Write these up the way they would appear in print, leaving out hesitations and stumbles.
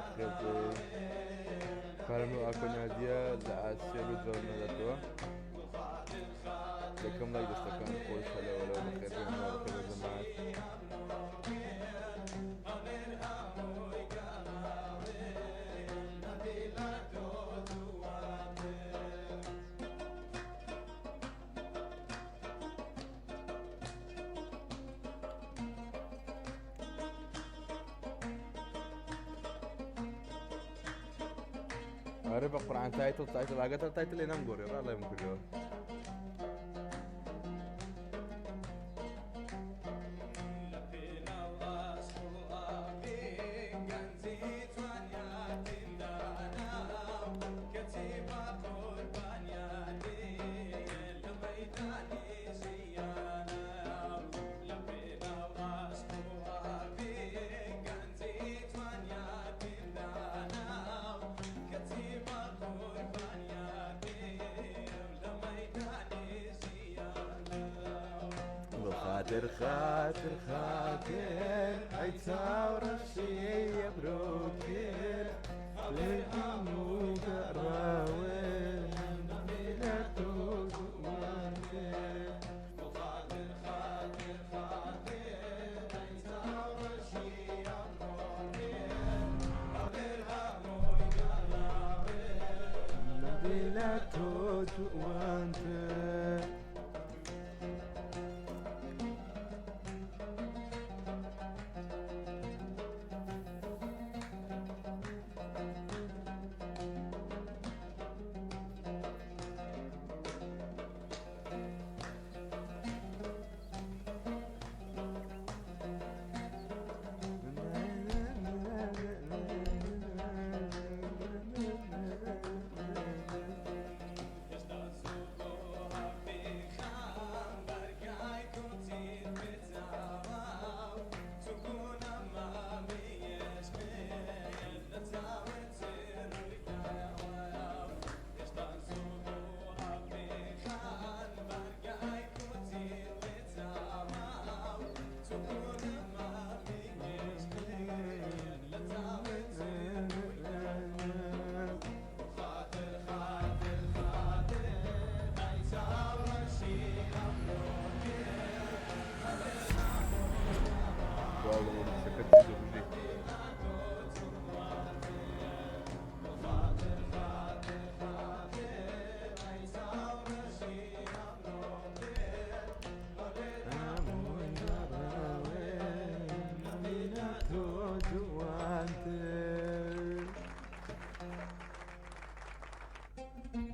بەخێر بێ. پارەم لۆ ئاکۆ ناردیە لە ئاسیا لۆ جواب ناداتەوە. دەکەم لای دەستەکان خۆش هەلەوەلەوە بەخێر بێن بەخێر بێن جەماعەت. ئەرێ بە قورعان title title ئاگاتان title لێ نەمگۆڕی ڕا ڵێم کردەوە. خاتر خاتر خاتر ئەی چاوڕەشی ئەبرۆکرد لێ هەموو گەڕاوێ لە تۆ جوانتر. لە تۆ جوانتر.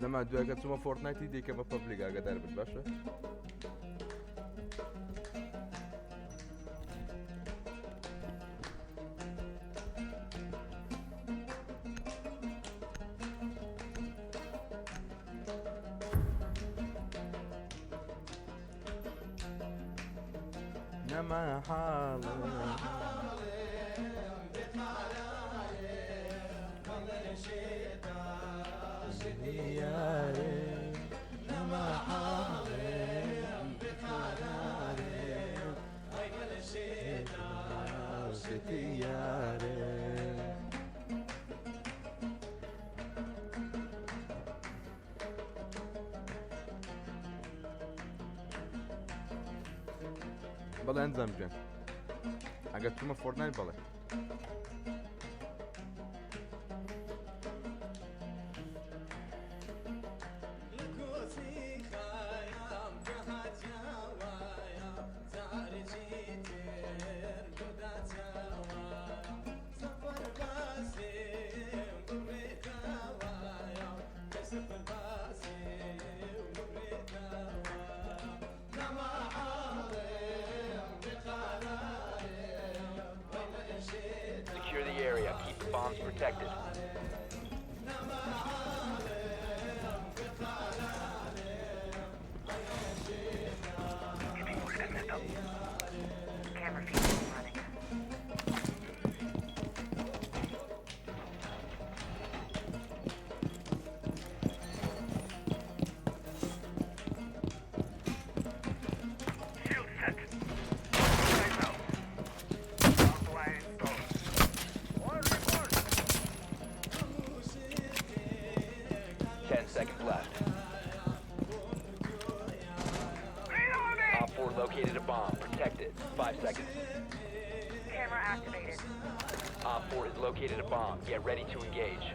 دەما دوایگە چوومە فۆرتنایتی دیکە بە پەبلیک ئاگادار بن باشە. نەما حاڵێ بەڵێ ئەنجام گیان ئەگەر چوومە فۆرتنایت بەڵێ. Secure the area. Keep the bombs protected. Camera feed is running. Located a bomb. Protect it. 5 seconds. Camera activated. OpFor has located a bomb. Get ready to engage.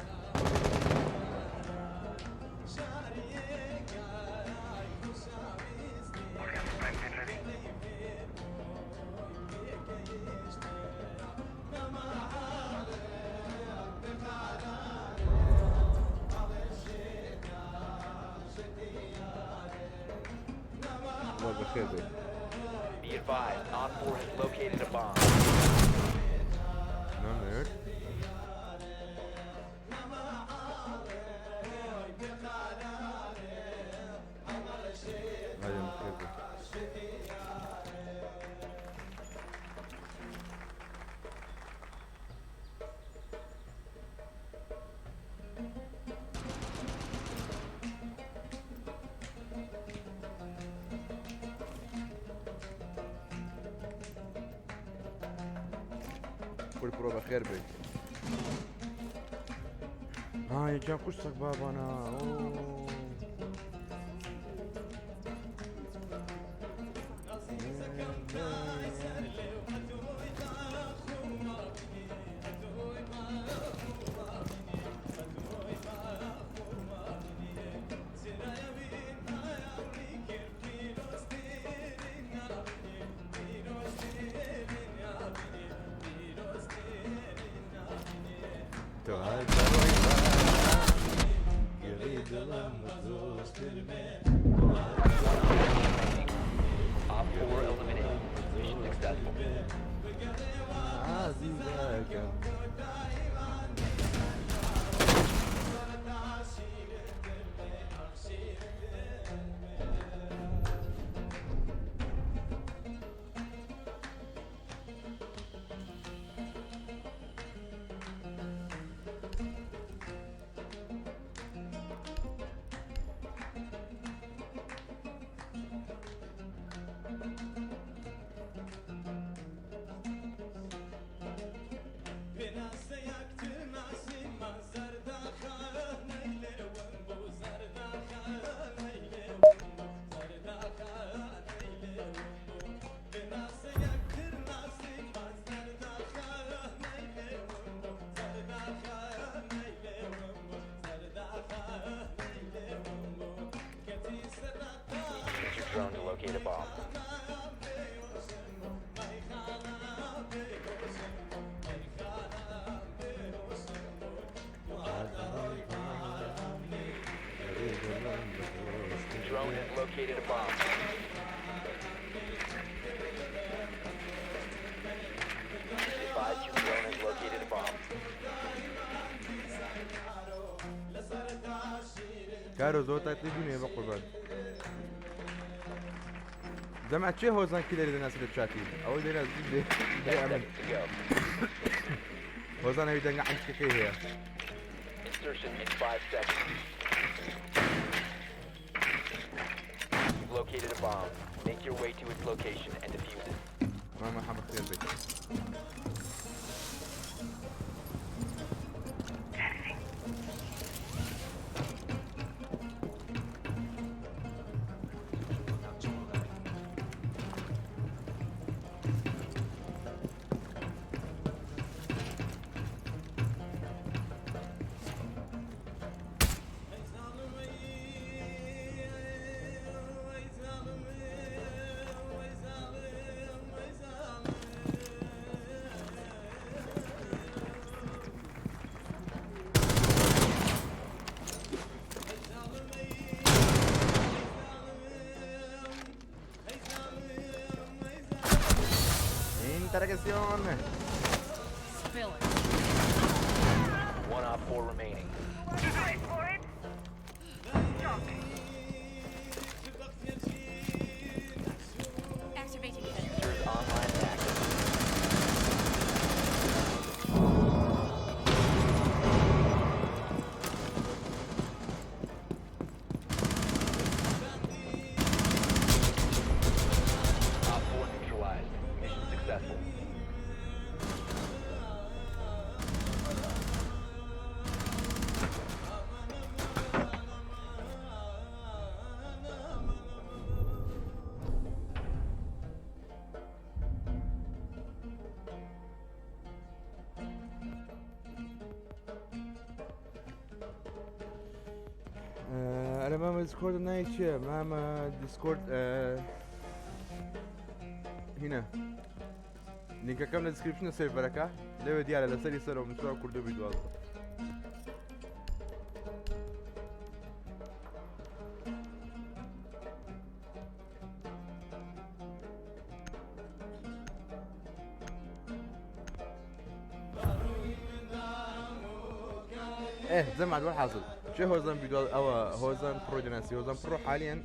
عمر بەخێر بێی. Be advised, OpFor has located a bomb. نامەوێت. ئایا بەخێر بێی. کورد پرۆ بەخێر بێی. ها یەکیان کوشت سەگ بابانە ئۆ. تۆ هەر دەڕۆی بە گڕی دڵم بە دۆستر بێ. OpFor eliminated. Mission successful. ئازیزەکەم. Use your drone to locate a bomb. Drone has located a bomb. Advised your drone has located a bomb. کارۆ زۆر تەکلیف نییە بە قوربان. جەماعەت کێ هۆزان کیلەری دەناسی لە چاتی ئەوەی دەناسی بێ 10 ئەمن seconds to go. هۆزان ئەوی دەنگە عەنتیکەکەی هەیە. Insertion in 5 seconds. You've located a bomb. Make your way to its location and defuse it. مامە حەمە خێر بێت. Interacción. Spill it. One OpFor remaining. Wait for it. Shock. Activating Defuser is online and active. OpFor neutralized. Mission successful. مامە دیسکۆرد ناوی چییە مامە دیسکۆرد هینە لینکەکەم لە description ە سێرڤەرەکە لەوێ دیارە لەسەری سەرەوە نووسراوە کوردۆبی دوازدە. ايه زي ما حاصل شو هوزان بيدو او هوزان برو ديناسي هوزان برو حاليا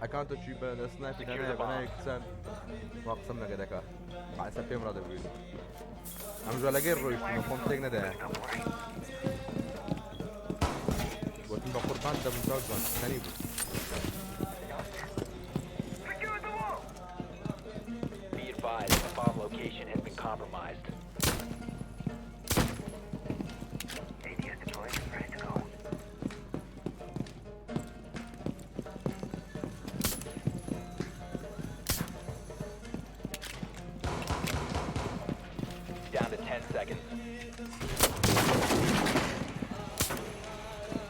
اكونت شي بس سنايب انا بناي كسان واقسم لك دكا على سبيم راضي بيقول ام جو لقي رويش ما قمت تك ندا وتم بقربان دم زوجان ثاني. Secure the wall. Be advised, a bomb location has been compromised. ADS deployed. Ready to go. Down to 10 seconds.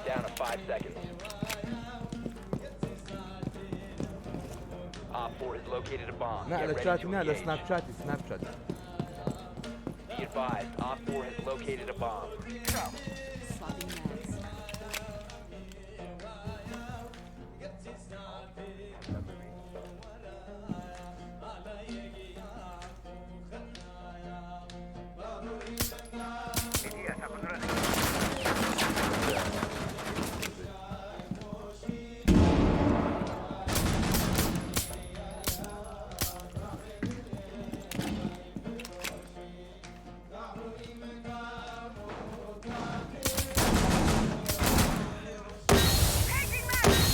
Down to 5 seconds. OpFor has located a bomb. لا Get على ready شاتي to لا engage. سناب شاتي سناب شات. Be advised, OpFor has located a bomb. Swapping mags. ADS up and running. Changing mags.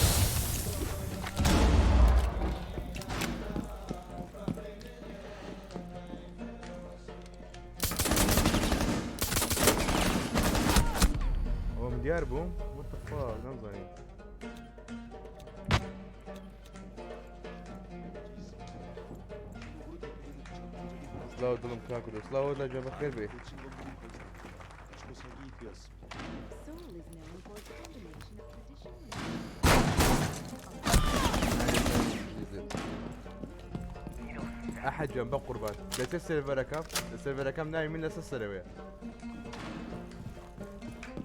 هو مديار بوم what the fuck نمزاني. سلاو دڵم کاکردو سلاو لە جا بەخێر بێ. Seoul is known for its combination of traditional ئەحد جەم بە قوربان لەچێ سێرڤەرەکەم لە سێرڤەرەکەم ناوی من لەسەر سەرەوەیە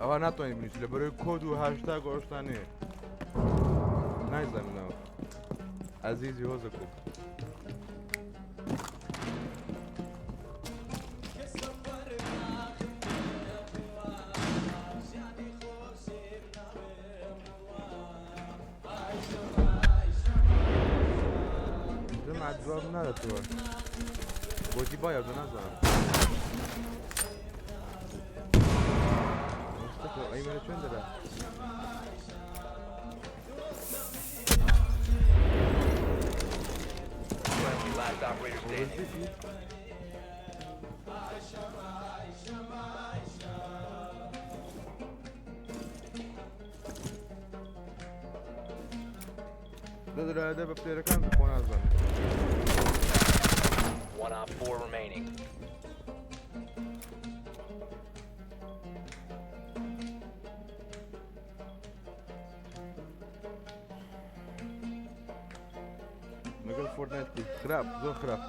ئەوە ناتوانین بنووسی لە بەرەوەی کۆد و هاشتاگ و ئەو شتانەیە نایزانم ناوە ئەزیزی هۆزەکو. جماعة جواب نادەتەوە بۆتی باە نازانم مستەفا ئەیمەنە چۆن دەرا. Friendly, last operator standing. دەدرا دە بە پلێرەکان خۆ نازانم. One OpFor remaining. لەگەڵ فۆرتنایت کرد خراپ زۆر خراپ.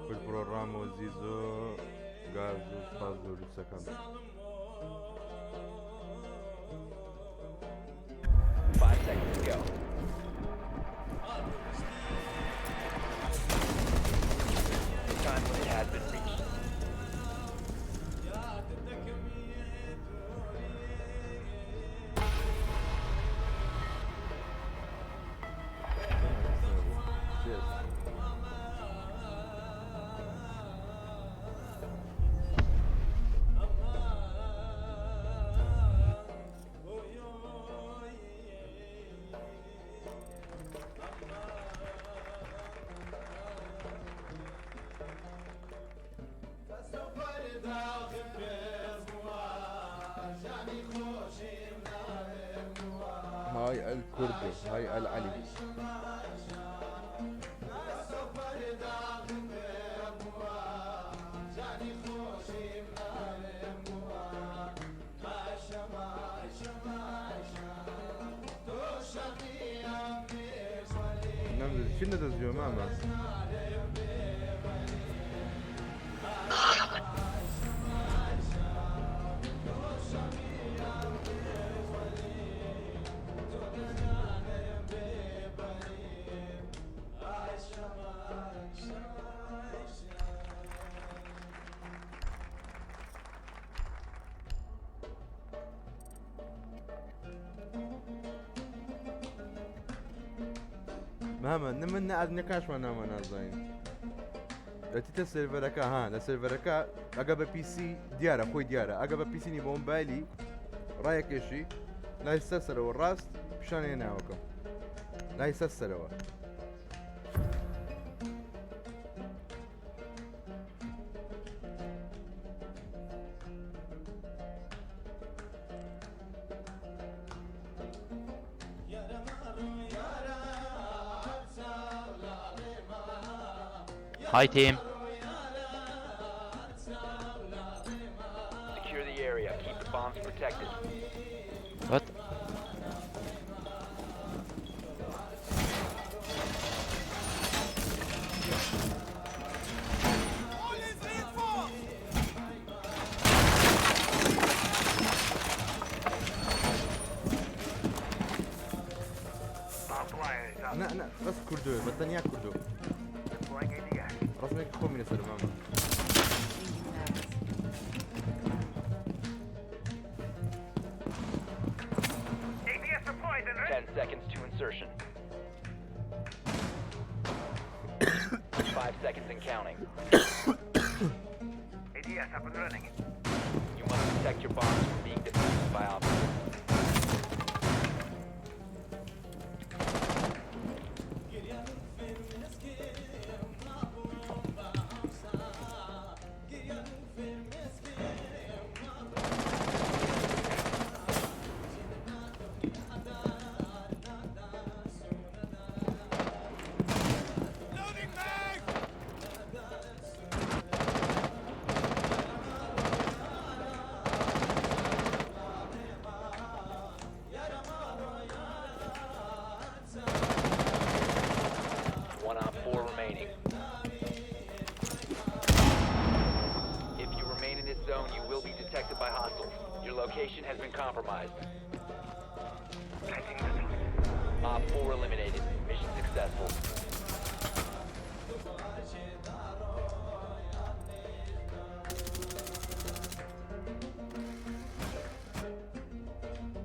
کورد پرۆ ڕامۆ زیزۆ گاز و سپاس بۆ رووسەکان. 5 seconds to go. The time limit has been reached. الکوردۆ های ئەلعەلی. نەمدەزی چی نەدەزیەوە مامە؟ مامە من نەکاشمان نامە نازانین دەچیتە سێرڤەرەکە ها لە سێرڤەرەکە ئەگە بە پیسی دیارە خۆی دیارە ئەگە بە پیسینی بۆ مۆبایلی ڕایەکێشی لای سەر سەرەوە ڕاست پیشانێ ناوەکەم لای سەر سەرەوە. Hi team. Secure the area. Keep the bombs protected. What? Barbed wire is up. نا نا بەس کوردۆ بە تەنیا کوردۆ Deploying ADS. ڕسمێکی خۆمی لەسەر مامە. Changing mags. ADS deployed and ready. 10 seconds to insertion. 5 seconds and counting. ADS up and running. You must protect your bombs from being defused by Op 4. One Op 4 remaining. If you remain in this zone, you will be detected by hostiles. Your location has been compromised. Planting the Op 4 eliminated. Mission successful.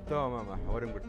تەواو مامە وەرم گرت.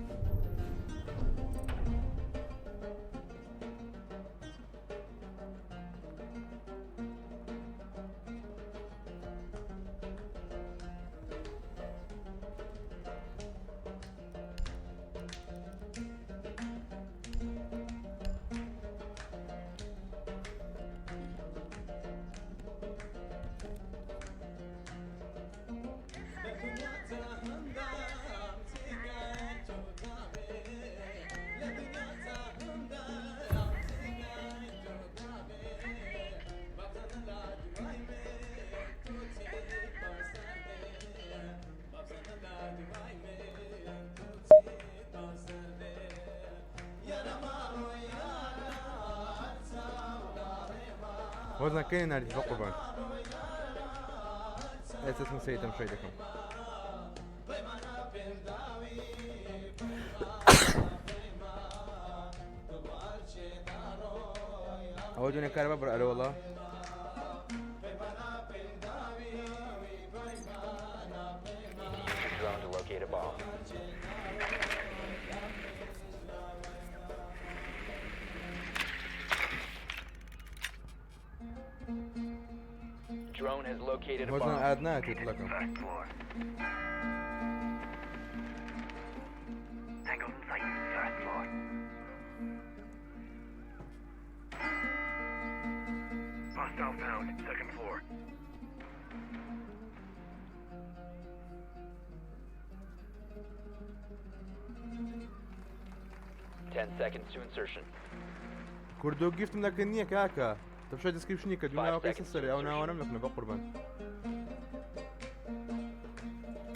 هۆزان کەی ناردی بە قوربان ئێستا اسم سەیتەم شوی دەکەم. ئەوە دوێنێ کارەبا بڕ ئەرە وەڵا. Need to use your drone to locate a bomb. Drone has located a هۆزان bomb. ئاد ناکرێت لەکەم. First floor. Tango's in sight. First floor. Hostile found. Second floor. 10 seconds to insertion. کوردۆ gift م لەکن نییە کاکە تەمشای description ی کە دوو ناوەکەی سەر سەرێ ئەو ناوانەم لەکنە بە قوربان.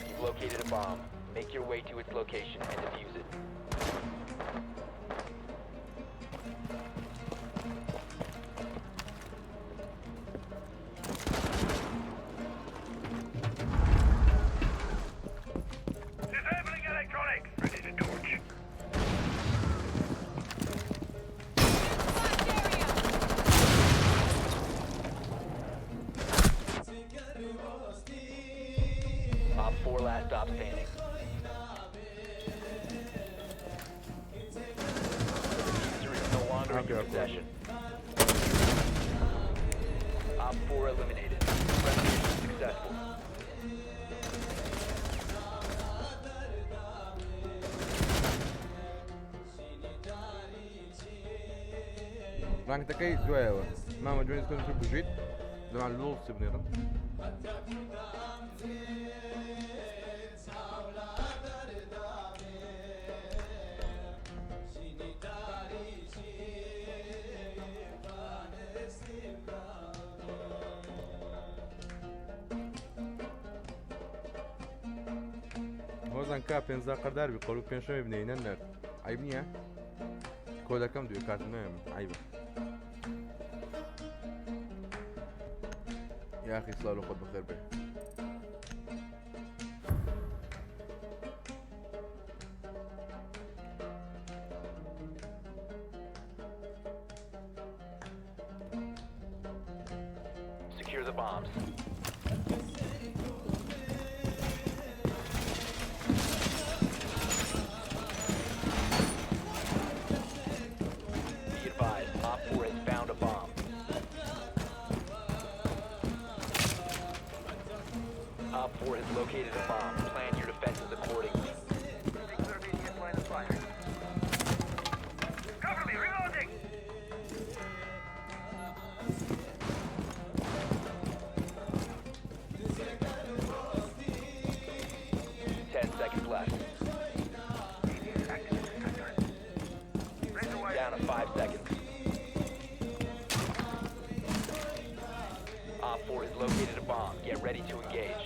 You've located a bomb. Make your way to its location and defuse it. Disabling electronics. Ready to torch. OpFor last stop standing. The defuser is no longer in your Okay, okay. possession. OpFor eliminated. Friendly mission successful. ڕانکتەکەی دوایەوە مامە جوێن کۆن بژیت لەمان لۆڵ چ بنێڕن. هۆزان کا پێنجا قەردار بی قەڵ و پێنجشەمێ بنێی نەنەرد عیب نییە کۆدەکەم دوێ کارتم نایە من عیبە یاخی سڵاو لە خۆت بەخێر بێ. Secure the bombs. Be advised, OpFor has found a bomb. OpFor has located a bomb. Plan your defenses accordingly. Clear line of fire. Cover me, reloading! 10 seconds left. Active detector. Razor wire. Down to 5 seconds. OpFor has located a bomb. Get ready to engage.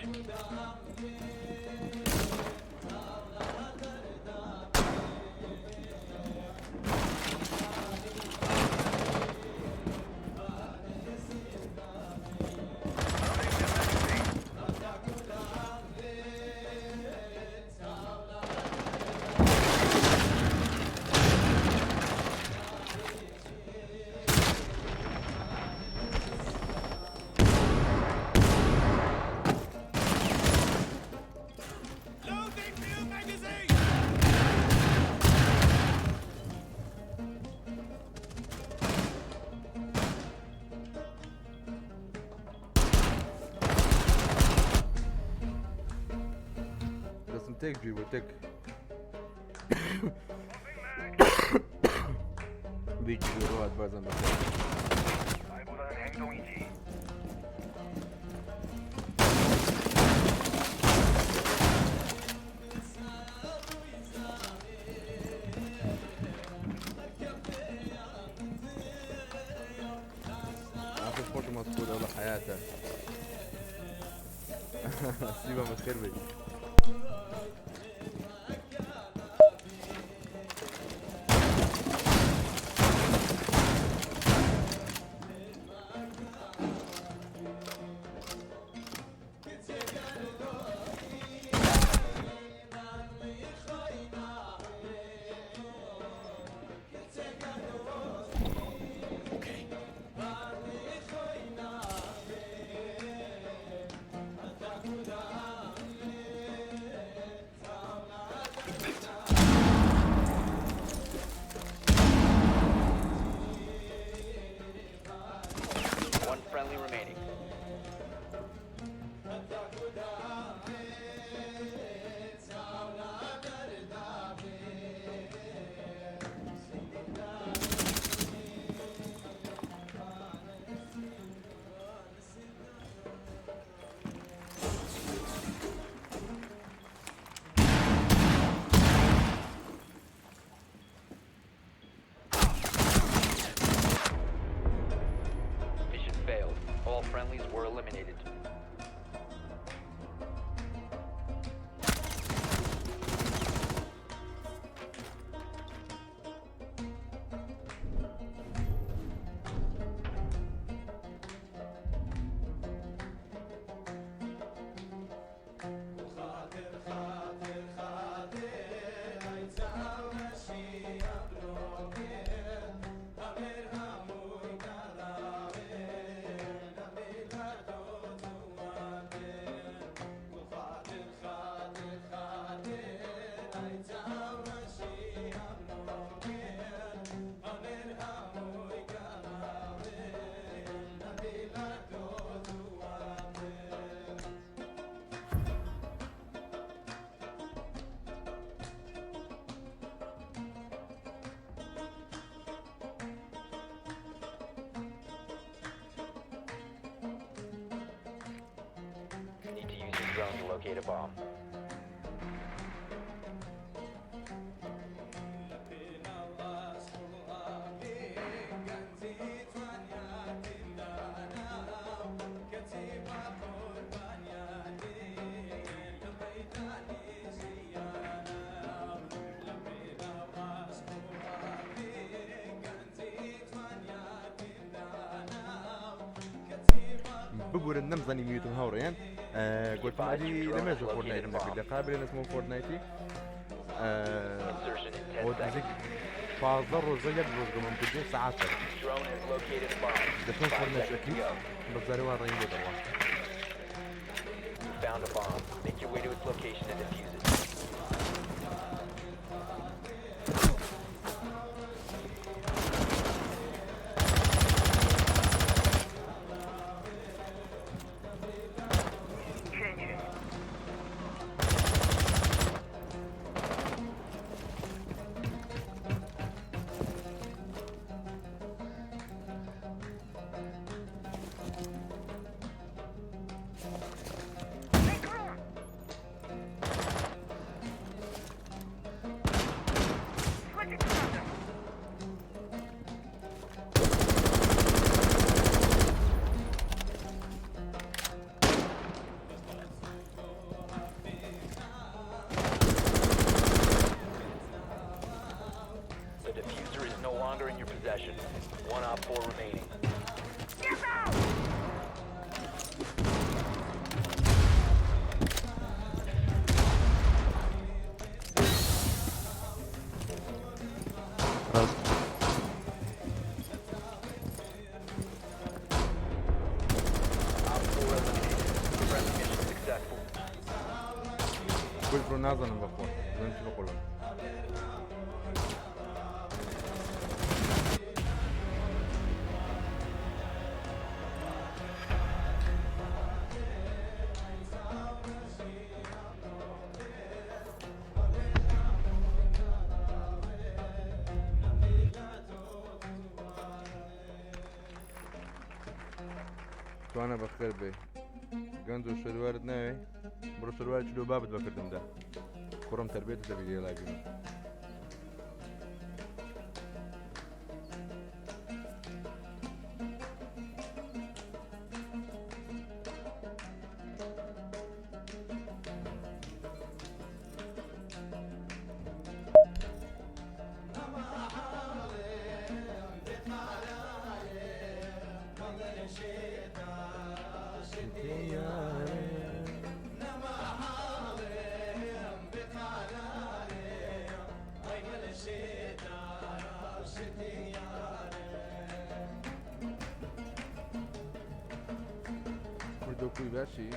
دەستم تێک گیر بۆ تێک بیگیر ڕوات بازم بەخێر. 말보다는 행동이지. آخر خۆشم مەسکوت ئەوە حیاتە سیبە بەخێر بێ. Friendlies were eliminated. Need to use your drone to locate a bomb. ببورن نەمزانی میوتم هاوڕێیان گوتم ئەدی لەمێژە فۆرتنایتم نەکرد لە قابلە نەچمەوە فۆرتنایتی Insertion in 10 ئەوە seconds. نزیک 15 ڕۆژە یەک ڕۆژ گەمەم کردو سەعاتێک Drone has located a bomb. دەچم 5 فۆرتنایت seconds to ئەکرد go. بە جارێ وا ڕێیم بۆ دەڕوا. You found a bomb. Make your way to its location and defuse it. Changing. Make room. Switching to thunder. The defuser is no longer in your possession. 1 OpFor remaining. Get out! ڕاست. OpFor eliminated. Friendly mission successful. گول بڕۆ نازانم بەخۆ زانم چی بەقوڵم. توانە بەخێر بێ گەنج و شەروارت ناوێ بڕۆ شەروار چلۆ بابت بەکردمدا کوڕم تربێت دەبی لێ لای بینم. کوردۆ کوی باشی؟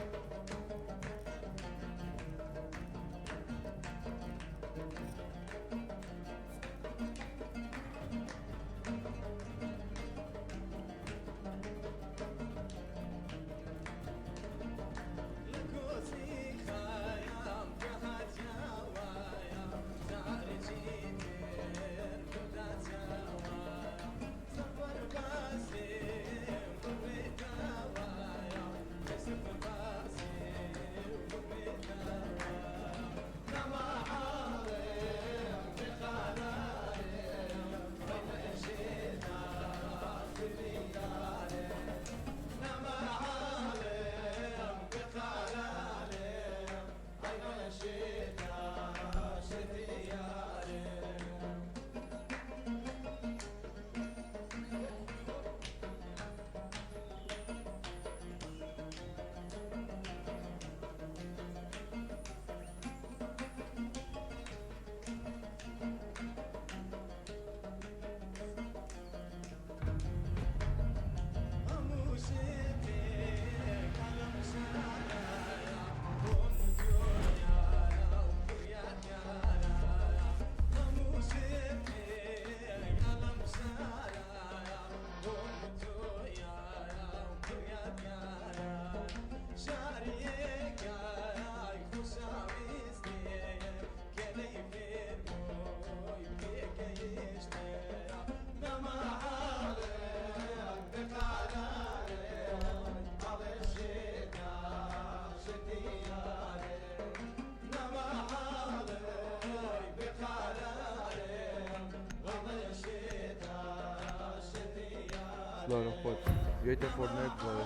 سڵاو لە خۆت یەیتە فۆرتنایت بڵێ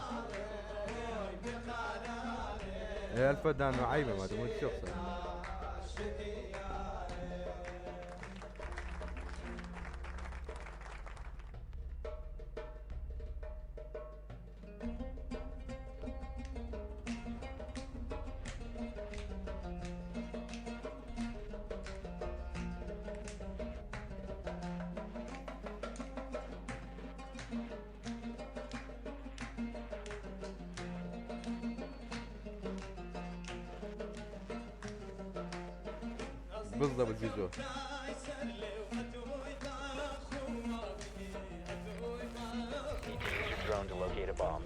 ئێ ئەلفە دانۆ عەیبە مادەم وەی چیە قسە بالضبط زيزو. Need to use your drone to locate a bomb.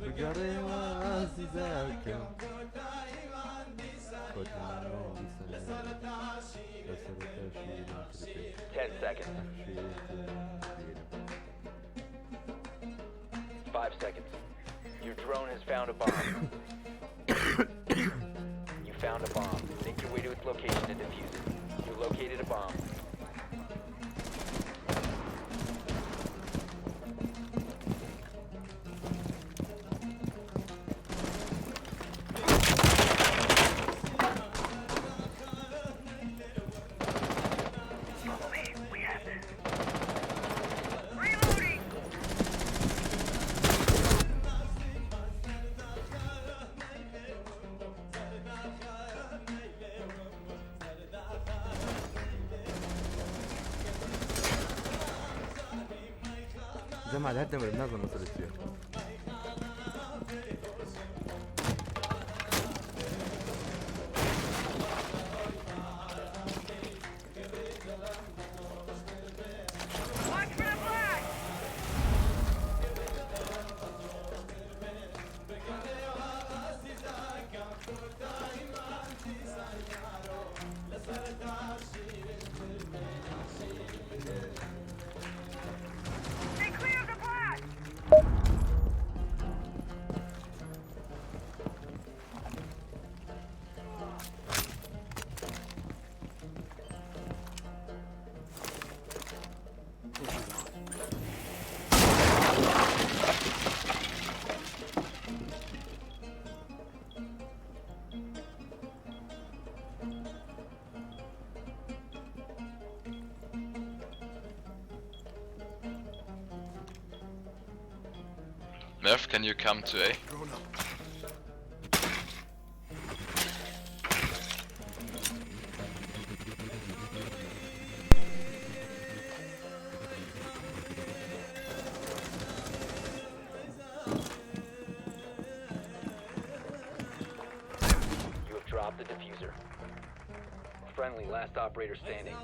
بگەڕێوە ئازیزەکەم 10 seconds. 5 seconds. Your drone has found a bomb. You found a bomb. Make your way to its location and defuse it. You located a bomb. Follow me. We have this. Reloading. جەمال هەر دەمرم نازانم مەسەلە چییە. Watch for the blast. Stay clear of the blast. Merv, can you come to A? You have dropped the diffuser. Friendly, last operator standing.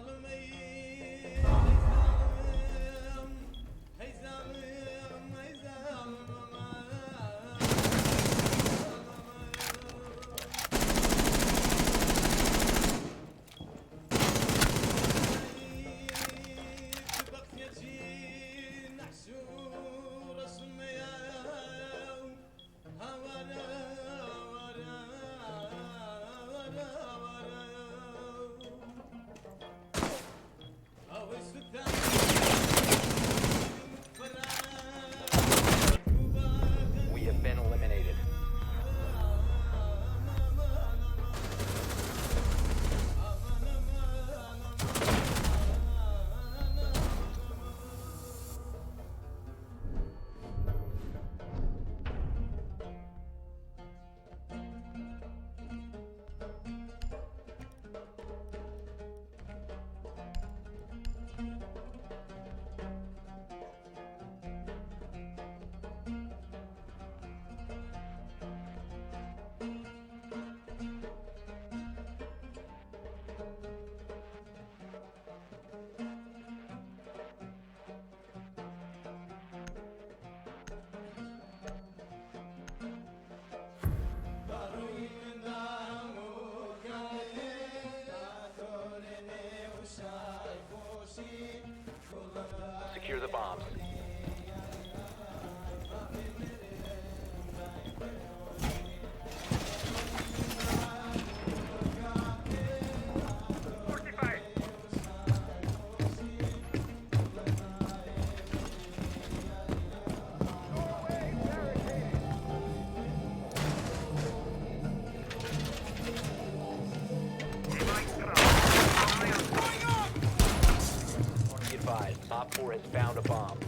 4 has found a bomb.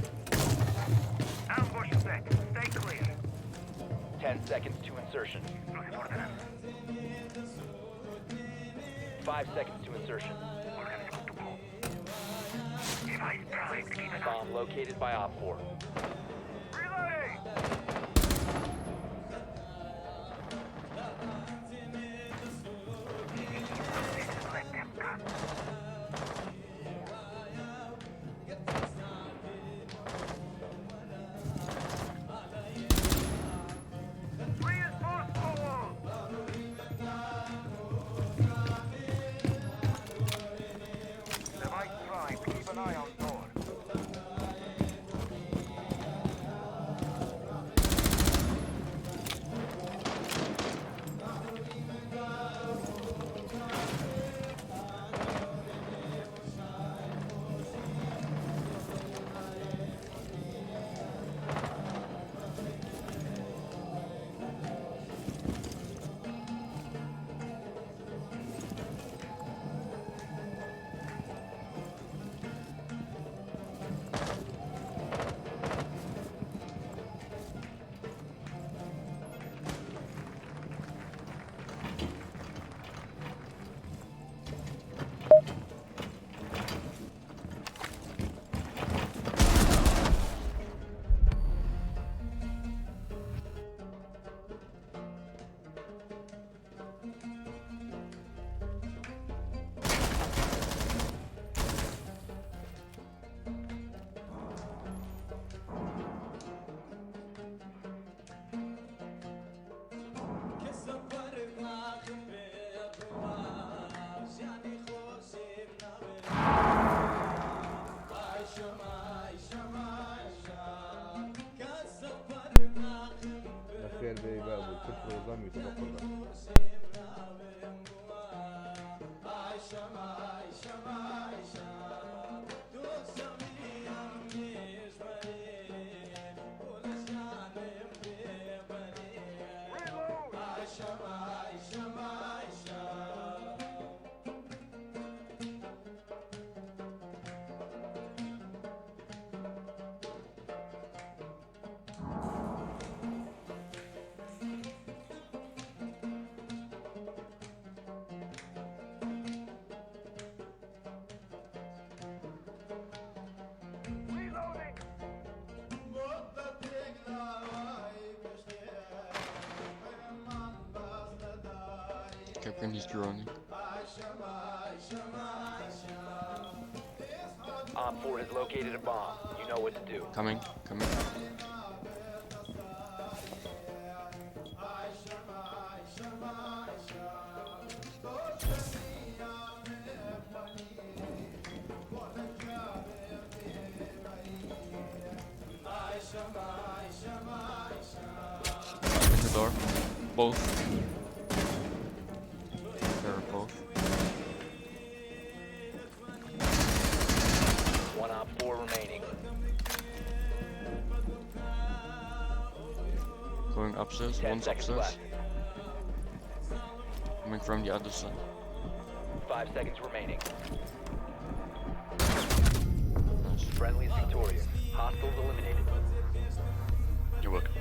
Ambush set. Stay clear. 10 seconds to insertion. Looking for them. 5 seconds to insertion. Organ is good to go. Device primed. Keep an eye. Bomb located by Op 4. Reloading! Let them come. Reinforce the wall! Device primed. Keep an eye on door. بەخێر بێی بابوو کورد پرۆگرامی تۆ بەقوربان. Reloading! Captain is droning. Op 4 has located a bomb. You know what to do. Coming, coming. In the door. Both. They're both. 1 Op 4 remaining. Going upstairs. 10 One's seconds upstairs. left. Coming from the other side. 5 seconds remaining. Nice. Friendly is victorious. Hostiles eliminated. You're welcome.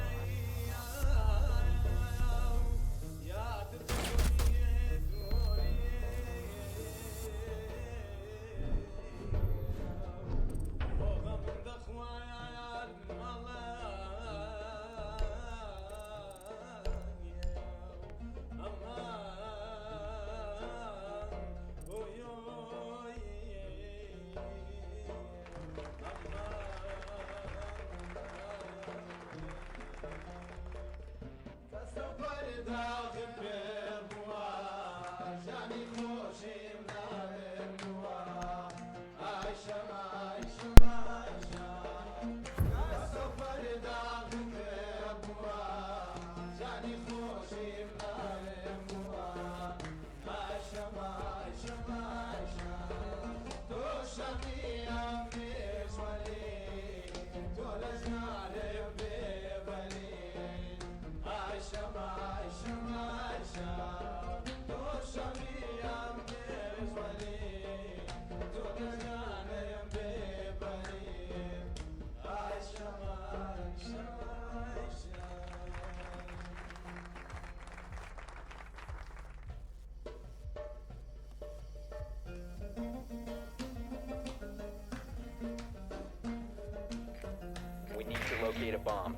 a bomb.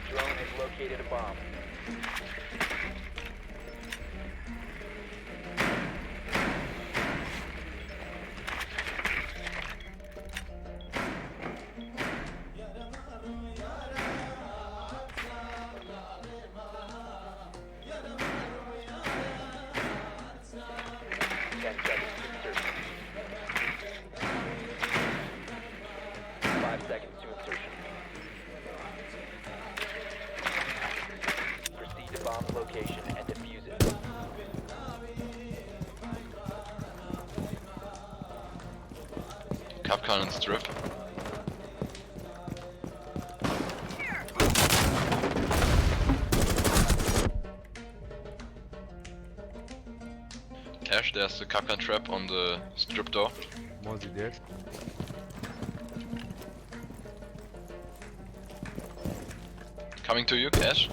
Drone has located a bomb. 10 seconds to insertion. 5 seconds to insertion. Proceed to bomb's location and defuse it. Kapkan and strip. Ash, there's the Kapkan trap on the strip door. Mozzie dead. Coming to you, Cash.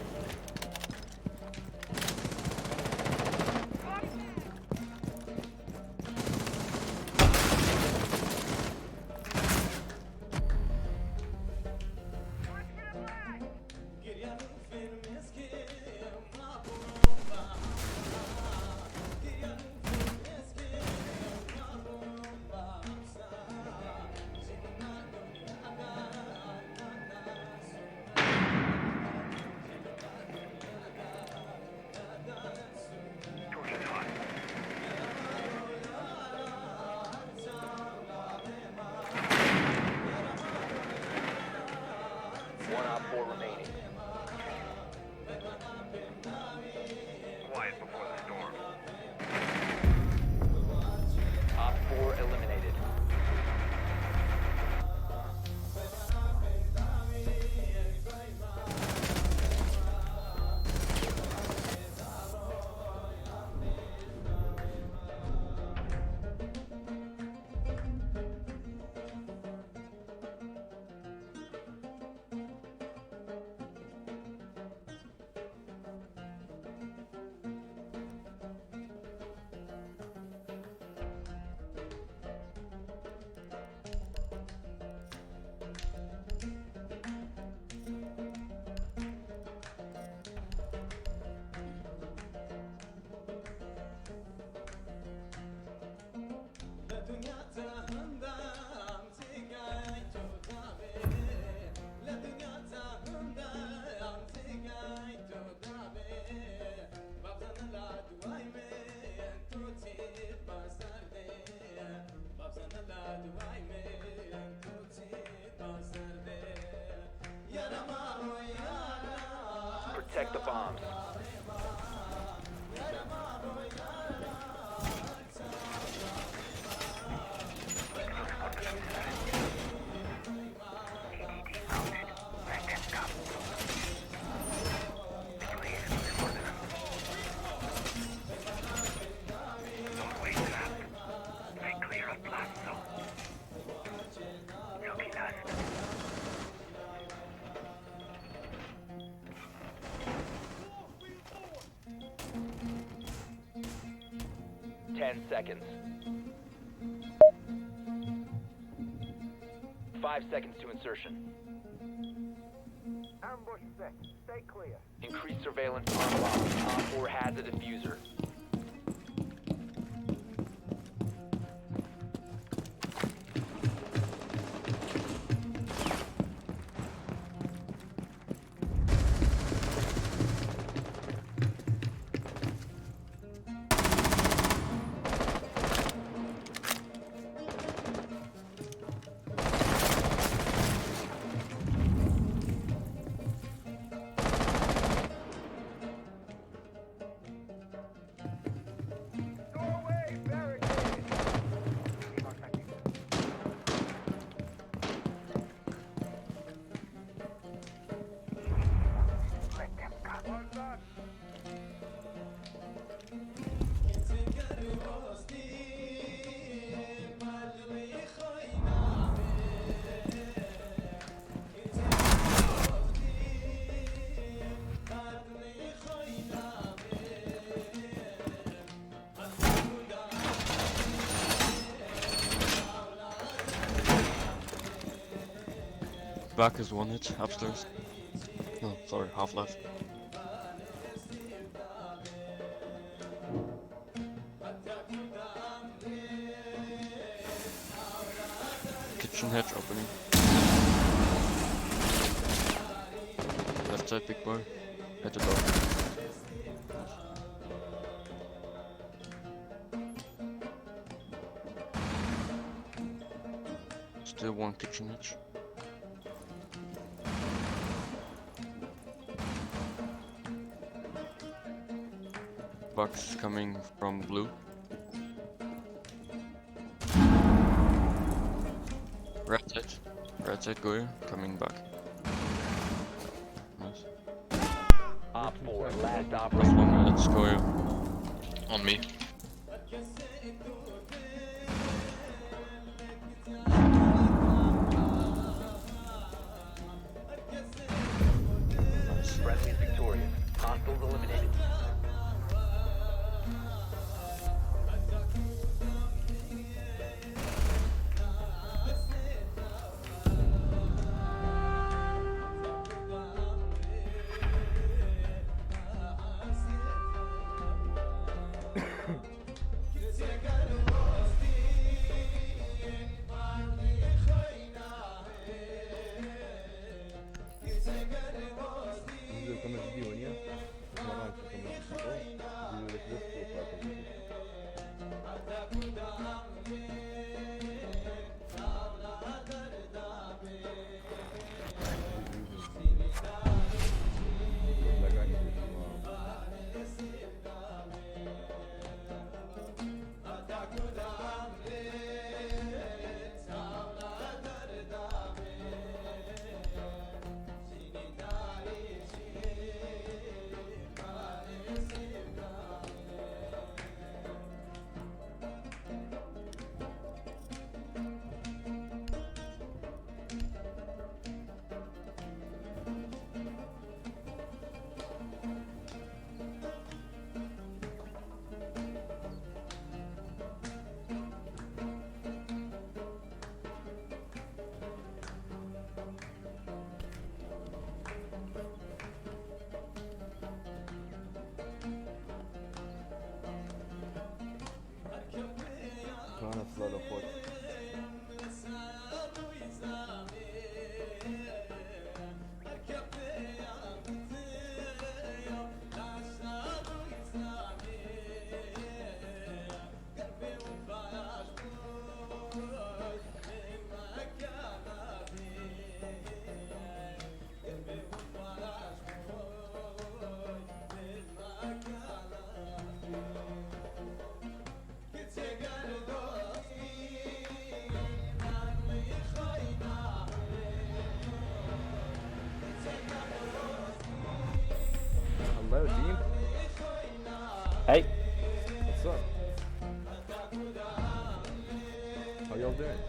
Torch is hot. One OpFor remaining. Quiet before the storm. OpFor eliminated. Protect the bombs. EDD mounted. Let them come. Please, before them. Doorway trap. Stay clear of blast zone. Lucky last. 10 seconds. 5 seconds to insertion. Ambush set. Stay clear. Increase surveillance on bomb. OpFor has a defuser. Back is one hit upstairs. No, sorry, half left. Kitchen hatch opening. Left side, big boy. At the door. Still one kitchen hatch. Bugs coming from blue. Red side. Red side Goya coming back. Nice. Op 4, last Last operator. one, it's Goya. On me. Nice. Friendly is victorious. Hostiles eliminated. ڤیدیۆ کەمە جدی وەنیە مەڕان کەمە جدی دەست سڵاو لە خۆت. Hello, Dean. Hey. What's up? How y'all doing?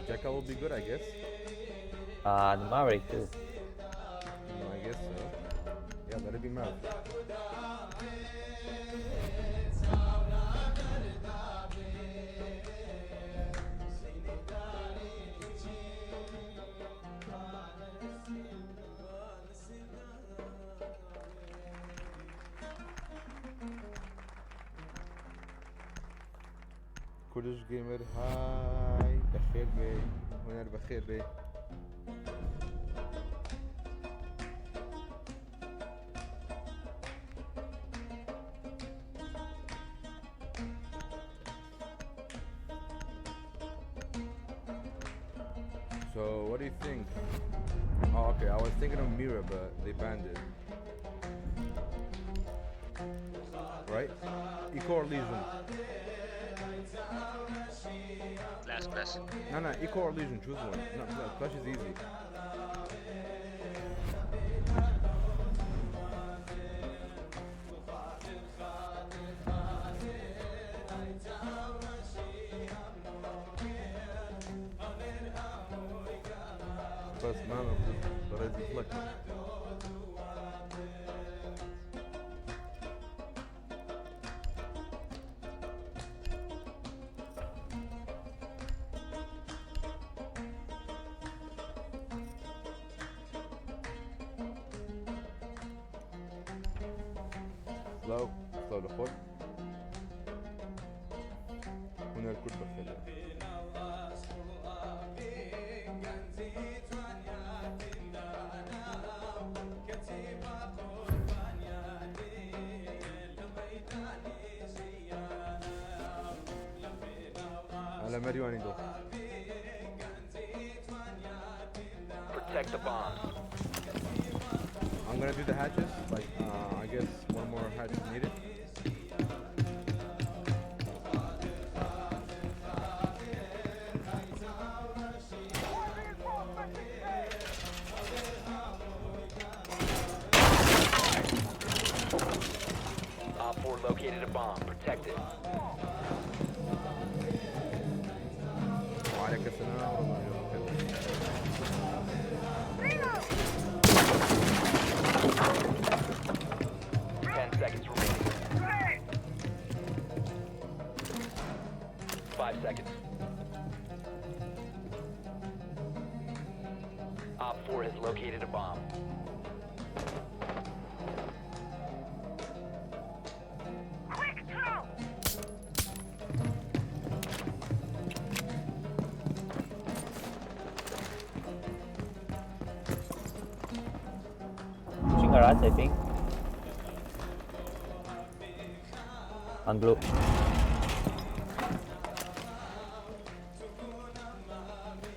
Jackal will be good, I guess. The Maverick too. I guess so. Yeah, let it be Mav. Kurdish Gamer, hi. بخير بي هنر بخير بي. So, what do you think? Oh, okay. I was thinking of Mira, but they banned it. Right? Eco or Lesion? Clash, clash. No, Eco or Lesion. Choose one. No, no, Clash is easy. بس ما برز لك. سڵاو سڵاو لە خۆت هونەر کورد بەخێر بێن. لە مەریوانی دڵ. Protect the bombs. I'm gonna do the hatches. Like, I guess one more hatch is needed. Op 4 located a bomb. Protect it. وعليك السلام ورحمة الله وبركاته. 10 seconds remaining. 5 seconds. Op 4 has located a bomb. Quick throw! Pushing garage, I think. On blue.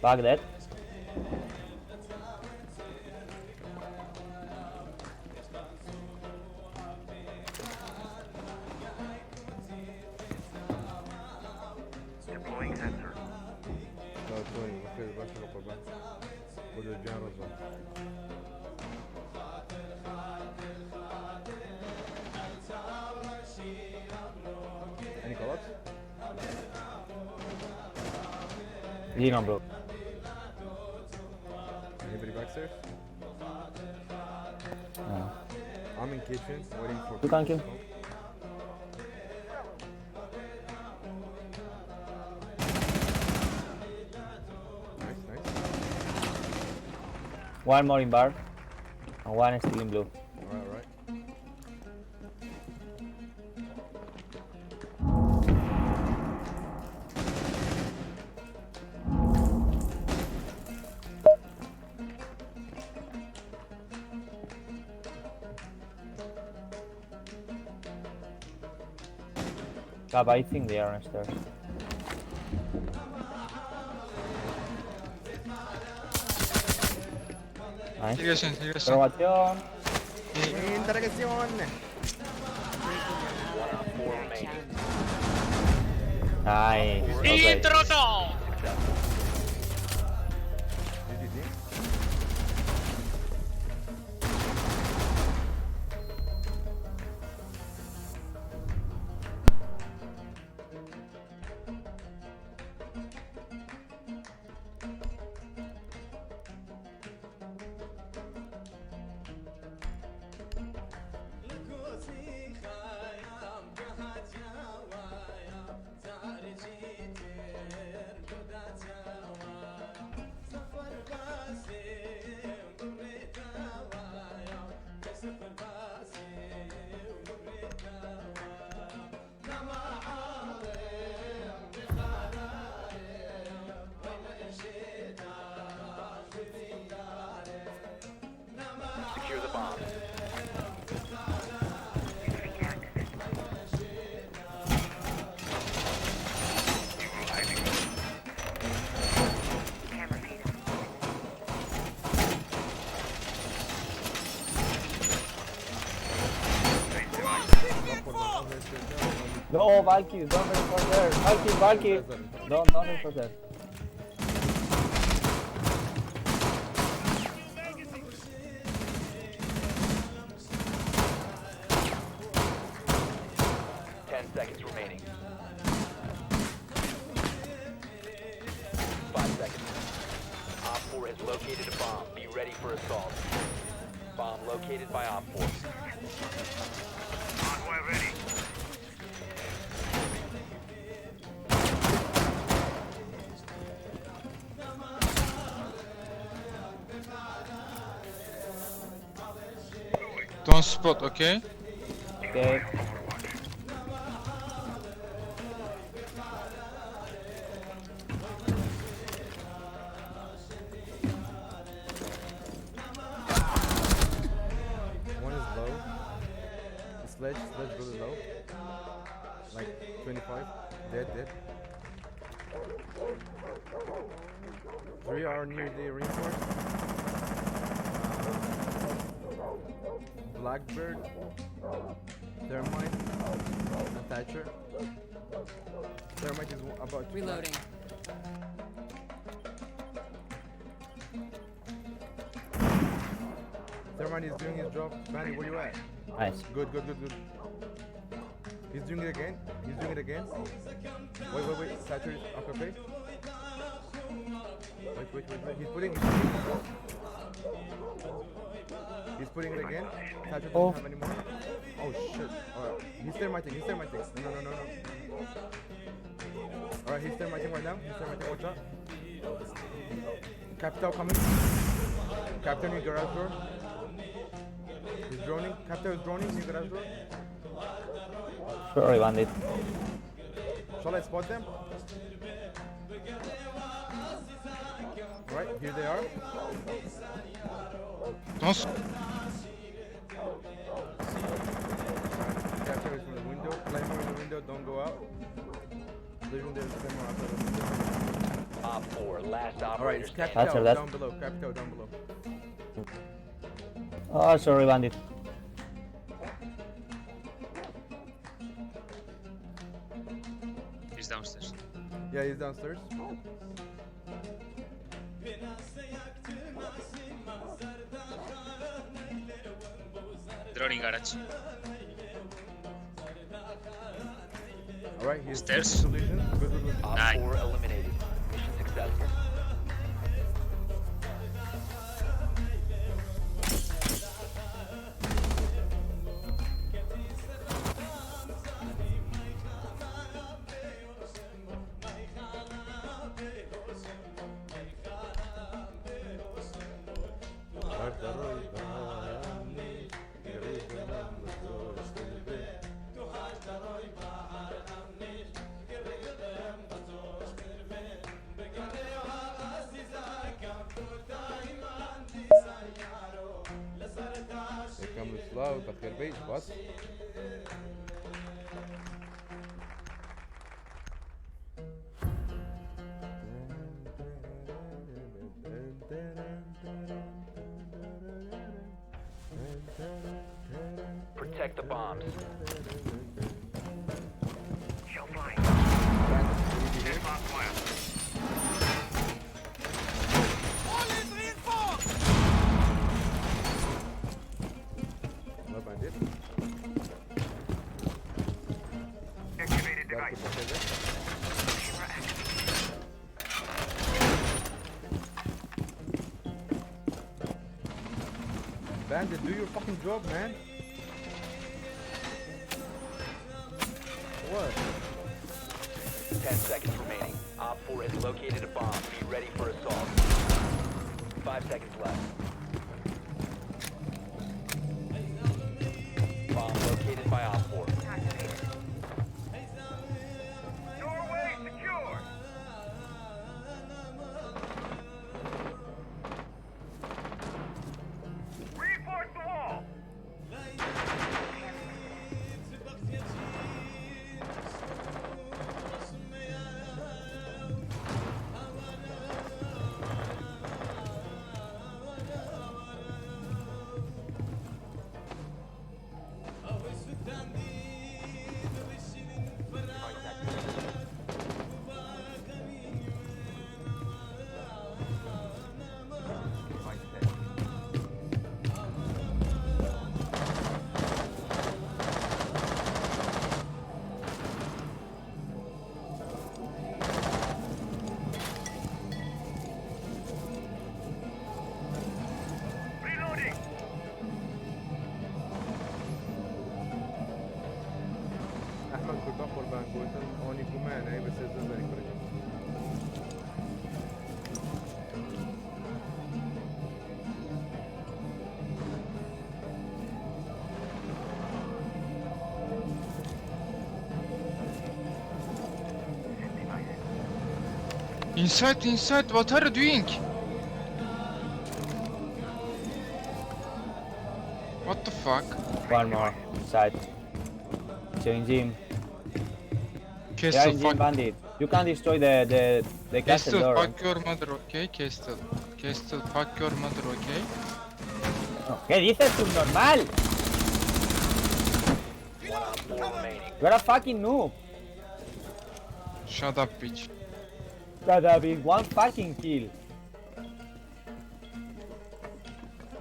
Back dead. Deploying sensor. لا توني بخير باشا قربان قدر جان رزا. Any callouts? Lean on blue. Anybody backstairs? No. I'm in kitchen waiting for. You can kill. Nice, nice. One more in bar. And one is still in blue. All right, all right. Gab, I think they are on stairs. Nice. Interrogation, interrogation. Interrogación. Interrogación. 1 Op 4 remaining. Nice. Okay. Interrogation! Successful. GG team. Secure the bomb. Camera feed. No, Valkyrie, don't reinforce there. Valkyrie, Valkyrie. Don't reinforce there. 10 seconds remaining. 5 seconds. Op 4 has located a bomb. Be ready for assault. Bomb located by Op 4. Hardwire ready. Don't spot, okay? Okay. One is low. The sledge, sledge really low. Like 25. Dead, dead. Three are near the reinforce. Blackbird, Thermite, and Thatcher. Thermite is about to Reloading. Thermite is doing his job. Manny, where you at? Nice. Good, good, good, good. He's doing it again. He's doing it again. Wait, wait, wait. Thatcher is up, okay. Wait, wait, wait, wait. He's putting. He's putting it again. Thatcher doesn't Oh. have any more. Oh shit. Alright. He's thermiting. He's thermiting. No, no, no, no, no. Alright, he's thermiting right now. He's thermiting. Watch out. Capital coming. Capital new garage door. He's droning. Capital is droning new garage door. Sorry, bandit. Shall I spot them? Right, here they are. Capture is from the window. Claymore in the window, don't go out. There's there's Claymore outside the window. Op 4, last Alright, operator it's standing. That's a Capital left. down below. Capital down below. Oh, sorry, bandit. He's downstairs. Yeah, he's downstairs. Droning garage. Alright, he's Stairs. Solution. Good, good, good. Op Nine. 4 eliminated. Mission successful. یەکەم سلاو بەخێربێی سپاس. Protect the bombs. Shell flying. Bandit, will you be here? Lost wire. No bandit. Activated Dark device. بەخێربێ. Camera active. Bandit, do your fucking job, man. What? 10 seconds remaining. Op 4 has located a bomb. Be ready for assault. 5 seconds left. Bomb located by Op 4. Doorway secure. Reinforce the wall. Reloading. ئەحمەد کوردان قوربان گوتن ئۆنی گومانە بە سێزدە زاری کوڕی. Inside, inside, what are you doing? What the fuck? One more inside. Change him. Castle, Behind fuck. gym, bandit. You can destroy the castle Castle, door. fuck your mother, okay? Castle. Castle, fuck your mother, okay? No. ¿Qué dices, subnormal? One op 4 remaining. You're a fucking noob. Shut up, bitch. That have been one fucking kill.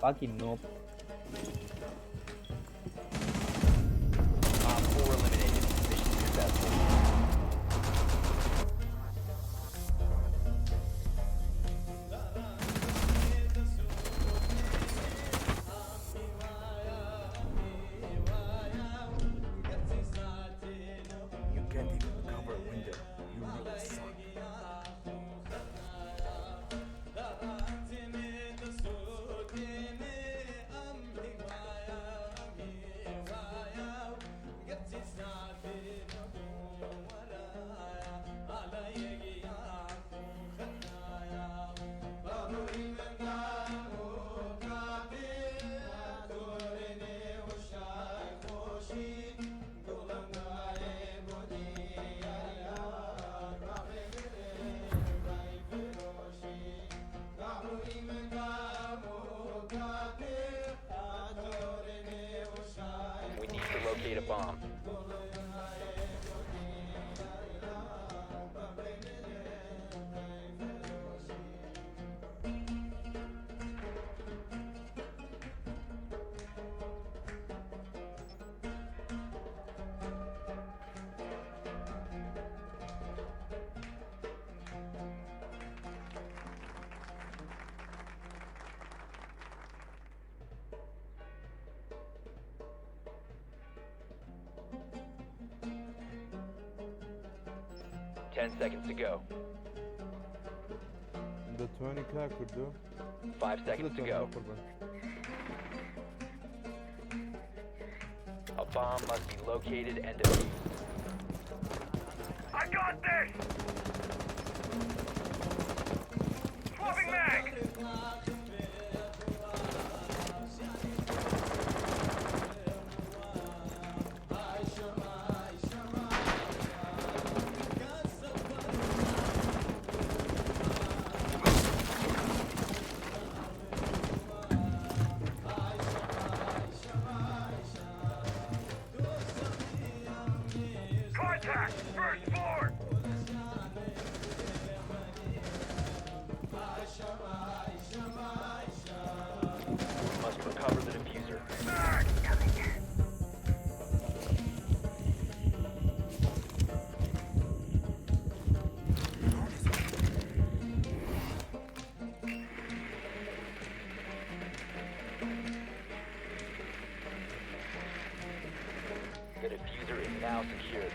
Fucking noob. Op 4 eliminated. Mission successful. You can't even cover a window. You really suck. We need to locate a bomb. Ten seconds to go. دەتوانی کا کردو 5 seconds to go. A bomb must be located and defused. I got this! Swapping mag! Contact! First floor! We must recover the diffuser. The diffuser is now secured.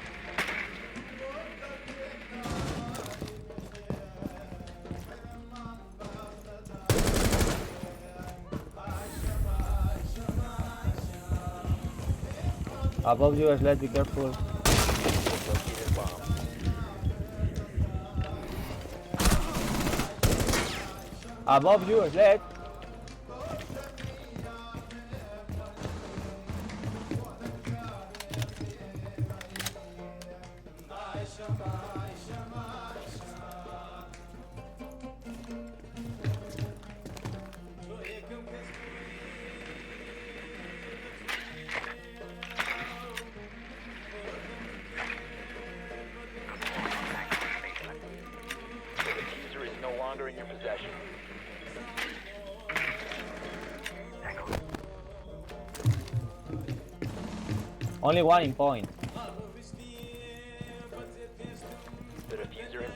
Above you, Sledge, be careful. Located a bomb. Above you, Sledge. The diffuser is no longer in your possession. Only one in point. The diffuser is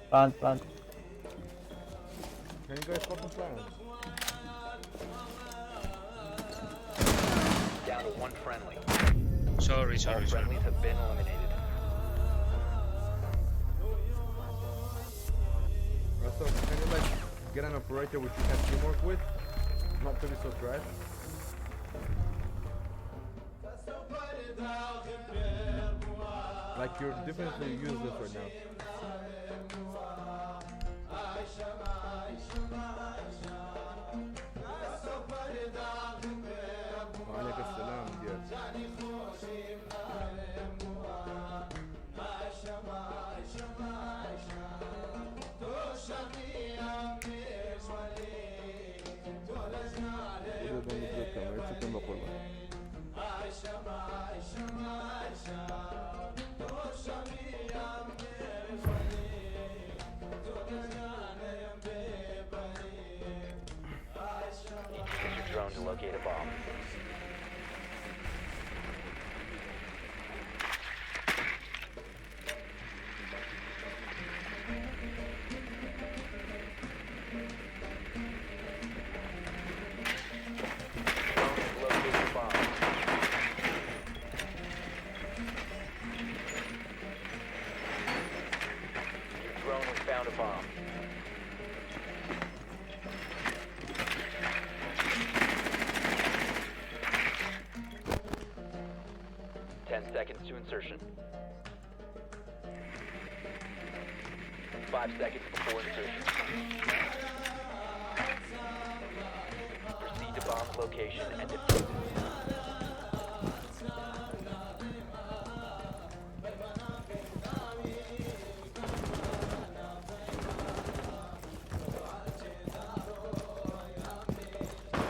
Plant, plant. Can you guys fucking plant? down to one friendly. Sorry, All sorry, sorry. friendlies have been eliminated. Russell, can you like get an operator which you can teamwork with? Not to be so trash. Like you're definitely useless right now. وعليك السلام ديال. Need to use your drone to locate a bomb. Drone has located a bomb. Your drone has found a bomb. 10 seconds to insertion. 5 seconds before insertion. Proceed to bomb's location and defuse it.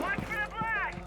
Watch for the blast!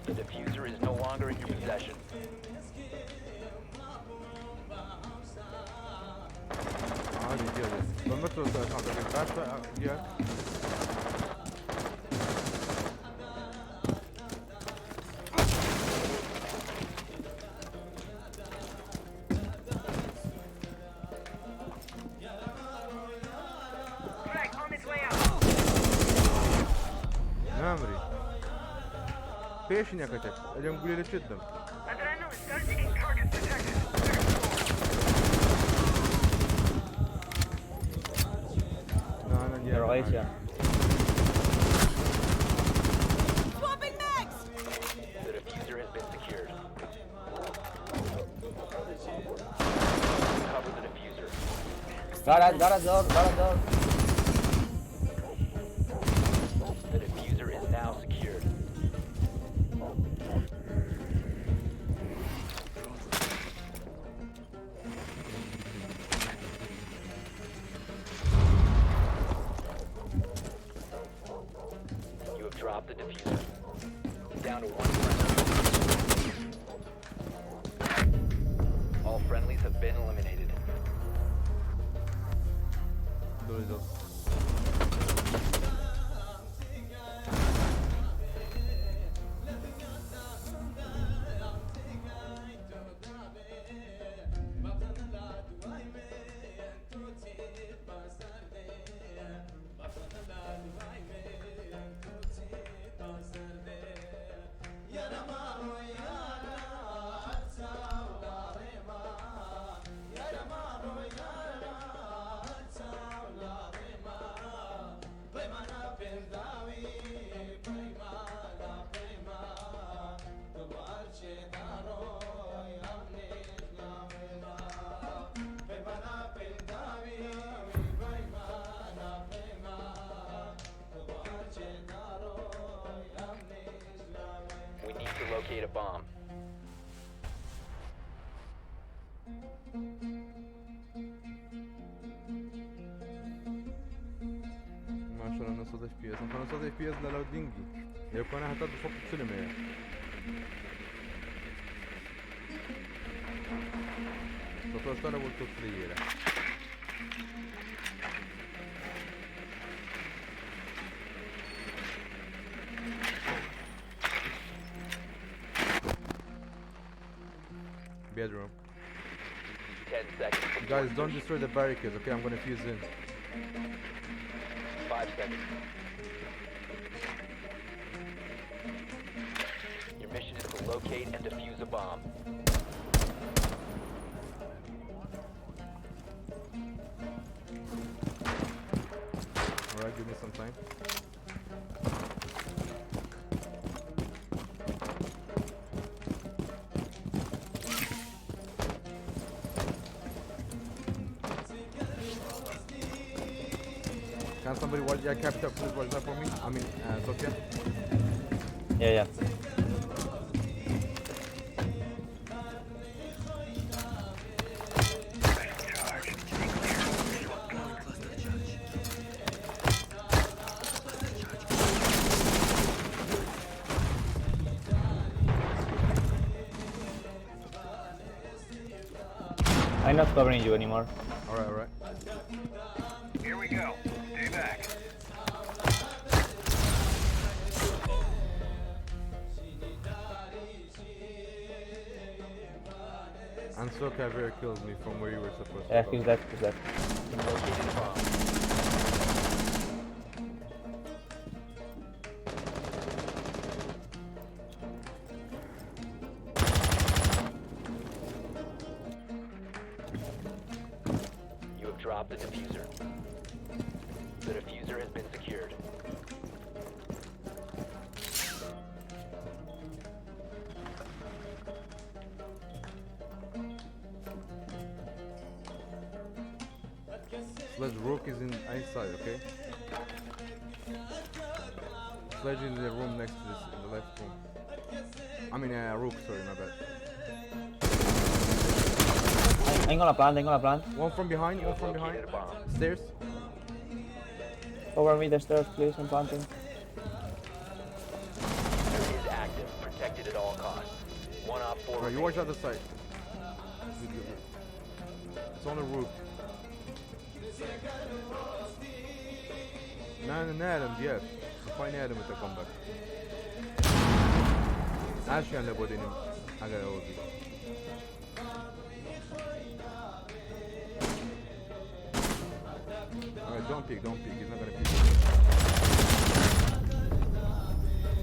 The defuser is no longer in your possession. عادي ديال بمثل ديال. Frag on its way out. نامري پێشی نەکەتێک ئەلێم گولێ لە چێت دەم. Adrenaline surge in target detected. Third floor. نانا دیار. Right, yeah. Swapping mags! The defuser has been secured. Cover the defuser. Garage, garage door, garage door. The defuser is now secured. You have dropped the defuser. Down to one friendly. All friendlies have been eliminated. دۆری دڵ. We need to locate a bomb. ماشاءالله 900 FPS، 900 FPS لە loading ی لێکۆنە هەتا 240 هەیە. 180 بۆ تۆ player ە. Bedroom. 10 seconds. before Guys, don't insertion. destroy the barricades, okay? I'm gonna fuse in. 5 seconds. Your mission is to locate and defuse a bomb. Alright, give me some time. Can somebody watch that capital? Please watch that for me. I mean, Sofia. Yeah, yeah. I'm not covering you anymore. Alright, alright. Here we go. Stay back. And so Caveira killed me from where you were supposed to Yeah, go. he's dead, he's dead. Located a bomb. You have dropped the diffuser. The diffuser has been secured. Sledge Rook is in inside, okay? Sledge in the room next to this, in the left room. I mean, Rook, sorry, my bad. I'm gonna plant, I'm gonna plant. One from behind, You one have from behind. located a bomb. Stairs. Over me the stairs, please, I'm planting. Diffuser is active, protected at all costs. One op 4 Alright, you watch remaining. the other side. Good, good, good. It's on the roof. نعلم دياب خواي نعلم انت comeback. عشان لابد اني حاجة أوي. Alright, don't peek, don't peek. He's not gonna peek.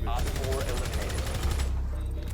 Op 4 eliminated.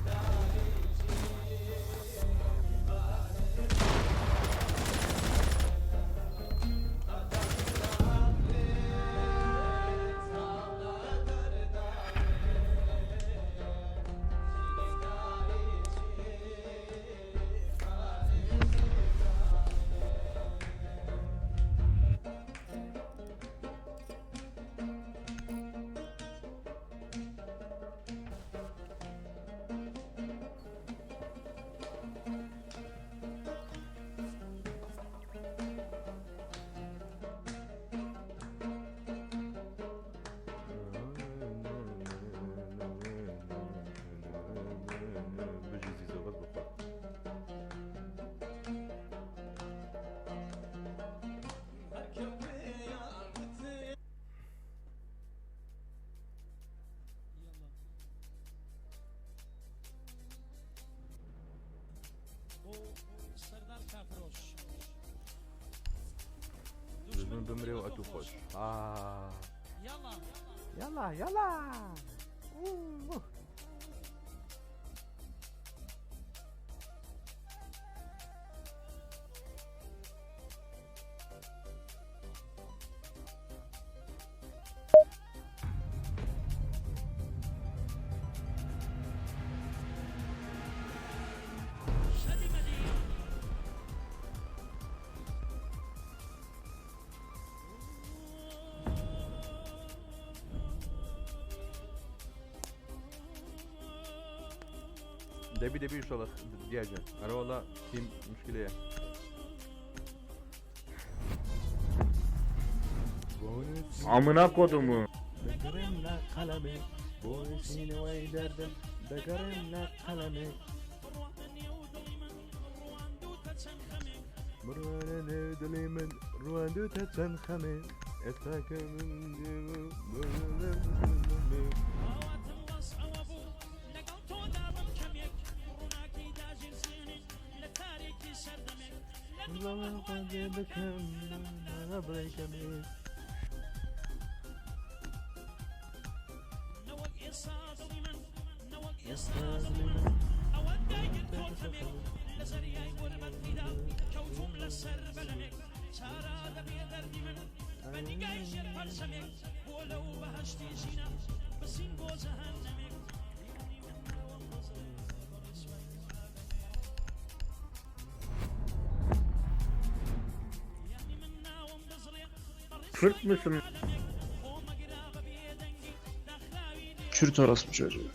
بجي زيزو بس بخور. دژمن بمرێ و ئەتوو خۆش. آه. يلا يلا. أوه. دەبی دەبی ئینشەڵڵا دیاجە ئەرە وەڵا تیم مشکلەیە. Amına kodumu. دەگەڕێم لە قەلەمێ بۆ نووسینەوەی دەردم دەگەڕێم لە قەلەمێ بڕوانە نێو دڵی من ڕواندوتە چەند خەمێ ئێستا کە من Kürt müsün? Kürt orospu çocuğu.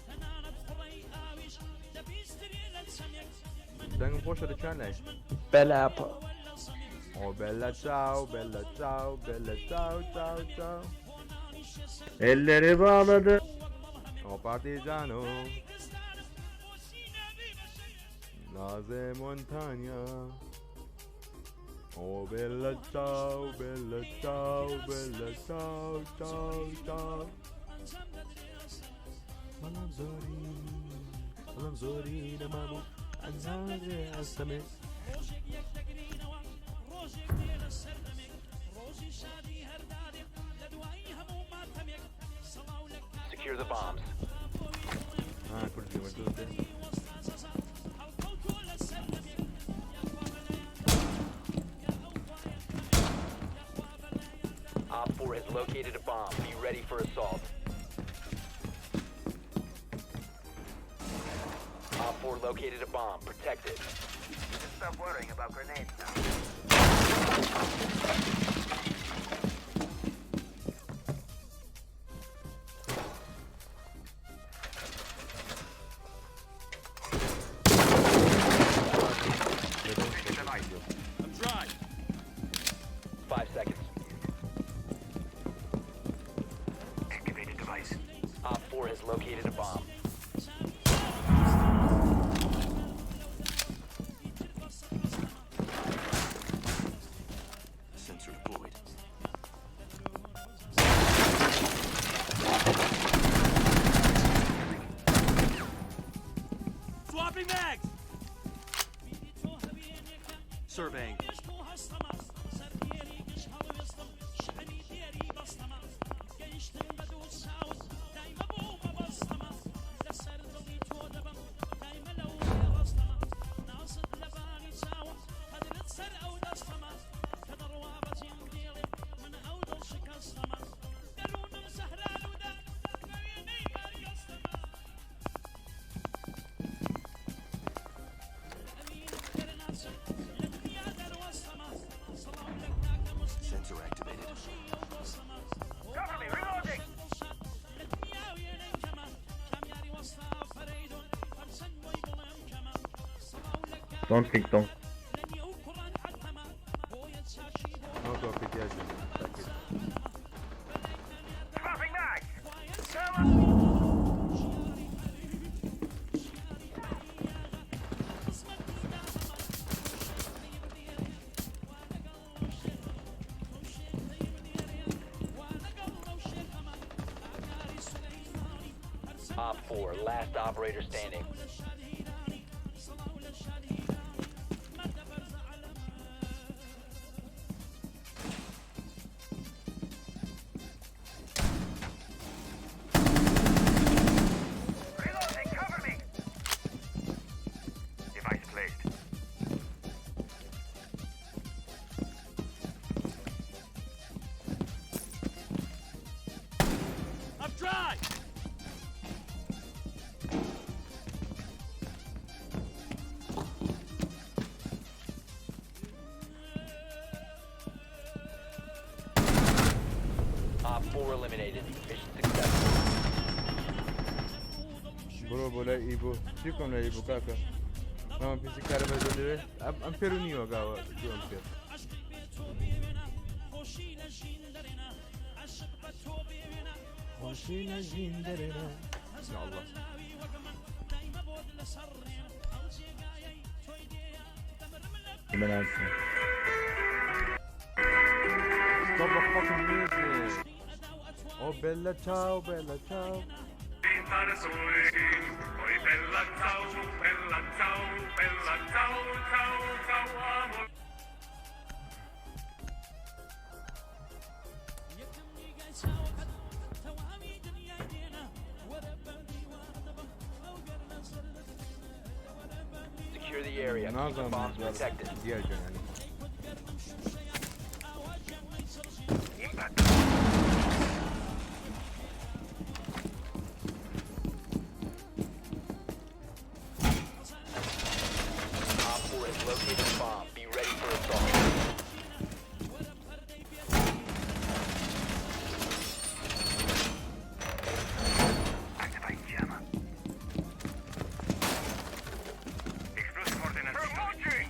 دەنگم خۆشە لە چیان لای Bela pa. Oh bella ciao bella ciao bella ciao ciao ciao. Elleri bağladı. Oh partigiano. Naze montagna. Oh bella ciao bella ciao bella ciao ciao ciao. بەڵام زۆری بەڵام زۆری نەمابوو ئەنجام ئەستەمێ. Secure the bombs. ها کوردی وەردوو. Op 4 has located a bomb. Be ready for assault. Op 4 located a bomb. Protect it. Stop worrying about grenades now. I'm dry. 5 seconds. Activated device. Op 4 has located a bomb. Sensor deployed. Swapping mags. Surveying. Sensor activated. Cover me, reloading! Don't think don't. No to PTS. Taki. Dropping mag! Op 4, last operator standing. Reloading, cover me! Device placed. I'm dry. Op 4 eliminated. Mission successful. بڕۆ بۆ لای ئیبۆ چی بکەم لای ئیبۆ کاکە ئەمە پیسی کارە بە دەوێت ئەم پێر و نیوە گاوە دوم پێ. خۆشی لە ژین دەرێنە یا الله. Ben Ersin. Stop the fucking music. Oh bella ciao bella ciao. the area. Keep the نازانم bombs protected. دیارکەن ینی. Op 4 has located a bomb. Be ready for assault. Activate jammer. Explosive ordnance. Launching!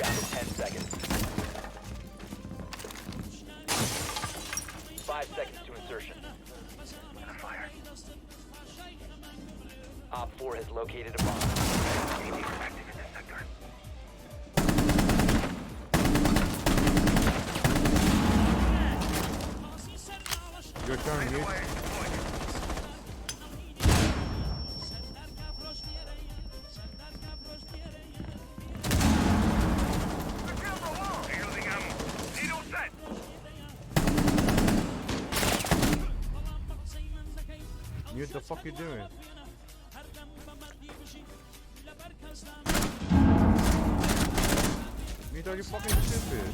Down to 10 seconds. 5 seconds to insertion. Fire. Op 4 has located a bomb. ADS active in this sector. Your turn, mute. Wire deployed. Secure the wall! Reloading ammo. Needle set! Mute the fuck you doing? Mute, are you fucking stupid?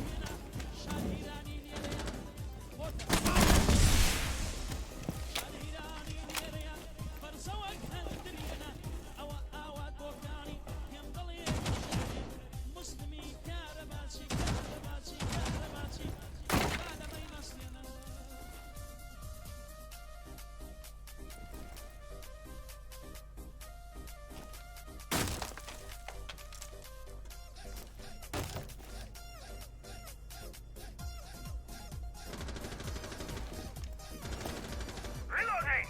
Reloading!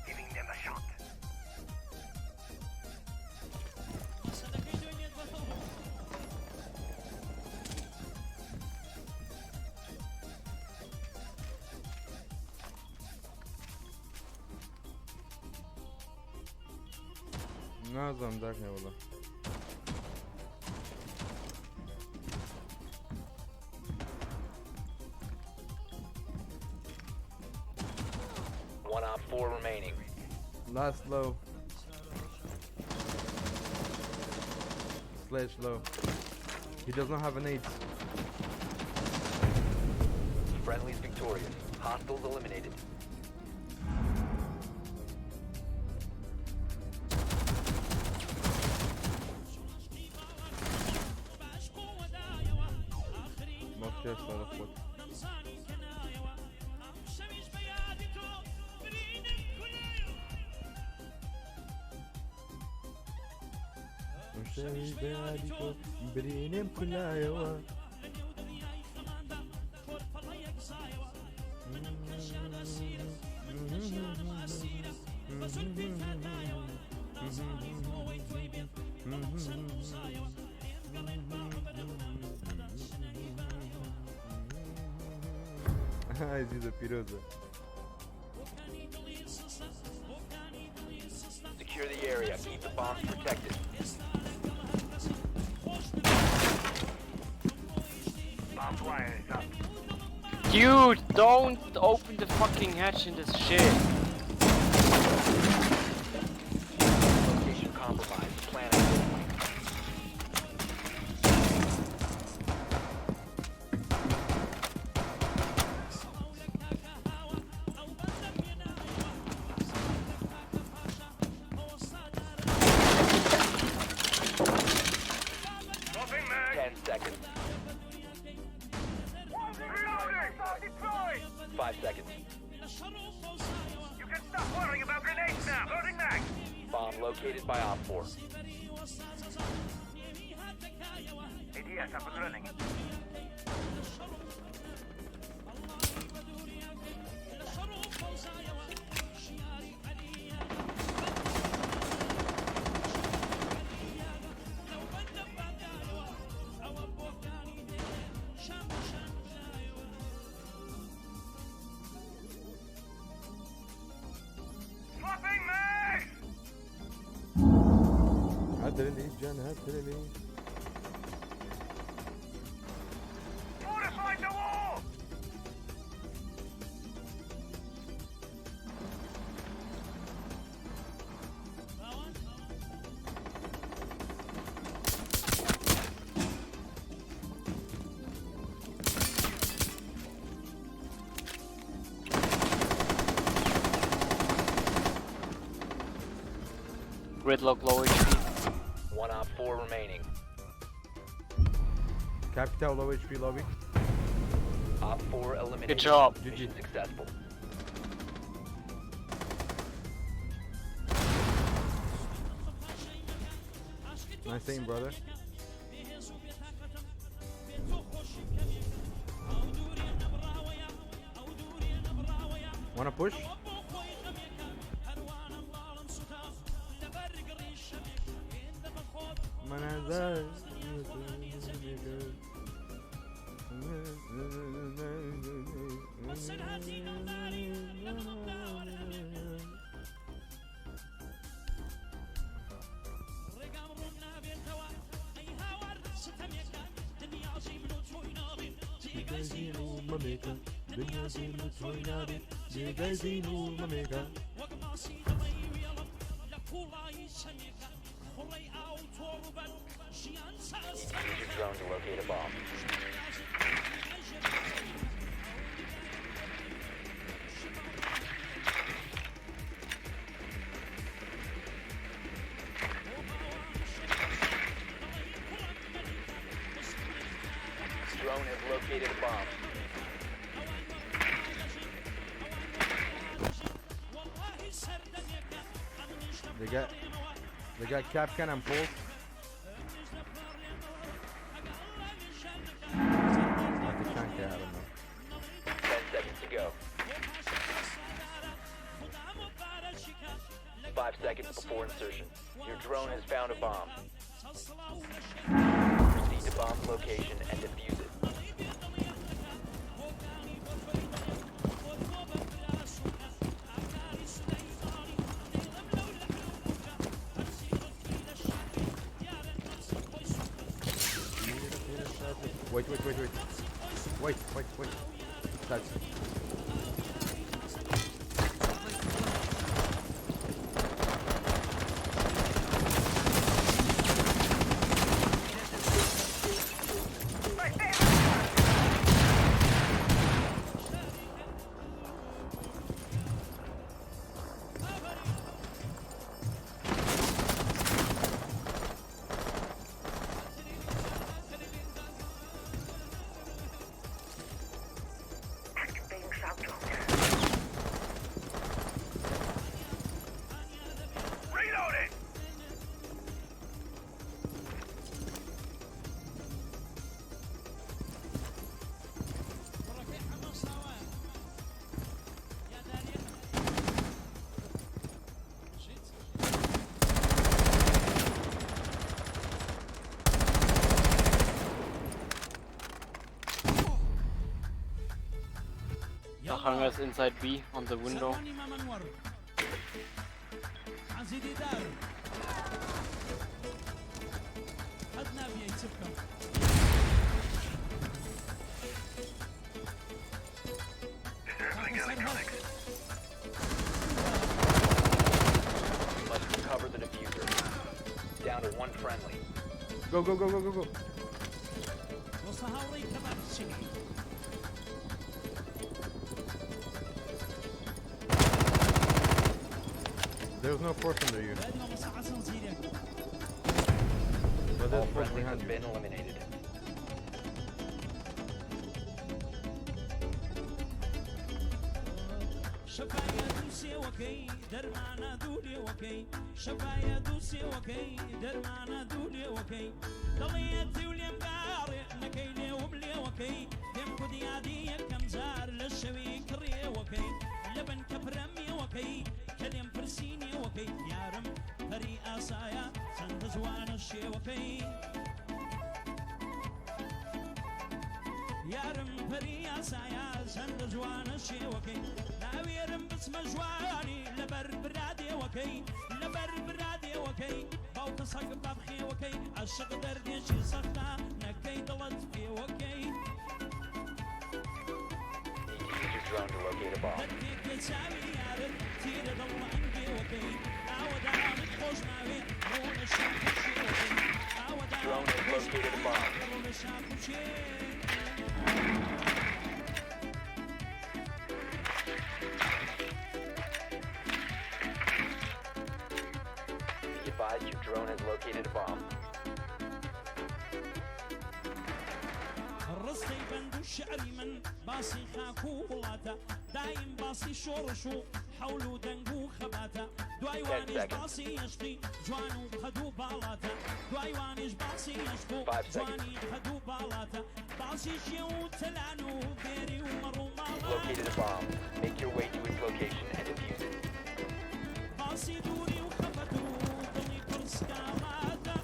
Giving them a shot. نازانم داکنێ وەڵا. One Op 4 remaining. Last low. Sledge low. He does not have an 8. Friendlies victorious. Hostiles eliminated. مافیا سارە خۆت. شەویش بە یادی تۆ برینم کولایەوە. ئازیزە پیرۆزە. Secure the area. Keep the bombs protected. Barbed wire is up. Dude, don't open the fucking hatch in this shit. Location compromised. Plan accordingly. Dropping mag! 10 seconds. Reloading! Deploy! 5 seconds. You can stop worrying about grenades now! Loading mag! Bomb located by Op 4. ADS up and running. Swapping mags! هاترلي جان هاترلي. Fortify the wall! Gridlock low HP. 1 op 4 remaining. Capital low HP lobby. Op 4 eliminated. Good job. Mission successful. Nice aim, brother. Wanna push? Need to use your drone to locate a bomb. Drone has located a bomb. They got Kapkan and Pulse. Not the chunk, I don't know. 10 seconds to go. 5 seconds before insertion. Your drone has found a bomb. Proceed to bomb's location and defuse it. Wait, wait, wait, wait. Wait, wait, wait. Touch. Activating shock drone. Reloading! The hangar's inside B on the window. Disabling electronics. You must recover the defuser. Down to 1 friendly. Go, go, go, go, go, go. There's no force under you. But All there's force friendlies behind have you. been eliminated. Need to use your drone to locate a bomb. Drone has located a bomb. Be advised, advised your drone has located a bomb. ڕستەی بەند و شعری من باسی خاک و وڵاتە دایم باسی شۆڕش و حەول و دەنگ و خەباتە دوای وانیش باسی یەشقی جوان و قەد و باڵاتە دوای وانیش باسی یەشق و جوانی قەد و باڵاتە باسی شێ و تەلان و بێری و مەڕ و You've located a ماڵاتە bomb. Make your way to its location and defuse it. باسی دووری و خەفەت و دڵی پڕ سکاڵاتە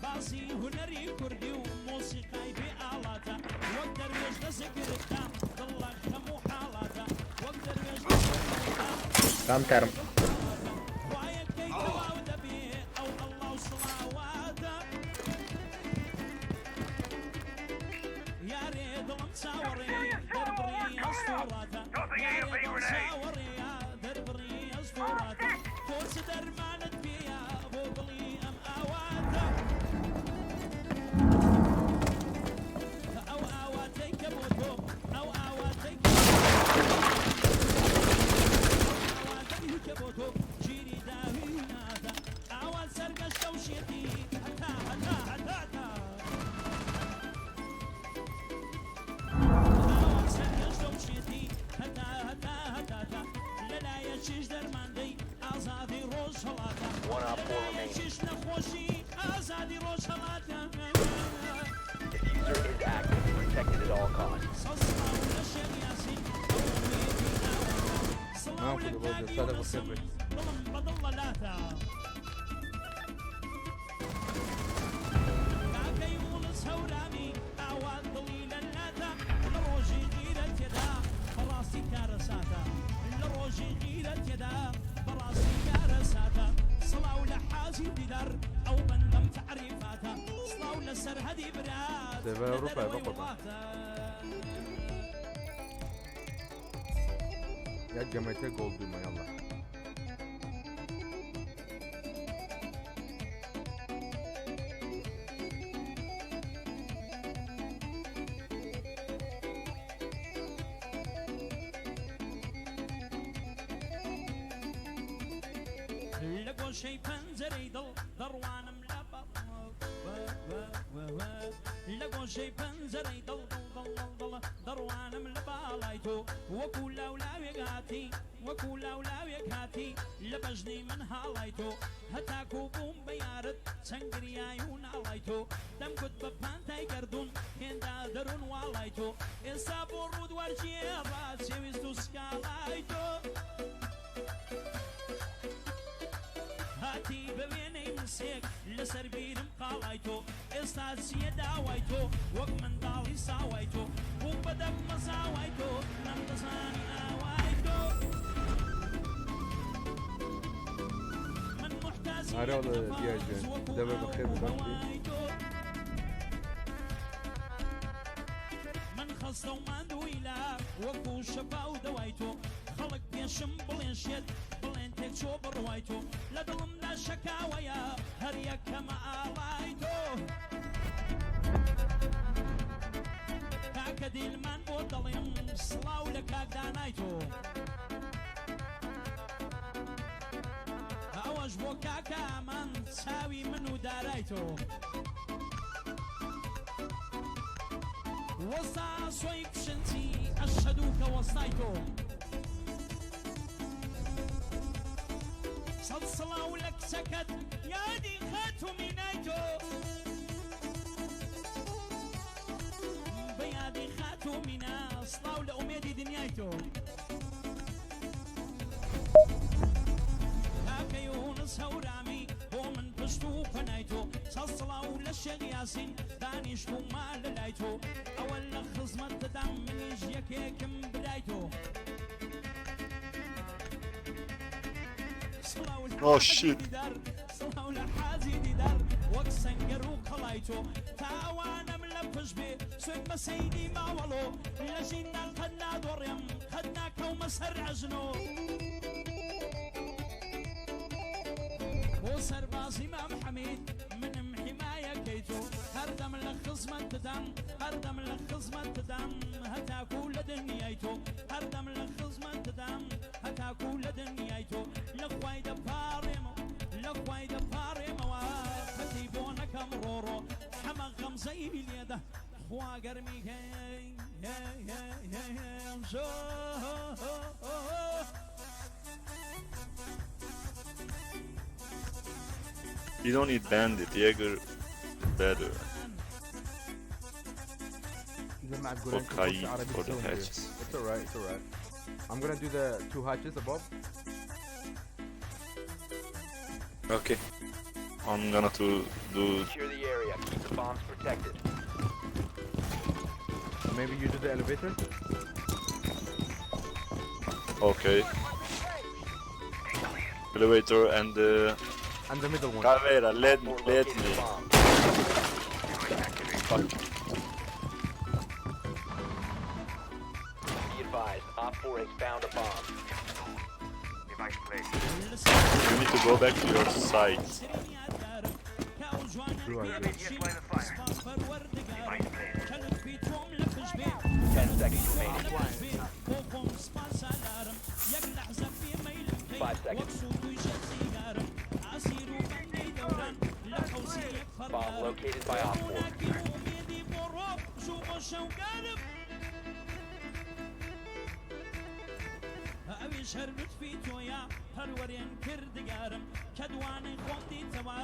باسی هونەری کوردی و مۆسیقای بێ ئاڵاتە وەک دەروێش لە زگرتدا دڵە خەم و حاڵاتە وەک دەروێش لە زگرتدا Tam term. خوایەکەی تەواو دەبێ ئەو ئەڵڵا و سڵاواتە یارێ دڵم چاوەڕێ دەربڕی ئەستوڕاتە یارێ دڵم چاوەڕێیە دەربڕی ئەستوڕاتە تۆ چ دەرمانت پێیە بۆ دڵی ئەم ئاواتە ئەو ئاواتەی کە بۆ تۆ ئەو ئاواتەی کە ئاواتەی کە بۆ تۆ گیری داوی نادە ئاوات سەرگەشتە و شێتی هەتا هەتا هەتا هەتا ئاوات سەرگەشتە و شێتی هەتا هەتا هەتا تا لەلایەکیش دەرماندەی ئازادی ڕۆژهەڵاتە One op four remaining. لەلایەکیش نەخۆشی ئازادی ڕۆژهەڵاتە Diffuser is active. Protect it at all costs. سەسڵاو لە شێخ یاسین ئەو ئومێدی ئاواتە سڵاو لە مام خودە کاک بۆ دەستا لە یونسم بەخێر بێت. دڵم بەدڵە لاتە کاکە یونس هەورامی ئاوات دڵی لە لاتە لە ڕۆژی غیرە تێدا بەڕاستی کارەساتە لە ڕۆژی غیرە تێدا بەڕاستی کارەساتە سڵاو لە حاجی دیدار ئەو بەندەم تعریفاتە سڵاو لە سەرهەدی برات سێرڤەر لە ئەوروپایە دەرەوەی بەقوڕبان. وڵاتە یەک گەمەتە گۆڵ دوومە یاڵا. لە گۆشەی پەنجەرەی دڵ دەڕوانم لە لە گۆشەی پەنجەرەی دڵ دڵ دڵ دڵ دڵ دەڕوانم لە باڵای تۆ وەکو لاولاوێک هاتی وەکو لاولاوێک هاتی لە بەژنی من هاڵای تۆ هەتاکو بووم بە یارت چەند گریای و ناڵای تۆ دەمگوت بە پانتای گەردوون هێندا دەروون واڵای تۆ ئێستا بۆ ڕوود وەرگێڕا چێویست و سکاڵای تۆ هاتی بەوێنەی مسێک لەسەر بیرم قاڵای تۆ ئێستا چییە داوای تۆ وەک منداڵی ساوای تۆ بووم بە دەگمە زاوای تۆ نەمدەزانی ئاوای تۆ من محتاجی ئارە یەک وەڵا دیار نەفەس گیان وەکو دەبە ئاو بەخێر و بێ باشی. هەوای تۆ من خەستە و ماندوویلا وەکو شەفا و دەوای تۆ خەڵک پێشم بڵێن شێت بڵێن تێکچۆ بڕوای تۆ لە دڵمدا شەکاوەیە هەر یەکەمە ئاڵای تۆ کاکە دیلمان بۆ دەڵێم سڵاو لە کاکدانای تۆ ئەوەش بۆ کاکە ئامان چاوی من و دارای تۆ وەستا سۆی کوشنچی ئەشهەدوو کە وەستای تۆ سەد سڵاو لە کچەکەت یادی خاتوو مینای تۆ بە یادی خاتوو مینا سڵاو لە ئومێدی دنیای تۆ کاکە یونس هەورامی بۆ من پشت و پەنای تۆ سەد سڵاو لە شێخ یاسین دانیشت و ما لە لای تۆ ئەوە لە خزمەت دەدام منیش یەکێکم برای تۆ سڵاو لە Oh حاجی shit. دیدار سڵاو لە حاجی دیدار وەک سەنگەر و قەڵای تۆ تاوانم لە پشت بێ سوێن بە سەیدی ماوەڵۆ لە ژیندان قەت نادۆڕێم قەت ناکەومە سەر ئەژنۆ بۆ سەربازی مام حەمید منم حیمایەکەی تۆ هەردەم لە خزمەت دەدام هەردەم لە خزمەت دەدام هەتاکو لە دنیای تۆ هەردەم لە خزمەت دەدام هەتاکو لە دنیای تۆ You don't need bandit, Jaeger better. لما Or تقول انت Kaid عربي for the تسوي here. hatches. It's alright, it's alright. I'm gonna do the two hatches above. Okay. I'm gonna to do Secure the area. Keep the bombs protected. Maybe you do the elevator. Okay. Elevator and the And the middle one. Caveira, let Four let located me. a bomb. Fuck. Be advised, Op 4 has found a bomb. You need to go back to your site. True idea. 10 seconds remaining. 5 seconds. Bomb located by Op 4. ئەویش هەر لطفی تۆیە پەروەرێن کردگارم کە دوانەی خۆم دیتەوە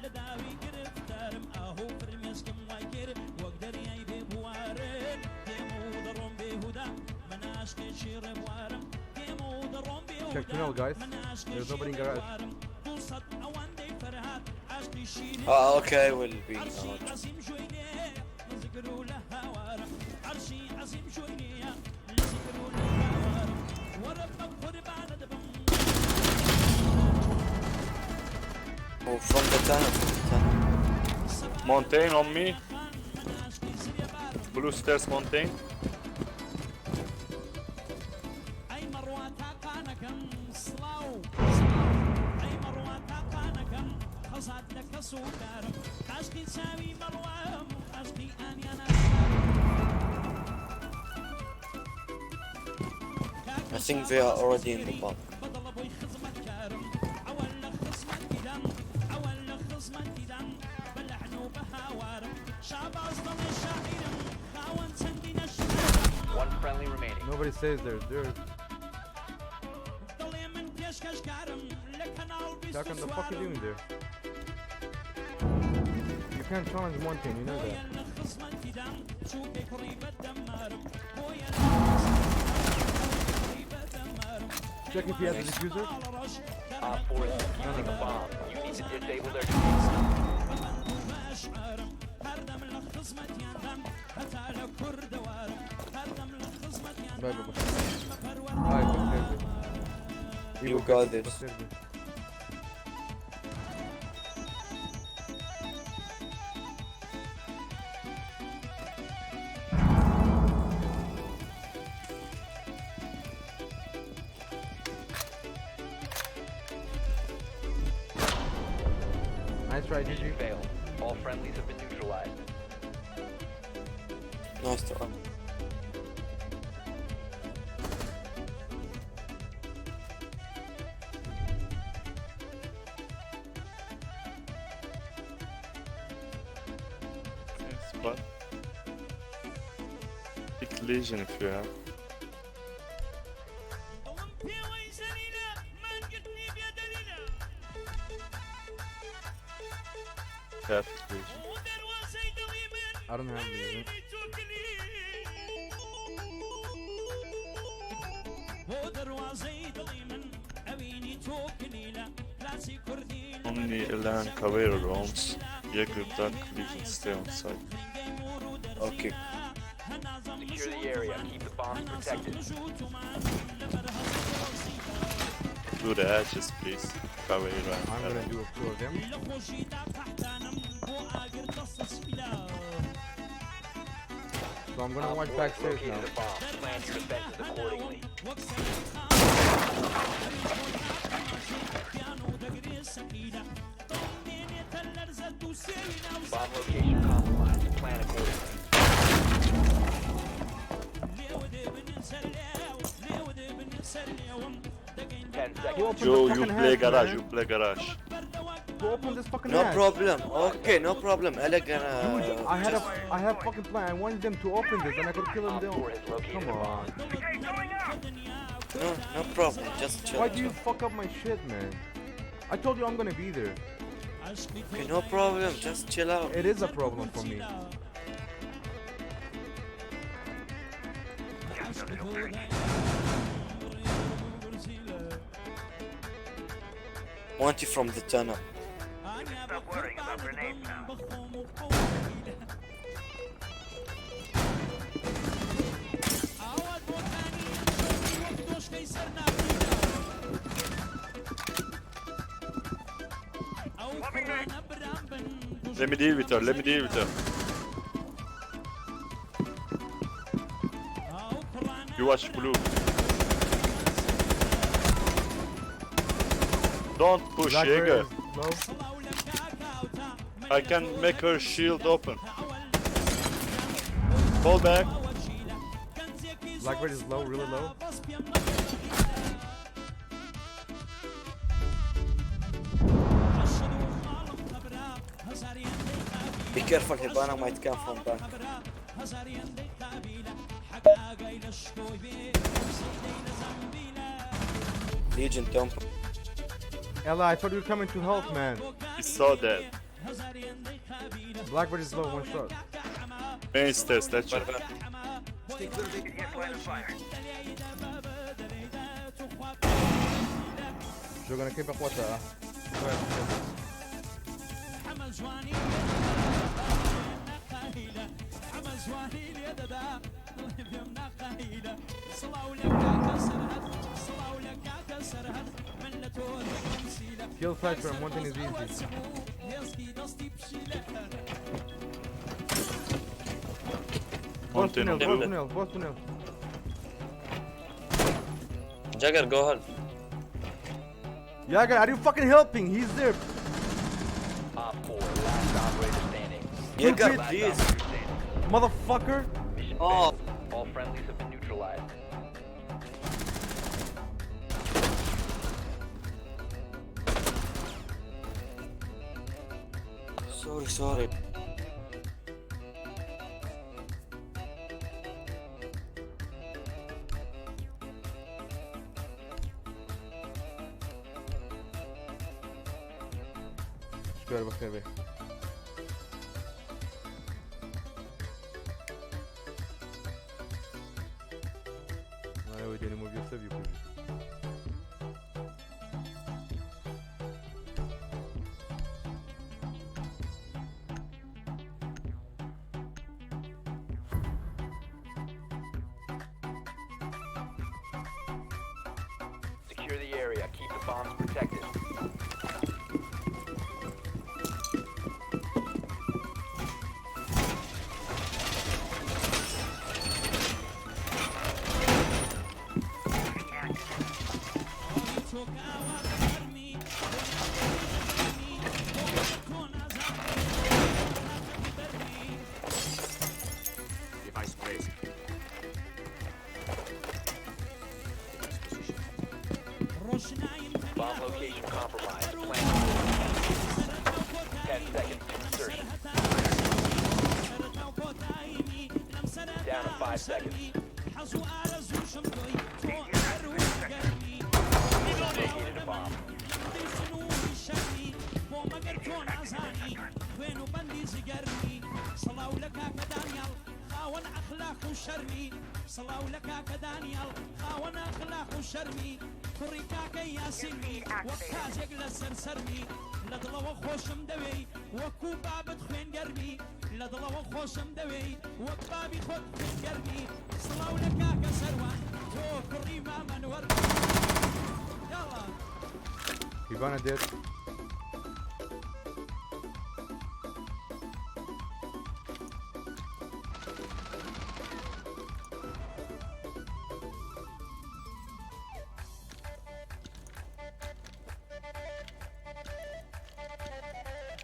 لە داوی گرفتارم ئاهۆ فرمێسکم وای کرد وەک دەریای بێبوارن دێم و دەڕۆم بێهودا من عاشقێکی ڕێبوارم دێم و دەڕۆم Check tunnel, guys. من There's عاشقێکی nobody in garage. ڕێبوارم دووسەد ئەوەندەی فەرهاد عاشقی شیرین Ah, okay, will be عەرشی not. عەزیم ژۆی لێ لە زگر و لە هاوارم عەرشی عەزیم ژۆی لێیە لە زگر و لە هاوارم وەرە بە قوربانە دەبم. Oh, from the tunnel, from the tunnel. Mountain on me. Blue stairs mountain. ئەی مەڕوا تاقانەکەم سڵاو سڵاو ئەی مەڕوا تاقانەکەم خەزات لە کەس و کارم عاشقی چاوی مەڕوام عاشقی ئانیانە. I think they are already in the bomb. بەدڵە بۆی خزمەتکارم ئەوە لە خزمەت دیدەم ئەوە لە خزمەت دیدەم بەلەحن و بەهاوارم شاباز دەڵێ شاعیرم خاوەن چەندی نەشناسم. One friendly remaining. Nobody says there. There. دڵێ من پێشکەشکارم لە کەناڵ بیست و Tarkan, the fuck you سوارم doing there? You can't challenge Mountain, you know that. بۆیە لە خزمەتی دام چووکێک کوڕی بەدەمارم بۆیە لە بەدەمارم. Check if he has a defuser. Op 4 is defusing a bomb. You need to disable their defuser. بەشعرم هەردەم لە خزمەتیاندام هەتا لە کوردەوارم هەردەم لە خزمەتیاندام Bye, bye, bye. Hi, You got this. Nice try, Mission GG. failed. All friendlies have been neutralized. Nice try. Okay, spot. Pick Lesion if you have. ئەوم پێوەی زەلیلە مانگرتنی بێدەلیلە. Perfect Lesion. و دەروازەی دڵی من I don't have Lesion. تۆ کلیل بۆ دەروازەی دڵی من ئەوینی تۆ کلیلە کلاسی کوردی لە Only Elan Caveira roams. Jaeger, Dark Lesion stay on site. Okay. Secure the area. Keep the bombs protected. Do the hatches, please. Caveira and I'm gonna Elan. do two of them. لە خۆشیدا قەحتانم بۆ ئاگر دەستە سپیلە. So I'm gonna Op watch 4 has backstairs located now. a bomb. Plan your defenses accordingly. وەک پیان و دەگرێ سەقیلە دڵم دێنێتە لەرزە دوو سێوی ناو Bomb location compromised. Plan accordingly. لێوە دێبن سەر لێو لێوە دێبن سەر لێوم دەگەین 10 seconds. Who opened Joe, the you fucking play hatch, garage, man? you play garage. بەردەوە to open this fucking No hatch. problem. Okay, no problem. Ella gonna. Dude, I had a I have fucking plan. I wanted them to open this and I could kill them Op down. 4 has located Come a bomb. on. No, no problem. Just chill. Why do you chill. fuck up my shit, man? I told you I'm gonna be there. Okay, no problem. Just chill out. It is a problem for me. Want you from the tunnel. Stop worrying about grenades now. Let me deal with her, let me deal with her. You watch blue. Don't push Blackbird Jaeger. is low. I can make her shield open. Fall back. Blackbird is low, really low. Be careful, Hibana might come from back. Legion, don't. Ella, I thought you were coming to help, man. He saw that. Blackbird is low, one shot. Main stairs, let's check. Yes, line of fire. You're gonna keep up water. Go ahead. Kill Thatcher, Mountain is easy. Both Mountain tunnel, on both blue. tunnel, both tunnel. Jagger, go help. Yaga, are you fucking helping? He's there. Op 4, last operator standing. Jaeger, Last please. operator standing. Motherfucker. Mission Oh. failed. All friendlies have been neutralized. Sorry, sorry. Şükür bakır be. Ay o benim o göster bir kuzu. Secure the area. Keep the bombs protected. Device placed. Device position. Bomb location compromised. Plan 10 seconds to insertion. Down to 5 seconds. Located a bomb. Hibana dead.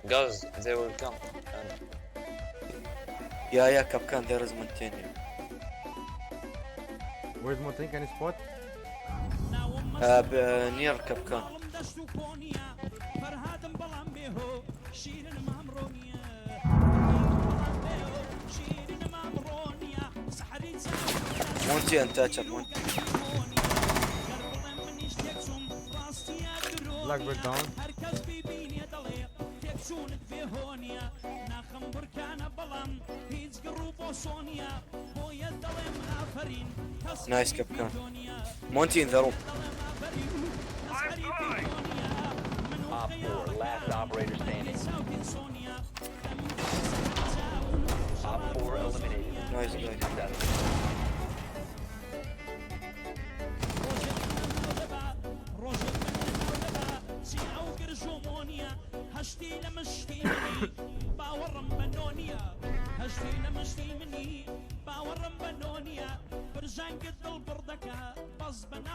Guys, they will come. And... Yeah, yeah, Kapkan, there is Montaigne. Where's Montaigne? Can you spot? Near Kapkan. Monty and touch up Monty. Blackbird down. Nice Kapkan. Monty in the room. Op 4, last operator standing. Op 4 eliminated. Nice Mission guy.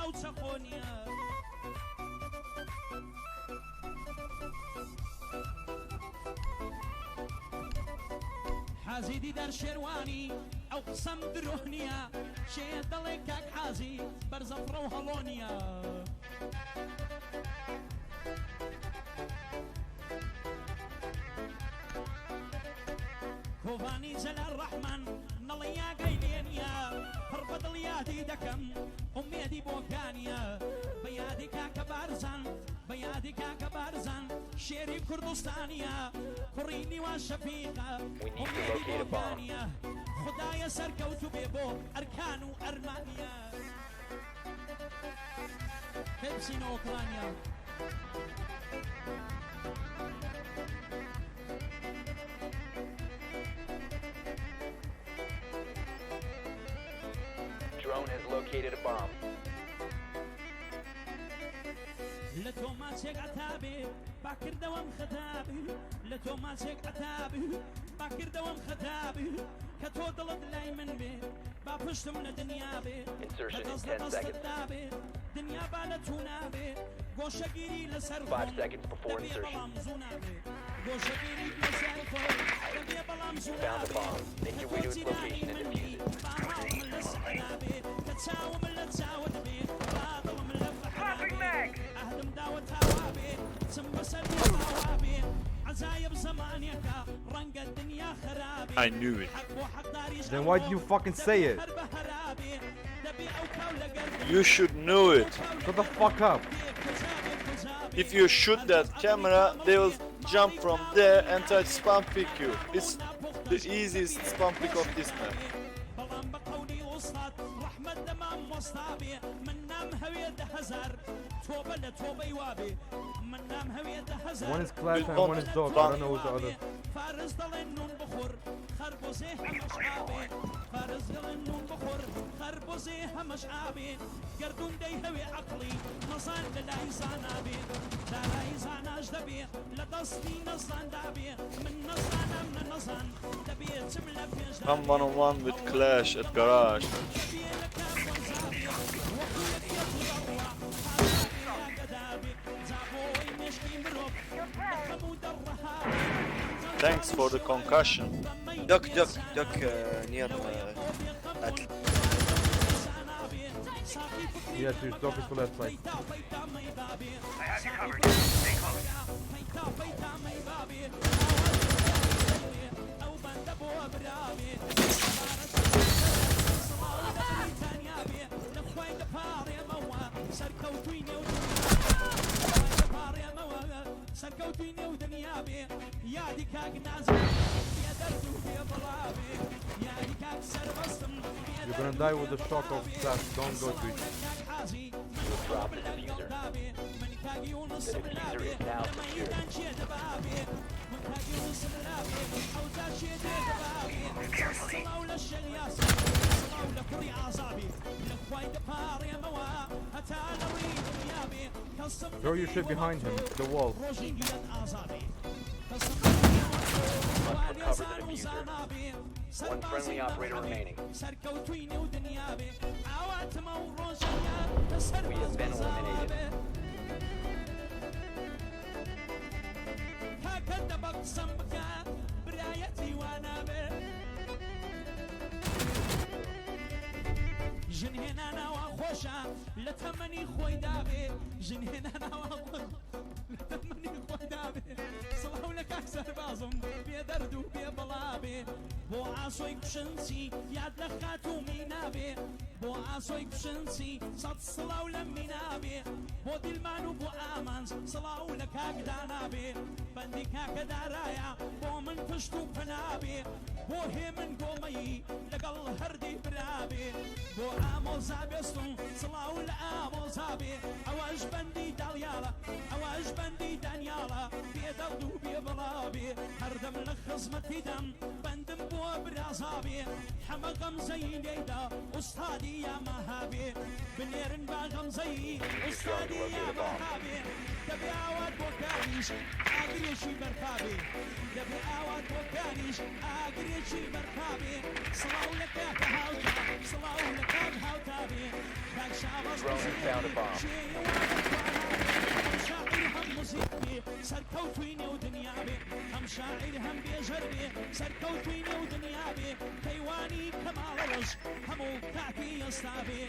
successful. حازی دیدار شێروانی ئەو قسەم درۆ نییە شێ دەڵێ کاک حازی بەرزەفڕە و هەڵۆنیە. کۆڤانی جەلال ڕەحمان نەڵیاگەی لێنیە پڕ بە دڵیادی دەکەم ئومێدی بۆکانیە بە یادی کاکە بارزان بە یادی کاکە بارزان شێری کوردستانیە کوڕی نیوان شەفیقە We need to ئومێدی locate a bomb. بۆکانیە خدایە سەرکەوتو بێ بۆ ئەرکان و ئەرمانیە پێ بچینە ئۆکرانیا. Drone has located a bomb. لە تۆ ماچێک عەتابێ با کردەوەم خەتابێ لە تۆ ماچێک عەتابێ با کردەوەم خەتابێ کە تۆ دڵت لای من بێ با پشتم لە دنیا بێ کە Insertion in دەست لە 10 دەستت seconds. دابێ دنیا با لە تو نابێ گۆشەگیری لەسەر 5 خۆم seconds before دەبێ insertion. بەڵام زوو نابێ گۆشەگیری لەسەر خۆم دەبێ بەڵام زوو Found the نابێ bomb. Make کە your تۆ way to its جیرانی location and منی defuse it. با ماڵم لە سەرابێ کە چاوم لە چاوت بێ با دڵم لە فەحرابێ عهدم داوە تاوابێ چم بەسەر باوابێ عەجایب زەمانێکە ڕەنگە دنیا خرابێ I knew it. حەق بۆ حەقداریش Then why did you fucking say it? هەر بە هەرابێ دەبێ ئەو کاو لە گەردن You should know it. Shut the fuck up. If you shoot that camera, they will jump from there and try to spam pick you. It's the easiest spam pick of this map. بەڵام بە قەولی ئوستاد ڕەحمەت لە مام وەستا بێ من نامهەوێ ده هەزار تۆبە لە تۆبەی وابێ من نامهەوێ ده هەزار One is Clash and one is Dog. I don't know who's the other. فارس دەڵێن نون بخۆر خەربۆزێ هەمەش ئابێ فارس دەڵێن نون بخۆر خەربۆزێ هەمەش ئابێ گەردوون دەیهەوێ عەقڵی نەزان لە لای زانابێ دارایی زاناش دەبێ لە دەستی نەزاندابێ من نەزانم نە نەزان دەبێ چم لە پێش Come one on one with Clash at garage. Thanks for the concussion. Duck, duck, duck near at Yes, your dog is the left side. I have you covered. Stay close. You're gonna die with the shock of Clash. Don't go to it. You have dropped the defuser. The defuser is now secured. Carefully. Throw your shit behind him, the wall. Must recover the defuser. One friendly operator remaining. We have been eliminated. ژنهێنانەوە خۆشە لە تەمەنی خۆی دابێ ژنهێنانەوە خۆش تەمەنی خۆیدا بێ سڵاو لە کاک سەربازم بێ دەرد و بێ بەڵا بێ بۆ ئاسۆی کوشنچی یاد لە خاتوو مینا بێ بۆ ئاسۆی کوشنچی سەد سڵاو لە مینا بێ بۆ دیلمان و بۆ ئامانج سڵاو لە کاک دانا بێ بەندی کاکە دارایە بۆ من پشت و پەنا بێ بۆ هێمن گۆمەیی لەگەڵ هەردی برا بێ بۆ ئامۆزا بێستون سڵاو لە ئامۆزا بێ ئەوەش بەندی داڵیاڵە ئەوەش بەندی دانیاڵە بێ دەرد و بێ بەڵا بێ هەردەم لە خزمەتیدام بەندم بۆ برازا بێ حەمە غەمزەی لێیدا ئوستادی یاماها بێ بنێرن با غەمزەی ئوستادی یاماها بێ دەبێ ئاوات بۆکانیش ئاگرێکی بەرپا بێ دەبێ ئاوات بۆکانیش ئاگرێکی بەرپا بێ سڵاو لە کاکە هاوتا سڵاو لە کاک هاوتا بێ کاک شاباز Drone has found a بزێوی bomb. کێیە وا بەتوانا بێ هەم شاعیر هەم موزیک بێ سەرکەوتووی نێو دنیا بێ هەم شاعیر هەم بێژەر بێ سەرکەوتووی نێو دنیا بێ کەیوانی کەماڵەوەش هەموو کاتی ئێستا بێ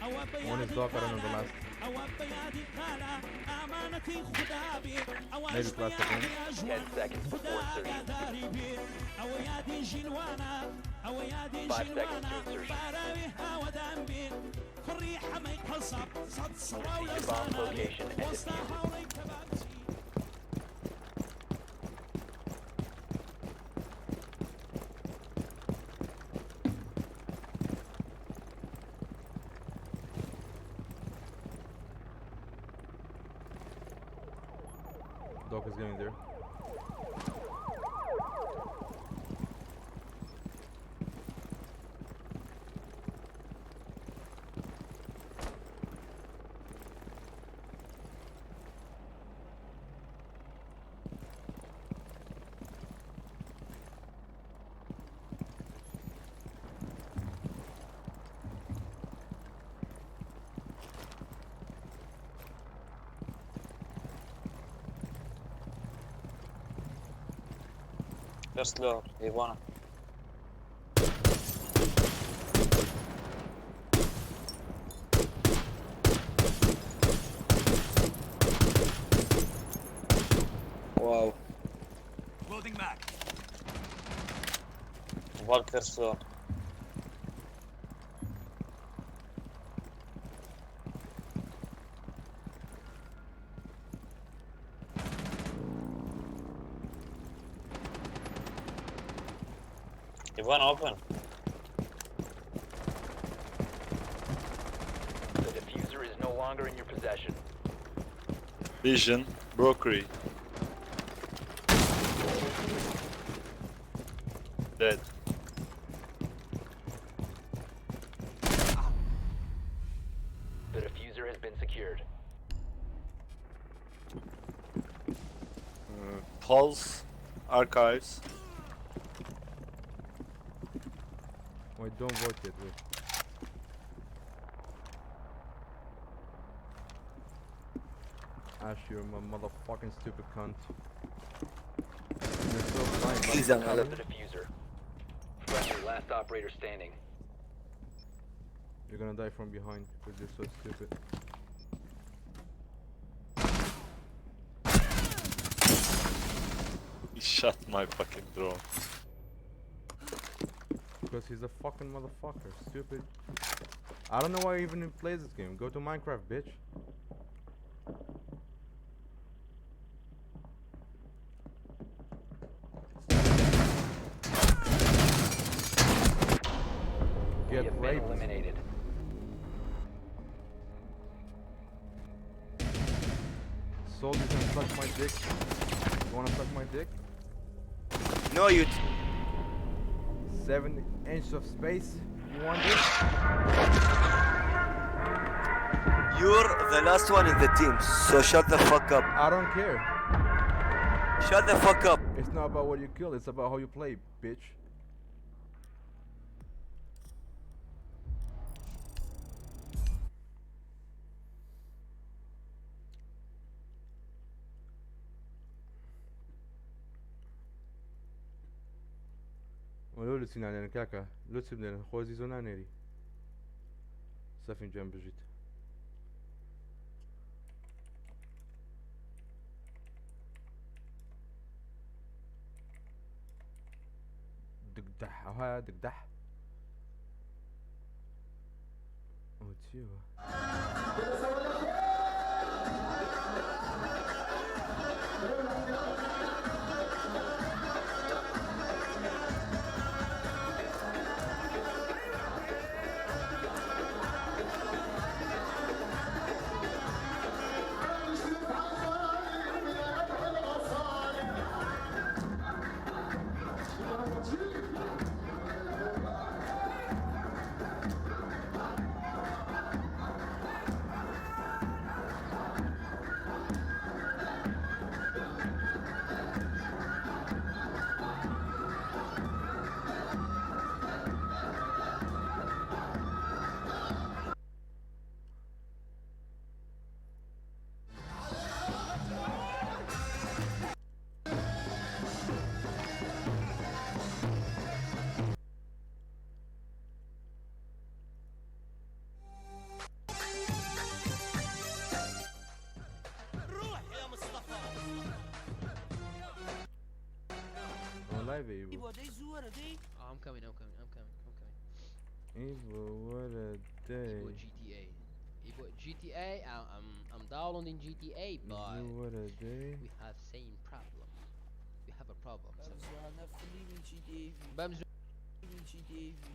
ئەوە بە One is یادی dark, I don't know the خاڵە last. ئەوە بە یادی خاڵە ئامانەتی خودا بێ ئەوەش Maybe بە plastic یادی one. ئەژوان 10 seconds خودا before insertion. ئاگاداری بێ ئەوە یادی ژیلوانە ئەوە یادی 5 seconds to ژیلوانە insertion. باراوی هاوەدان بێ کوڕی حەمەی قەساب سەد سڵاو Proceed لە to bomb's زانا بێ location and وەستا defuse it. هاوڕێی کەبابچی Dog is going there. First floor, Ivana. Wow. Loading back. Valk first floor. Ivana, open. The diffuser is no longer in your possession. Vision, Brokery. Dead. The diffuser has been secured. Pulse, Archives. Wait, don't vote yet, wait. Ash, you're a motherfucking stupid cunt. You're so blind. Please, I'm Cover the diffuser. Friendly, last operator standing. You're gonna die from behind because you're so stupid. He shot my fucking drone. Because he's a fucking motherfucker, stupid. I don't know why he even plays this game. Go to Minecraft, bitch. We Get have been raped. eliminated. Soul, you can suck my dick. You wanna suck my dick? No, you. 7 inches of space. You want this? You're the last one in the team, so shut the fuck up. I don't care. Shut the fuck up. It's not about what you kill, it's about how you play, bitch. وەلۆ لوسی نانێرن کاکە لوسی بنێرن خۆزی زۆ نانێری سەفین گیان بژیت. ئەوها دگدەح ئەوە چییەوە؟ Live Evo. Oh, I'm coming, I'm coming, I'm coming, I'm coming. Evo, what a day. Evo GTA. Evo GTA, I'm downloading GTA, but what a day. We have same problem. We have a problem.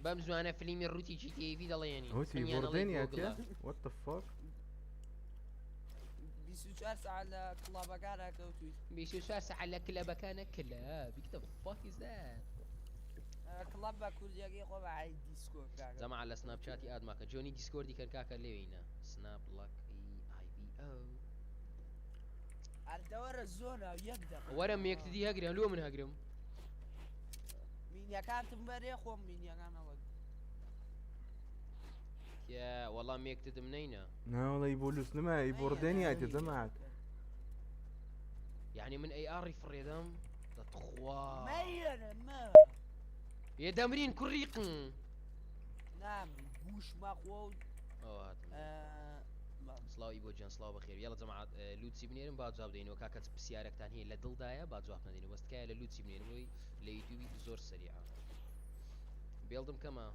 بەم زوانە فلیمی ڕووتی GTA V دەڵێنی. هوتی بۆردێنیاتە؟ What the fuck? 24 ساعة لە کڵابەکانە کەوتوی. 24 ساعة لە کلابەکانە کلاب. What the fuck is that? کڵاب بە کوردیەکەی خۆ بە عەی دیسکۆ کاکە. جەماعە لە سناپ چاتی ئادماکە جۆنی دیسکۆردی کەن کاکە لێوینە سناپ لاک ئی ئای بی ئەو. ئەردەوەرە زۆرە یەک دەقە. وەرە مێکتدی هەگرم لۆ من هەگرم. مینیەکانتم بەرێ خۆم مینیەکان هەڵەگرم. يا والله مێکتدم نەینە. نا والله يبو لوس نما يبو ردينياتي جماعة. يعني من ئەی ئاڕی فڕێدەم دەتخوا. مەیەرە مە. یە دەمرین کوڕیقن. نام گوش ماخۆ. ئەوە هاتم. سڵاو ئیبۆ گیان سڵاو بەخێر. یاڵە جەماعەت لوتسی بنێرم با جواب دەینەوە کاکە پرسیارێکتان هەیە لە دڵدایە با جواب نەدەینەوە بەس تکایە لە لوتسی بنێرم بۆی لە یوتیوبی زۆر سەریعە. بێڵدم کەمە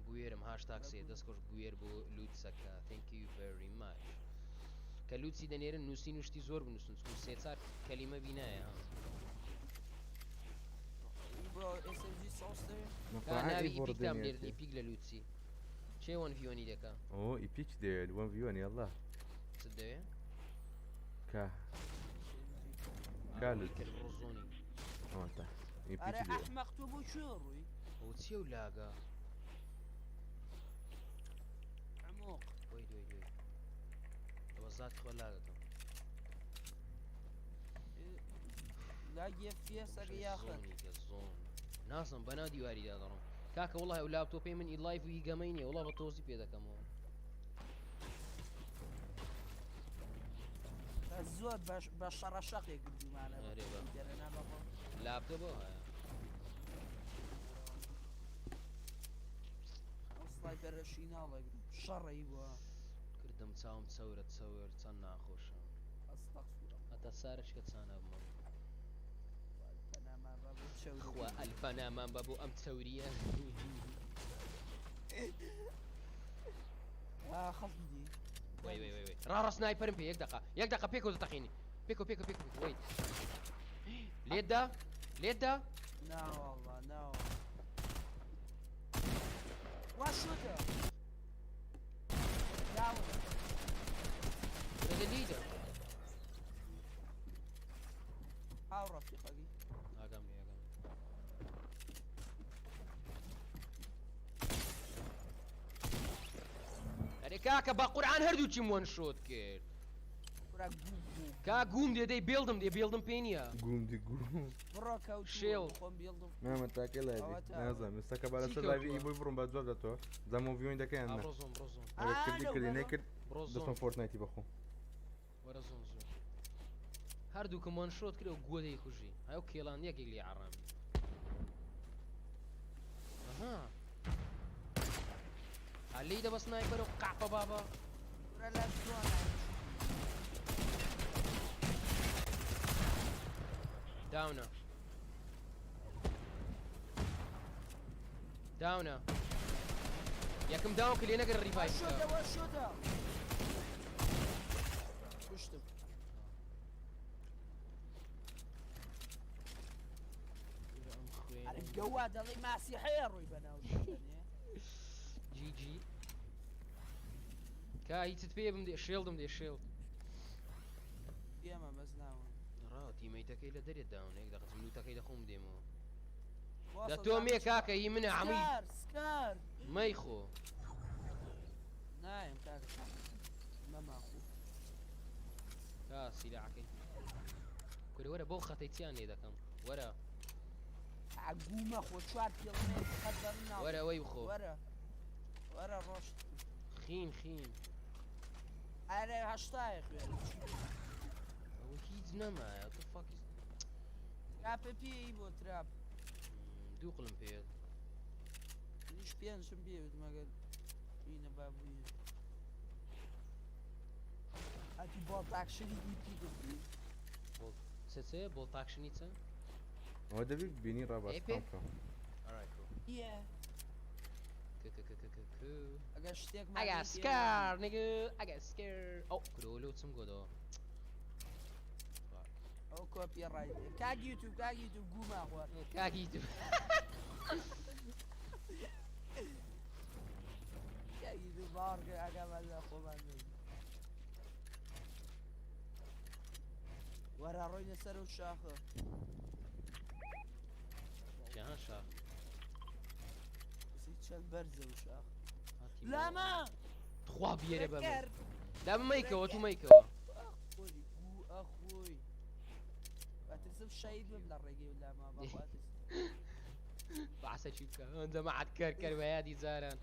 بوێرم هاشتاگ سێ دەست خۆش بوێر بۆ لوتسەکە thank you very much. کە لوتسی دەنێرن نووسین و شتی زۆر بنووسن چونکە سێ چار کەلیمە بینایە. ناوی ئیپیکتان بنێرن ئیپیک لە لوتسی چێ وەن ڤیۆنی دەکا؟ ئۆ ئیپیک دەوێت وەن ڤیۆنی یاڵڵا. چت دەوێ؟ کا کا لوتسی. ڕۆزۆنی. ئەوەتا ئیپیک ئەرێ دەوێت. ئەحمەق تۆ بۆ کوێ ڕووی؟ ئەوە چییە و لاگە؟ عموق. وەی دوی دوی. ئەوە زات خۆ لاگەکەم. لاگێ فێسەکە یاخە. زۆنیکە زۆن. نازم بەناو دیواریدا دەڕۆم. کاکە وڵی ئەو لاپتۆپەی من ئی لایڤ و ئی گەمەی نییە وڵا بە تۆزی پێ دەکەمەوە. زۆر بە شەڕەشەقێک کردوومانە. ئەرێ بە. لاپتۆپ بۆ هەیە. ئەو سنایپەرەشی ناڵەگرم شەڕەی بووە. کردم چاوم چەورە چەور چەند ناخۆشە. ئەستەغفورالله. هەتا سارشکە چانە بمە. پەنامان بە بۆ چەوری. خوا ئەلفەنامان بە بۆ ئەم چەوریە. خەڵکی دی. وەی وەی وەی وەی. ڕاڕە سنایپەرم پێ یەک دقە یەک دقە پێکەوە دەتەقینی. پێکەوە پێکەوە پێکەوە وەی. لێت دا؟ لێت دا؟ نا والله نا والله. وا شوتە. داون. برادە لیدا. هاو ڕەفیقەکەی. ئاگام لێ ئاگام. ئەرێ کاکە بە قورئان هەردووکیم وەن شۆت کرد. کورا گوم بوو. کا گوم دێ دەی بێڵدم دێ بێڵدم پێ نییە. گوم دی گوم. بڕۆ کەوتووە، شێڵ. خۆم بێڵدم. مامە تاکە لایڤی. ئەوە تا. نازانم ئێستا کە با لەسەر چی لایڤی کەوتووە؟ ئیبۆی بڕۆم با جواب دەتەوە. زەمۆ ڤیۆین دەکەیان ئا، نا. بڕۆ زۆن، بڕۆ زۆن. ئەگەر کردی ئا، کردی لەو نەکرد بڕۆ زۆن. دەستم فۆرتنایتی بەخۆم. وەرە زۆن زۆن. هەردووکم وەن شۆت کرد و گووە دەیکوژی. ئەو کێڵان یەکێک لێ عەڕامی. ئەها. ئا، لێی دە بە سنایپەر و قەعپە بابا. کورە لە زۆنە. داونە. داونە یەکم داون کە لێ نەگەر ڕیڤایڤ بکە. شۆتە وە شۆتە کوشتم. ئەرە گەوا دەڵێی ماسی هەیە ڕووی بەناو جی جی کا هیچت پێ بم دێ شێڵدم دێ شێڵد ئێمە بەس ناوە ڕا تیمەیتەکەی لە دەرێت داون یەک دەقە لوتەکەی دەخۆم دێمەوە دە تۆ مێ کاکە هی منە عەمووی سکار سکار مەیخۆ نایم کاکە مەماخۆ کا سیلاعەکەی کورە وەرە بۆ خەتەی چیان لێ دەکەم وەرە ئاگوو مەخۆ چوار پیڵمێ قەت بە من ناڵێ وەرە وەی بخۆ وەرە وەرە ڕۆشت خین خین ئەرێ هەشتایە خوێن ئەوە هیچ نەمایە What the fuck is تراپە پێی بۆ تراپ دوو قلم پێیەت منیش پێنجم پێوت مەگەر ئینە بابوویە ئەتی بۆڵت ئاکشنی ئی پی گرتی چ چ بۆڵت ئاکشنی چ ئەوە دەبی بینی ڕاباس ئێ پێ؟ Alright, cool. Yeah. ک ک ک ک ک ک ئەگەر شتێک I got scared, nigga. I got scared. Oh, کورە لۆ چم گۆدەوە. ئەو کۆپی ڕایت کاک یوتیوب کاک یوتیوب گوما خوارد کاک یوتیوب کاک یوتیوب باوەڕ کە ئاگامان لە خۆمان نەبی وەرە ڕۆینە سەر و شاخە جەهان شاخ کەسی چەند بەرزە و شاخ لاما تخوا بیێرە بە من کەر. لا مەیکەوە تو مەیکەوە ئەخۆی گوو ئەخۆی ئەترسم شەهید بم لە ڕێگەی و لاما بەخوا ئەترسم. بەعسە چی بکە جەماعەت کەر کەر بە یادی جاران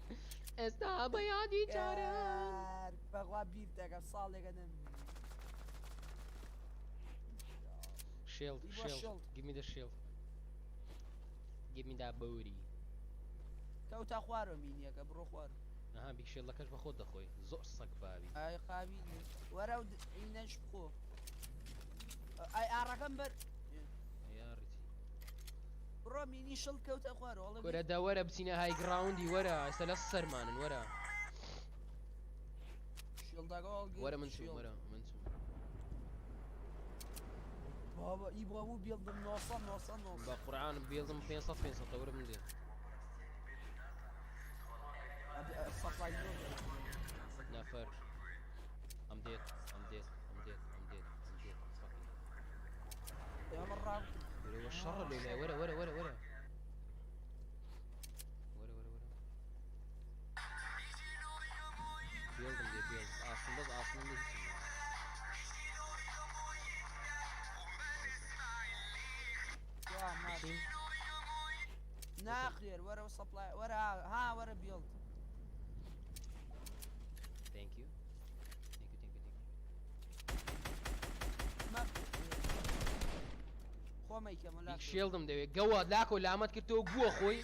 ئێستا بە یادی جاران کەر بەخوا بیر دەکەم ساڵێکە نەم شێڵد ئی بۆ شێڵد شێڵد. Give me the shield. Give me that booty. کەوتە خوارەوە مینیەکە بڕۆ خوارەوە ئەها بیگ شێڵەکەش بە خۆت دەخۆی زۆر سەگ باوی ئای قابیل وەرە و ئینەش بخۆ ئای ئاڕەکەم بەر یاڕیتی بڕۆ مینی شڵ کەوتە خوارەوە ئەڵێ کورە دە وەرە بچینە های گراوندی وەرە ئێستا لە سەرمانن وەرە شیڵدەکە هەڵگر وەرە من چوم شیڵد. وەرە من چوم بابا ئی بابو بێڵدم 900 900 900 بە قورعان بێڵم 500 500 وەرە من دێ سەپلای نەفەر I'm dead I'm dead I'm dead I'm dead I'm dead I'm fucking dead. ئێمە ڕام وەرە وە شەڕە لۆ لای وەرە وەرە وەرە وەرە وەرە وەرە وەرە بێڵدم دێ بێڵد ئاسن بەس ئاسنم دێ هیچم نەما. بچین؟ ناخێر وەرە سەپلای وەرە ها وەرە بێڵد Thank you. Thank you, thank you, thank you. خۆمەیکەمە بیگ شێڵدم دەوێت گەوە لاکۆ لامەت کردەوە گووە خۆی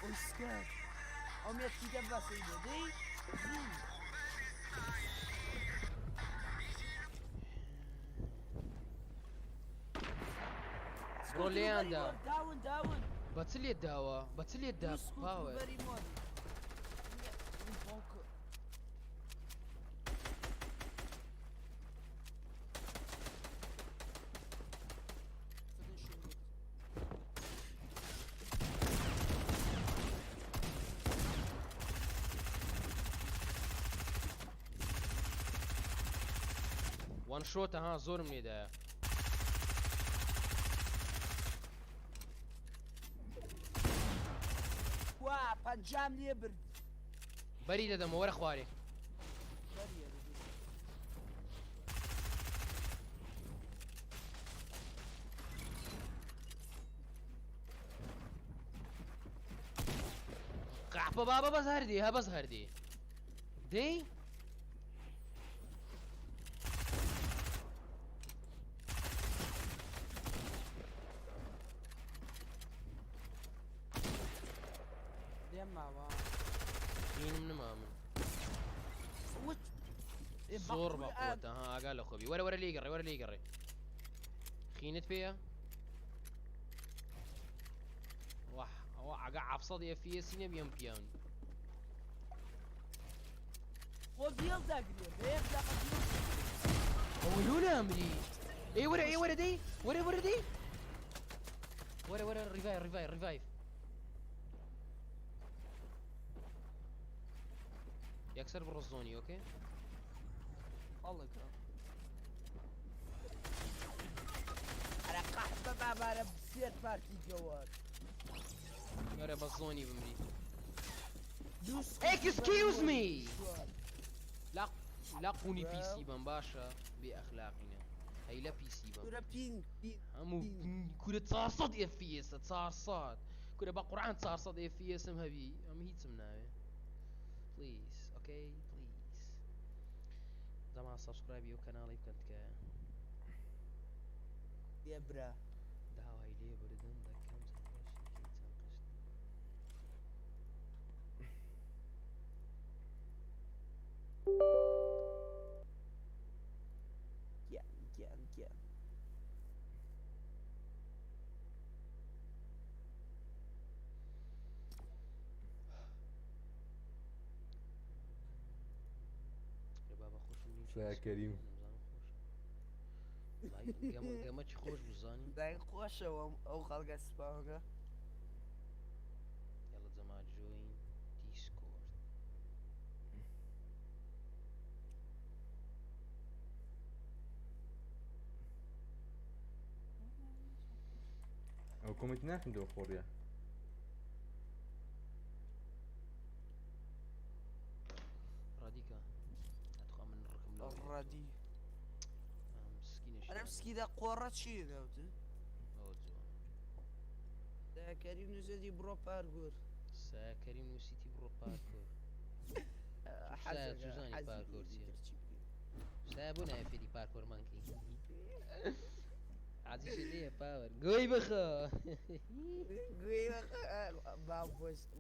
ئۆی سکار ئەو مێتکیتە بەسەی بۆ دەی زوو. بڕۆ لێیاندا داون داون بە چ لێت داوە بە چ لێت دا پاوە بەری مۆر باوکە. وان شۆتە ها زۆرم لێدایە وا پەنجام لێ برد بەری دەدەمەوە وەرە خوارێ بەریە دەدەی. قەحپە بابە بەس هەردی هە بەس هەردی دەی لێم ماوە خینم نما من وت ئێ زۆر بەقوی بەقوەتە ها ئاگا لە خۆبی وەرە وەرە لێگەڕێ وەرە لێگەڕێ خینت پێیە وا ئەوە ئەگە 700 FPS نەبی ئەم پیاونی. خۆ بیڵ دەگرێ بە یەک دەقە بیڵ. ئەوە لۆ نامری؟ ئێ وەرە ئێ وەرە دەی وەرە وەرە دەی وەرە وەرە ڕیڤایڤ ڕیڤایڤ ڕیڤایڤ یەکسەر بڕۆ زۆنی ئۆکەی. هەڵەکە ئەرە قەحبە بابارە سێر پارتی گەواد. وەرە بە زۆنی بمری. Excuse me! لا لا قونی پیسی بم باشە بێ ئەخلاقینە هەی لە پیسی بم. کورە پینگ هەموو کورە 400 FPS 400 کورە بە قورعان 400 FPS م هەبی ئەم هیچم ناوێ. Please, okay, please. جەما subscribe ی ئەو کەناڵی بکەن تکایە. یە برا. داوای لێ بردن دەکەم چەند بەشێکی چەند قشت. گیان گیان گیان. بابا خۆشم نیم سا کەریم. گەمە چی خۆش بزانی. دای خۆشەوە ئەو خەڵکە سپاوەکە. یاڵە جەما join Discord. ئەو comment ناخندەوە خۆڕیە. ڕادیکە ئەتخوا من ڕکم لەوە ڕادی. مسکینە ئەرە مسکینە قۆڕە چی دەوتن؟ ئەوە جوان. کەریم نووسێتی بڕۆ پارکۆر. سا کەریم نووسیتی بڕۆ پارکۆر. سا چزانی پارکۆر چییە؟ سا بۆ نایە فێری پارکۆرمان کەی. عزیزی لێیە پاوەر گوی بخە. گوێی بخە با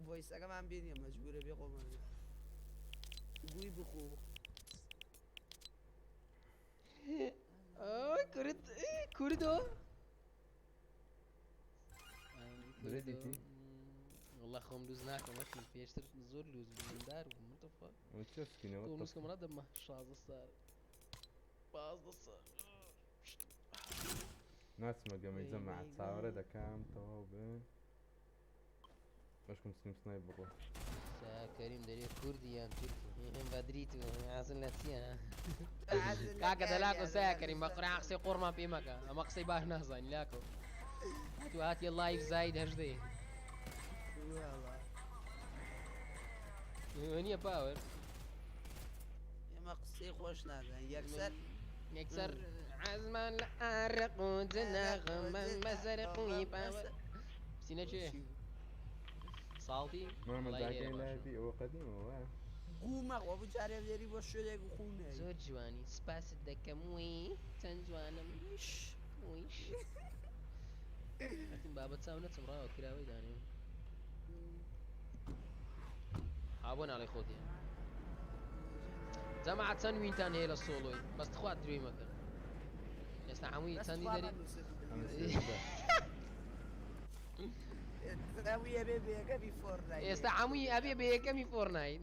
ڤۆیسەکەمان بینیە مەجبورە بێ خۆمان گوی بخۆ. کورد کوردۆ کوردۆ والله خۆم لوز ناکەم وەکی پێشتر زۆر لوز بووم مندار بووم what the fuck. ئەوە چیە سکینە خۆم لوز کەم ڕادەمە 16 ساڵ 15 ساڵ. ناچمە گەمەی جەماعەت چاوەڕێ دەکەم تەواو بێ بەشکم سنیم سنایپ بڕۆ. سا کەریم دەرێ کوردی یان تورکی بەدریت و عازل لە چییە؟ کاکە دەلاکۆ سا کەریم بە قورئان قسەی قۆڕمان پێ مەکە ئەمە قسەی باش نازانی لاکۆ هاتوو هاتیە live زاید هەژدەی نییە پاوەر. ئێمە قسەی خۆش نازانین یەکسەر یەکسەر عزمان لە ئارەق و جناغمان بەسەر قوی پاوەر. سینە چێ؟ ساڵتی؟ مامە وەڵای داکەی لێرە باشە. لایەتی ئەوە قەدیمە وایە. گوو مەخۆ بجارێ لێری بۆ شوێنێک و خوو نەی. زۆر جوانی سپاست دەکەم وی چەند جوانم ویش. هاتم بابە چاو نەچم ڕاوە کراوەی دانێم. ها بۆ ناڵێ خۆتێ. جەماعەت چەند وینتان هەیە لە سۆڵۆی بەس تخوا درۆی مەکەن. ئێستا هەمووی بەس چەندی تخوا دەری؟ مەنووسن. هەمووی ئەبێ بە یەکەمی فۆرنایت. ئێستا هەمووی ئەبێ بە یەکەمی فۆرنایت.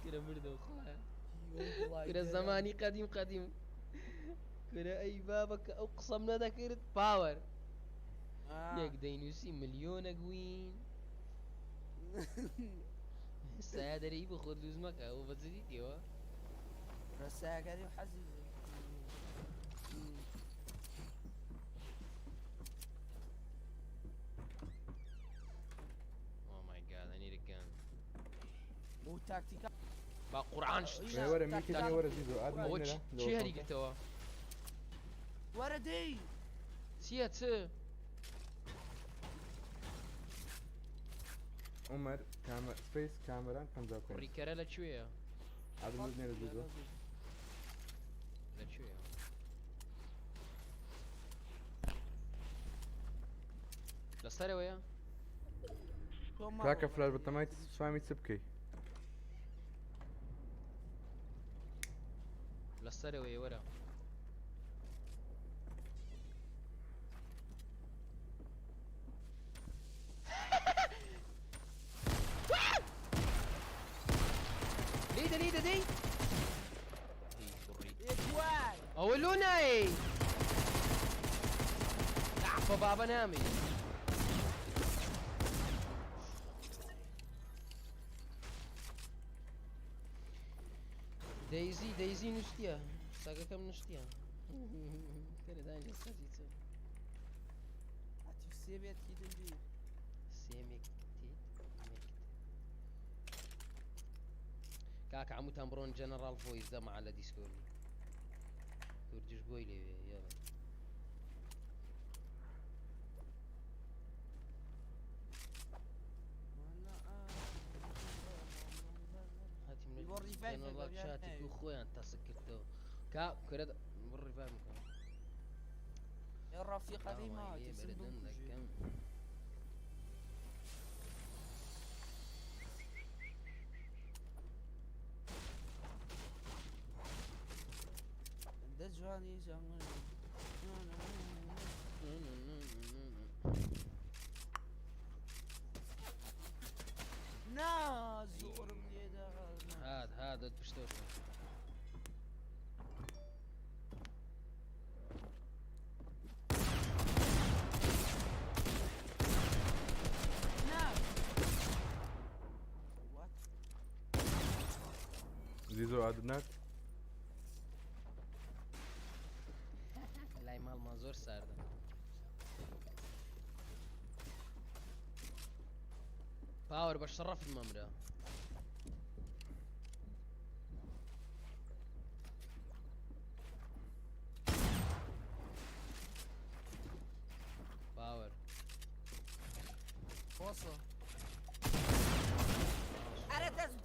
کورە مردەوە خوایە. کورە زەمانی قەدیم قەدیم. کورە ئەی بابە کە ئەو قسەم نەدەکرد پاوەر. یەک دەینووسی ملیۆنە win. سایە دەرێی بۆ خۆت لوز مەکە ئەوە بە جدی تێوە. ڕساکەری و حەزی Oh my god, I need a gun. و تاکتیکا با قورعان وەرە میکە نییە وەرە زیزۆ ئادم ئەوە نێرە چی هەریگرتەوە؟ وەرە دەی چییە چ؟ عمر کامە سپەیس کامەران 55. ڕیکەرە لەکوێیە؟ ئادم نێرە زیزۆ. لەکوێیە؟ لەسەرەوەیە؟ کاکە فلاش بەتەمای سوامی چ بکەی؟ لەسەرەوەیە وەرە. دەی ئەوە لۆ نایەی عەفە بابە نامی دەیزی دەیزی نووسە سەگەکەم نووسە کەرەدانجە سەجی چ سێبێت هیدن بی سێمێک تێت کاکە هەمووتان بڕۆن جەنەڕاڵ ڤۆیس دەمە لە دیسکۆردی کوردیش بۆی لەوێ یاڵا. جەنەڕاڵ چاتی و خۆیان تەسک کردەوە کا کورە بڕ ڕیڤایڤ بکەم. ڕەفیقەکەی ماوە لێ ترسم بەردەم بمکوژێ. دەکەم. دە جوانی جەنگل. نا زۆرم لێدا. هات هات دەت پشتەوە. نا What? زیزۆ ئادنات لای ماڵمان زۆر ساردە. باوەر بە شەڕەفت مەمرە. باوەر بۆسە. ئەرە دەست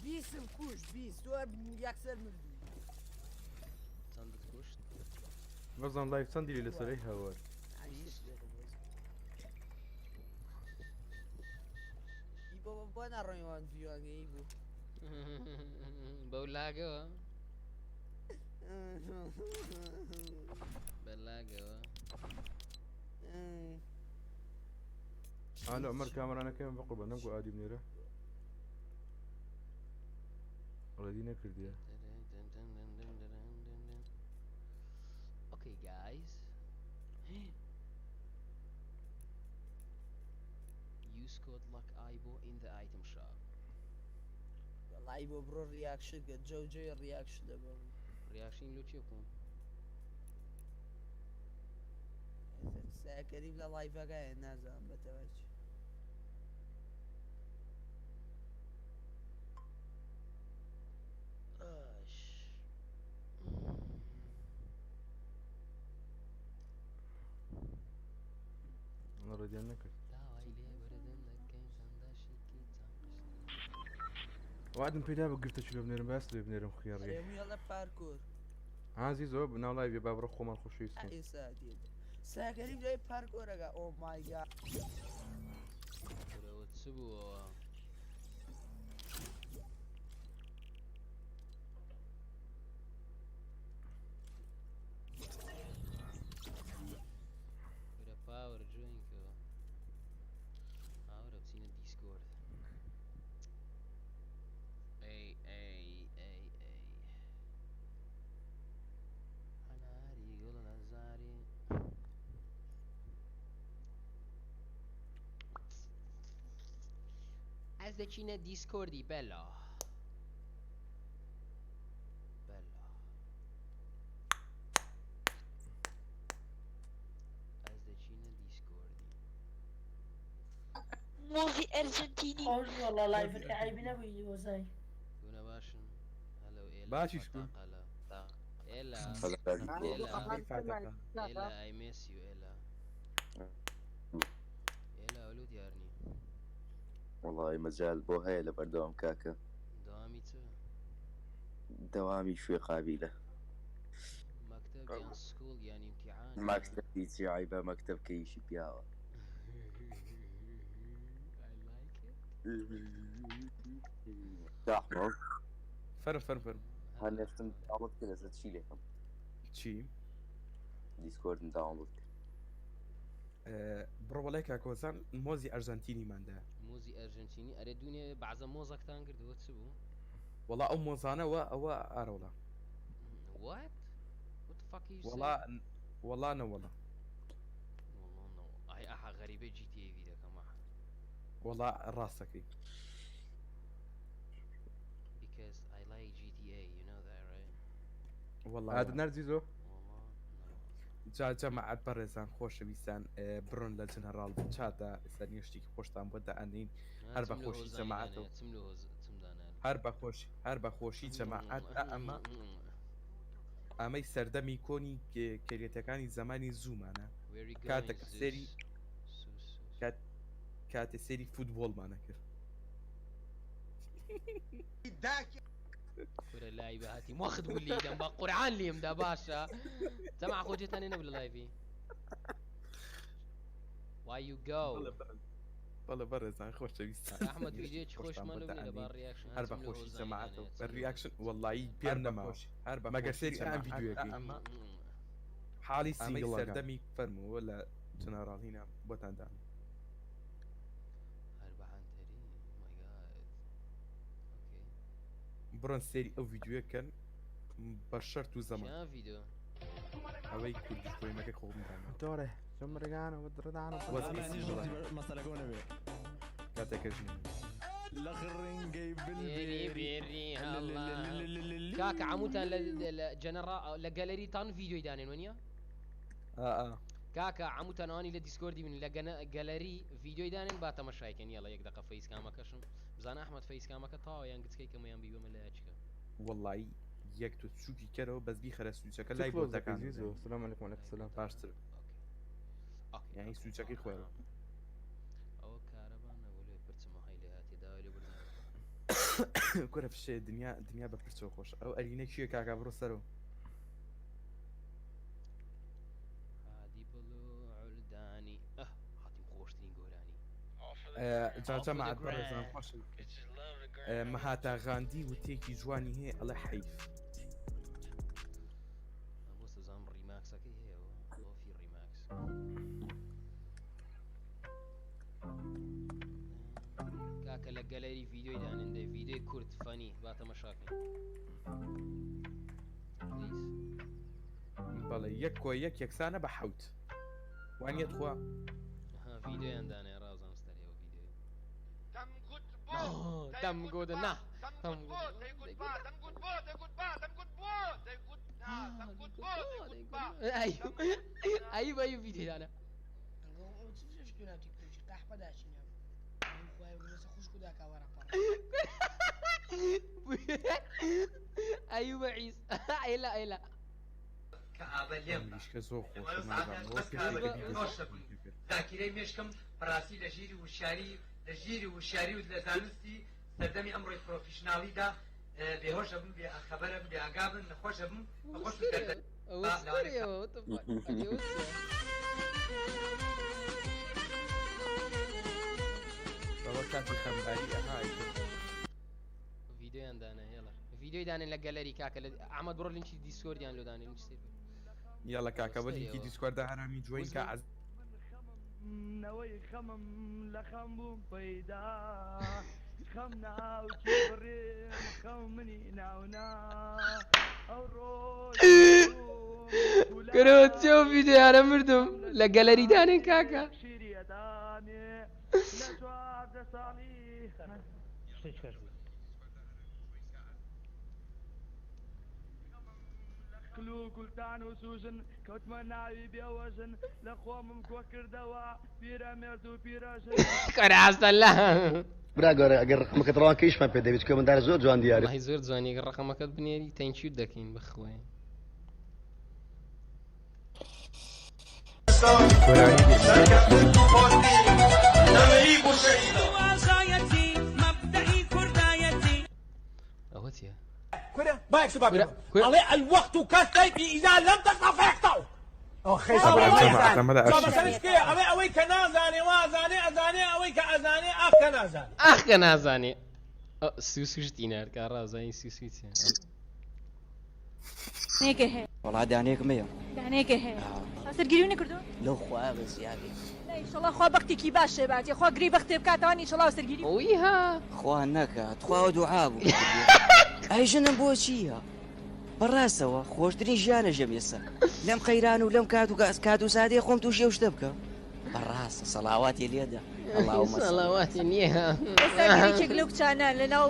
بیسم کوش بیست تۆ یەکسەر مردی. چەندت کوشت؟ بەزان لایف چەند دیلی لەسەرەی هاوار ئی بۆ بۆ ناڕۆیوان ڤیوانگەی بوو. بەو لاگەوە بە لاگەوە ئالۆ عمر کامەرانەکەم بەقوربان نەمگو ئادی بنێرە ڕێدی نەکردیە Okay, guys. Use code LUCKIBO in the item shop. وەڵی بۆ بڕۆ ڕیاکشن کە جەو جێ ڕیاکشن دەبم. ڕیاکشن لۆ چێ بکەم؟ ساکەریم لە لایڤەکە نازانم بەتەوە چی. ئاش. ڕێدیان نەکرد داوای لێ بردن دەکەین چەندەشێکی چەند وعدم پێدا بە گرتە چلۆ بنێرم باس لێ بنێرم خوێڕێ ئەرێ لە پارکۆر. ها زیزۆ بناو لایڤ با بڕۆ خۆمان خۆشەویستین ئێستا دێت. ساکەریم لای پارکۆرەکە ئۆ مای گاد. کورەوە چ بووەوە؟ کورە پاوەر جوین کەوە. ئاورە بچینە دیسکۆرد. ئەی ئەی ئەی ئەی هەناری گوڵ لە زاری ئەس دەچینە دیسکۆردی بەلا بەلا ئەس دەچینە دیسکۆردی موڤی ئەرجنتینی خۆش والله لايفك عيب نبوي وزاي گونە باشن هەلو ئێلا باشی شکر. فاتاقەلە. ئێلا هەلا. ئێلا فاتاقە. ئێلا I miss you ئێلا ئێلا ئەولو دیار نی وەڵی مەجال بۆ هەیە لە بەردەوام کاکە دەوامی چ دەوامی شوێ قابیلە مەکتەب یان سکوڵ یان ئیمتیحان مەکتەبی چی عیبە مەکتەب کە ئیشی پیاوە I like it. داحمە فەرم فەرم فەرم هەنێفتم داونلۆد کرد لەسەر چی لێکەم چی دیسکۆردم داونلۆد کرد بڕۆ وەڵای کاکۆزان مۆزی ئەرژەنتینیماندا. مۆزی ئەرژەنتینی ئەرێ دوونێ بەعزە مۆزەکتان گردەوە چ بوو؟ وەڵا ئەو مۆزانەوە ئەوە ئارەوڵا. What? What the fuck are you وەڵا saying? وەڵا نەوەڵا. وەڵا نەوەڵا. ئای ئەحا غەریبە GTA V دەکەم ئەحا. وەڵا ڕاستەکەی. Because I like GTA, you know that, right? وەڵا هاتت نارد زیزۆ؟ وەڵا جا جەماعەت بەڕێزان خۆشەویستان بڕۆن لە جنەڕاڵ چاتە ئێستا نییە شتێکی خۆشتان بۆ دائەنێین هەر بە خۆشی جەماعەتەوە هەر بە خۆشی هەر بە خۆشی جەماعەت ئەمە ئەمەی سەردەمی کۆنی کەریەتەکانی زمانی زوومانە کاتێک سێری کاتێ سێری فوتبۆڵمانە کرد. کورە لای بە هاتی وەخت بوو لێی دەم بە قورعان لێم دا باشە جەماع خۆ جێتان لێ نەبوو لە لایڤی Why you go بەڵێ بەڕێزان خۆشەویستان ئەحمەد ڤیدیۆیەکی خۆشمان لۆ بنێرە با ڕیاکشن هەر بە خۆشی جەماعەتەوە بە ڕیاکشن وەڵایی پێم نەماوە هەر بە مەگەر سەیری ئەم ڤیدیۆیەکەی حاڵی سینگڵەکە سەردەمی فەرمووە لە جەنەڕاڵ هینا بۆتان دانێ هەر بە هەنتەری مای گاد ئۆکەی بڕۆن سەیری ئەو ڤیدیۆیە کەن بە شەرت و زەمان کیا ڤیدیۆ ئەوەی کوردیش خۆیمەکە خۆم دانا دۆرێ جمرگانە ودردانە وەزعی سینگڵە کاتێکە ژن کاکە عموتان لە جەنەڕا لە گەلەریتان ڤیدیۆی دانێن وەنیە کاکە عموتان ئەوانی لە دیسکۆردی بن لە گەلەری ڤیدیۆی دانێن با تەمەشایکەن یەڵە یەک دەقە فەیسکامەکەشم بزانە ئەحمەد فەیسکامەکە تەواوە یان گچکەی کەمە یان بیبەمە لای چکە. وەڵایی یەک تۆ چوکی کەرەوە بەس بیخەرە سوچەکە چ لای کلۆز دەکەی بۆتەکان زیزۆ سلام علیکم وعلیکم سلام باشتر یانی سوچەکەی خۆیەوە. ئەوە کارەبا نەبوو لێ پرچم های لێ هاتیە داوای لێ بردن. کورە فشەیە دنیا دنیا بە پرچەوە خۆشە ئەو ئەرینە کێیە کاکا بڕۆ سەرەوە. هادی بڵوعلدانی ئەه هاتیم خۆشترین گۆرانی. جا جەماعەت بەڕێزان خۆشن مەهاتا غاندی وتێکی جوانی هەیە ئەڵێ حەیف. بۆ سەزام ڕیماکسەکەی هەیە ئۆفی ڕیماکس. کاکە لە گەلەری ڤیدیۆی دانێن دەی ڤیدیۆی کورت فەنی با تەمەشاکەین پلیز. بەڵێ یەک کۆ یەک یەکسانە بە حەوت وانیە تخوا؟ ها ڤیدیۆیان دانێ ڕازان ستەرێ ئەو ڤیدیۆی دەم گوت نا دەم ئەی بە ڤیدیۆی دانە ئەیوبە عیس ئەیلا ئەیلا ئەمریشکە زۆر خۆشە نازانم ئەوە پێشێکە بیدەست زاکیرەی مێشکم بەڕاستی لە ژیری وشیاری لە ژیری وشیاری و لە زانستی سەردەمی ئەمڕۆی پرۆفیشناڵیدا بێهۆش ئەبم بێ خەبەر ئەبم بێ ئاگا بم نەخۆش ئەبم نەخۆش و دەردە بابا کاتی خەمباری ئەها ڤیدیۆیان دانا هێڵە ڤیدیۆی دانێن لە گەلەری کاکە لە ئەحمەد بڕۆ لینکی دیسکۆردیان لۆ دانێ لینکی سێرڤەر یاڵە کاکە بە لینکی دیسکۆردا هەرامی جوین کە عەز نەوەی خەمم لە خەم بووم پەیدا خەم ناوکی بڕیم خەم منی ناونا ئەو ڕۆژ کورە چی ئەو ڤیدیۆیانە مردم لە گەلەری دانێن کاکە شیریەدانێ لە 14 ساڵی کل و کولتان و سوژن کەوتمە ناوی بێوەژن لە خۆمم کۆ کردەوە پیرەمێرد و پیرەژن. کورە ئەستەلا. برا گەورە ئەگەر ڕەقەمەکەت ڕەوان کە ئیشمان پێ دەبێت چونکە مندارە زۆر جوان دیارە. وەڵاهی زۆر جوانی ئەگەر ڕەقەمەکەت بنێری تەنکیوت دەکەین بەخوای. ئەوە چیە؟ کورە با یەک سوپا بێ ئەڵێ الوقت كالسيف اذا لم تقطع فيقطعك ئەڵێ ئەوەی کە نازانێ وازانێ ئەزانێ ئەوەی کە ئەزانێ ئاخ کە نازانێ ئاخ کە نازانێ سوسوش دینار کا ڕازانی سوسوی چیە دانەیەکە هەیە. وەڵا دانەیەکم هەیە. دانەیەکە هەیە. هاوسەرگیری نەکردووە؟ لەو خوایە بە زیادی. ئیشەڵا خوا بەختێکی باشێ باتێ خوا گری بەختێ بکاتەوە ئیشەڵا سەرگیری ویها خوا نەکا تخوا دوعا بوو ئەی ژنم بۆ چییە؟ بەڕاستەوە خۆشترین ژیانە ژەم ئێستا لەم قەیران و لەم کات و گاز کات و سادەیە خۆم تووشی ئەو شتە بکە بەڕاستە سەڵاواتی لێدە اللهم صل. سەڵاواتی نییە ئێستا گەر یەکێک لەو کچانە لەناو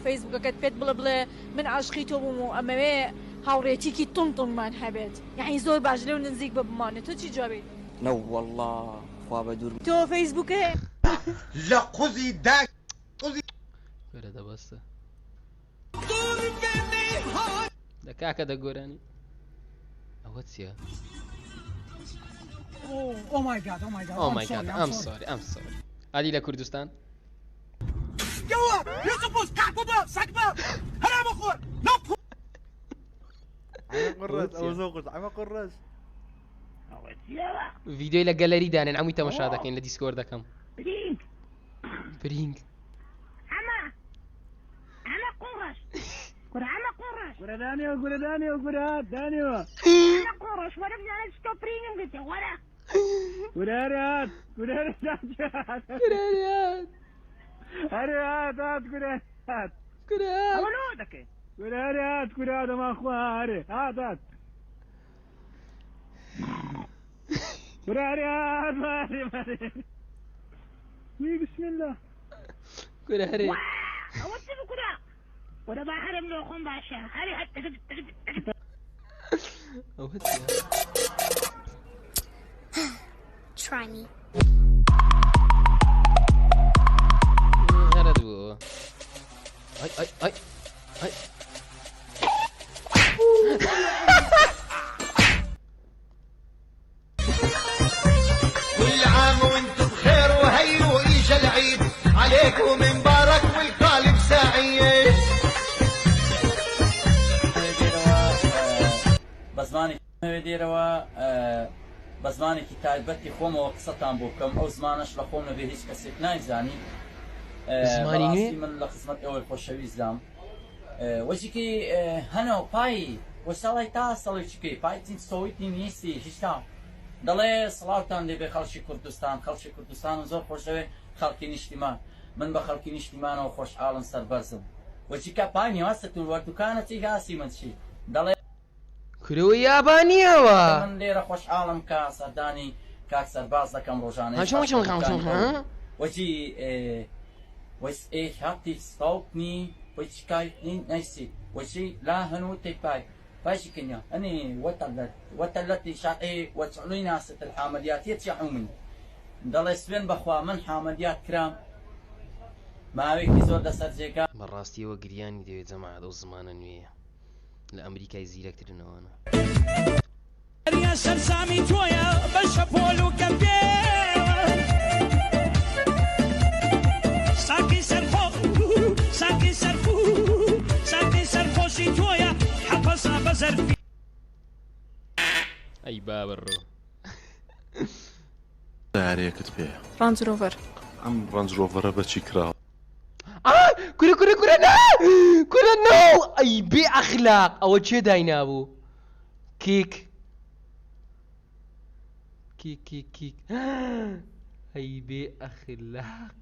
فەیسبوکەکەت پێت بڵێ بڵێ من عاشقی تۆ بووم و ئەمەوێ هاوڕێتیکی تونگ تونگمان هەبێت یەعنی زۆر باش لەو نزیک ببمانێ تۆ چی جوابی نەوەڵڵا خوا بە دوور تۆ فەیسبوک هەیە؟ لە قوزی داک قوزی. کورە دەبەستە دە کاکە دە گۆرانی ئەوە چییە؟ Oh my God, oh my God. Oh my God, I'm sorry, I'm sorry. ئادی لە کوردستان ڤیدیۆی لە گەلەری دانێن ئەموی تەمەشا دەکەین لە دیسکۆر دەکەم برینگ کورە هەرێ ئەوە چییە؟ Try me. غەرەت بوو ئەی ئەی ئەی ئەی كل عام وانتم بخير وهيو اجا العيد عليكم مبارك والقالب سعيد بە زمانێکی نەوێ دێرەوە بە زمانێکی تایبەتی خۆمەوە قسەتان بۆ بکەم ئەو زمانەش لە خۆم نەبێ هیچ کەسێک نایزانی زمانی نوێ؟ بەڕاستی من لە خزمەت ئێوەی خۆشەویستدام وەچیکی هەنۆ پای وەسەڵی تا سەڵی پای چین سۆیتی نیستی هیچتا دەڵێ سڵاوتان لێبێ خەڵکی کوردستان خەڵکی کوردستان زۆر خۆشەوێ خەڵکی نیشتیمان من بە خەڵکی نیشتیمانەوە خۆشحاڵم سەربەرزم وەچیکە پای نیواسە تو وەردوکانە چی هاسی من چی دەڵێ کورەوە یابانیەوە من لێرە خۆشحاڵم کە سەردانی کاک سەرباز دەکەم ڕۆژانە وەچی وەس ئێ هاتی ستاوتنی وەچکایتنی نەیسی وەچی لا هەنوو تێپای باشی کنیا ئەنی وەتەلەت وەتەلەتی شاقی وەچڵی ناست الحاملیاتیە چی عومن دەڵێ سوێن بەخوا من حاملیات کرام ماوەیەکی زۆر لەسەر جێگا بەڕاستیەوە گریانی دەوێت جەماعەت ئەو زمانە نوێیە لە ئەمریکای زیرەکترنەوەنە. دەریا سەرسامی تۆیە بە شەپۆل و کەپێ ساقی سەرخۆ ساقی سەرخۆ ساقی سەرخۆشی تۆیە حەپەسا بە زەرفی ئەی بابە ڕۆ. سەیارەیەکت پێیە؟ ڕەنج ڕۆڤەر. ئەم ڕەنج ڕۆڤەرە بە چی کراوە؟ ئا کورە کورە کورە نا کورە نۆ ئەی بێ ئەخلاق ئەوە کێ داینابوو کیک کیک کیک کیک ئەی بێ ئەخلاق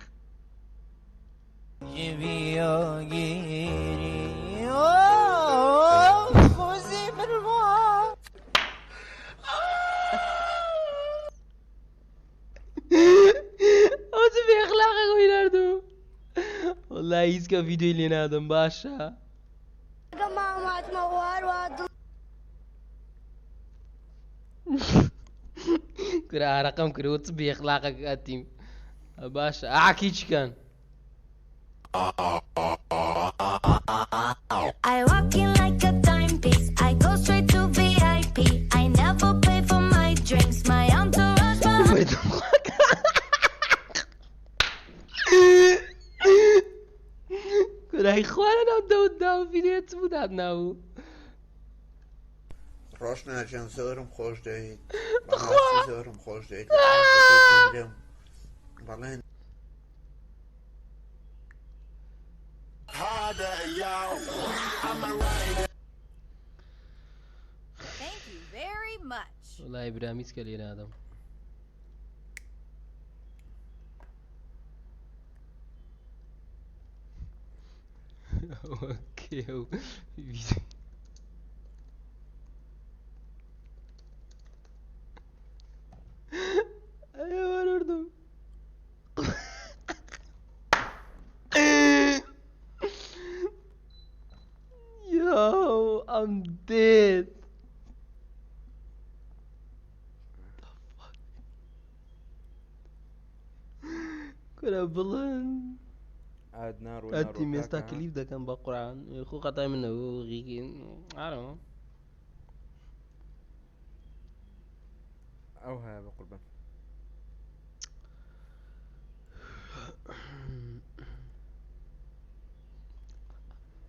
ئەوە چ بێ ئەخلاقە خۆی ناردوو وەڵای هیچ کە ڤیدیۆی لێ نادەم باشە کورە ئارەقەم کرد چ بێ ئەخلاقەک ئەتیم باشە ئاکی چکەن I walk in like a timepiece. I go straight to VIP. I never pay for my drinks. My entourage behind. کورای خوارە ناو دەوت داو ڤیدیۆ چ بوو دابنابوو ڕۆشنا گیان زۆرم خۆش دەویت بەخوا. بەڕاستی زۆرم خۆش دەویت لە ئاستەکەی دەمرم بەڵێن Thank you very much. وەڵای برام هیچ کە لێ نادەم. ئەوە کێ و ئەوە Yo, I'm dead. The fuck? کورە بڵند ئاد ناڕۆ ئەتی مێستا کلیپ دەکەم بە قورآن خۆ قەتای منەوە غیگین I don't know. ئەو هەیە بە قوربان.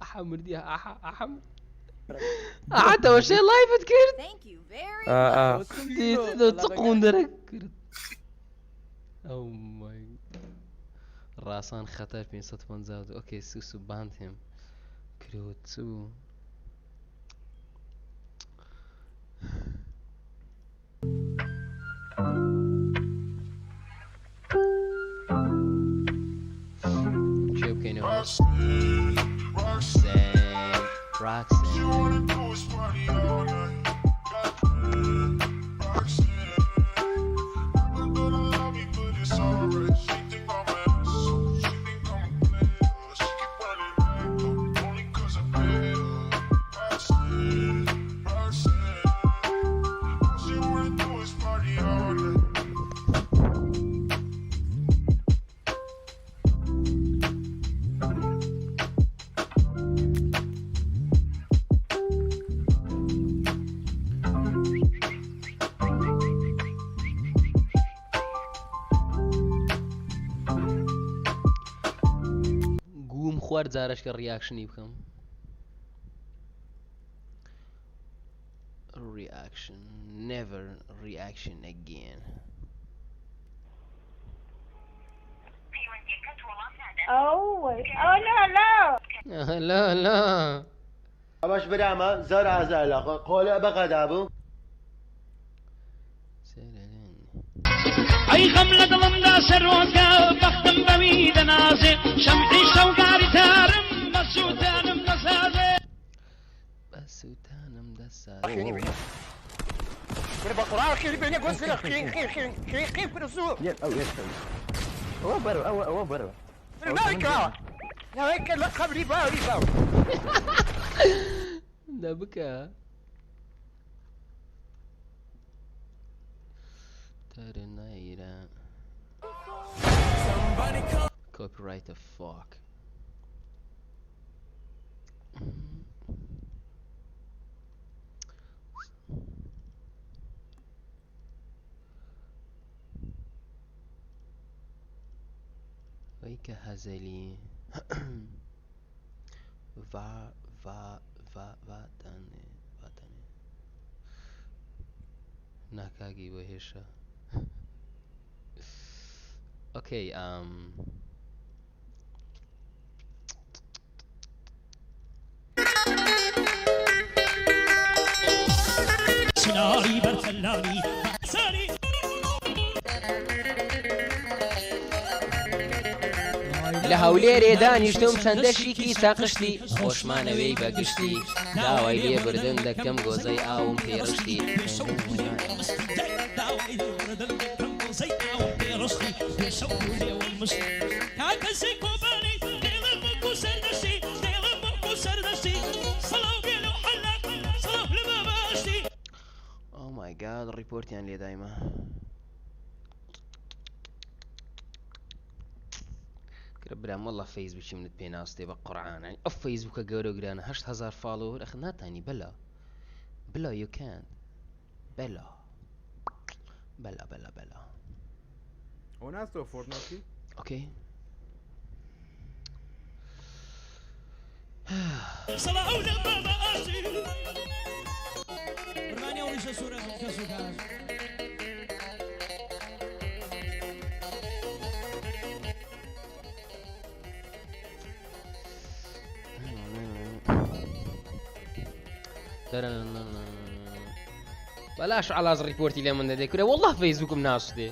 ئەحا مردی ئەحا ئەحا ئەحا تەوەشێ لایفت کرد چ قوندەرە کرد. Oh my ڕاسان خەتەر 552 ئۆکەی سوسو باند هێم کرۆ چ بوو؟ کێ بکەینەوە؟ Roxanne, Roxanne. گوم خوارد جارشکە ڕیاکشنی بکەم. Reaction, never reaction again. Oh, no, no. لا لا ئەمەش برامە زۆر ئازار لە قۆلە بەغەدا بوو. ئەی غەم لە دڵمدا سەرۆکە بەختم بەوی دەنازێ شەمعی شەوگاری تارم بە سووتانم دەسازێ بە سووتانم دەسازێ. دە بکە. تەرنایرە. Copyright the fuck. وەی کە هەزەلی ڤا ڤا ڤا ڤاتانێ ڤاتانێ ناکاگی بۆ هێشە. ئۆکەی ئام چناری بەرتەلانی سەری لە هەولێرێ دانیشتم چەندە شیکی ساقشتی خۆشمانەوەی بە گشتی داوای لێبردن دەکەم گۆزەی ئاوم پێڕشتی. Oh my god ڕیپۆرتیان لێدایمە. کرە برام والله فەیسبوکی منت پێ ناستێ بە قورعان ئەو فەیسبوکە گەورە و گرانە 8000 فاڵۆوەر ئەخ ناتانی بەلا بلا you can't بەلا بەلا بەلا بەلا. ئەوە ناستەوە فۆرتنایتی؟ ئۆکەی. سڵاو لە بابا ئاشتی قوربانی ئەو ڕیشە سوورە بم کەس و کار. بەلاش علاز ڕیپۆرتی لێ من دەدەی کورە والله فەیسبوکم ناشتێ.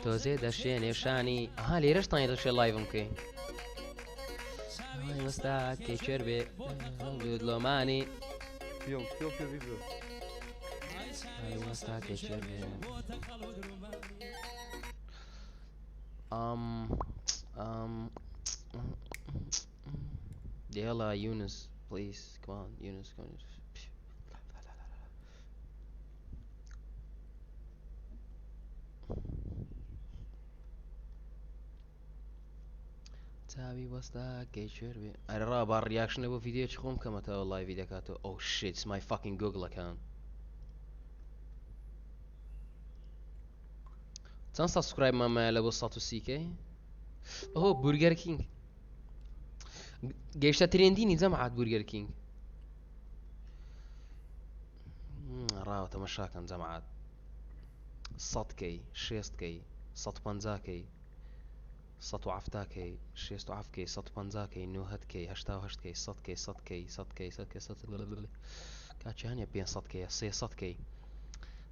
تۆزێ دەشێنێ شانی ئەها لێرەشتانی دەشێ لایڤم بکەی ئای وەستا کەی بێ لۆمانی فیڵ فیڵ پێ ئای وەستا کەی بێ ئەم ئەم يلا يونس please come on يونس come on. چاوی وەستا کەی کوێر بێ ئەرە ڕا با ڕیاکشنە بۆ ڤیدیۆیەکی خۆم کەمەتەوە لایڤی دەکاتەوە ئۆ شیت it's my fucking Google account. چەند subscribe مان مایە لە بۆ 130 K؟ ئۆ Burger King گەیشتە trending ی جەماعەت Burger King ڕاوە تەمەشاکەن جەماعەت 100 K 60 K 150 K 170 K 67 K 150 K 90 K 88 K 100 K 100 K 100 K 100 K 100 کاچیانە 500 K 300 K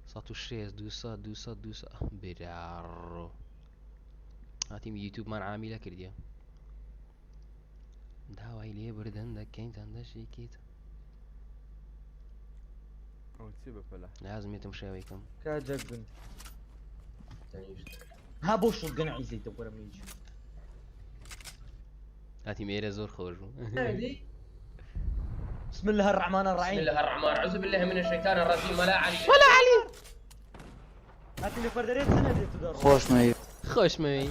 106 200 200 200 براڕۆ هاتیم یوتیوبمان عامیلە کردیە داوای لێ بردن دەکەین چەندەشێکیت ئەو چی بەپەلە لازمێتم شێوەیکەم كاجك بن ها بۆ شۆتگەن عیزەی دەوەرە میجی هاتیم ئێرە زۆر خۆش بوو. بسم الله الرحمن الرحيم. بسم الله الرحمن اعوذ بالله من الشيطان الرجيم. ولا علي. ولا علي. هاتي لي فردريت سنة خۆش مەوی خۆش مەوی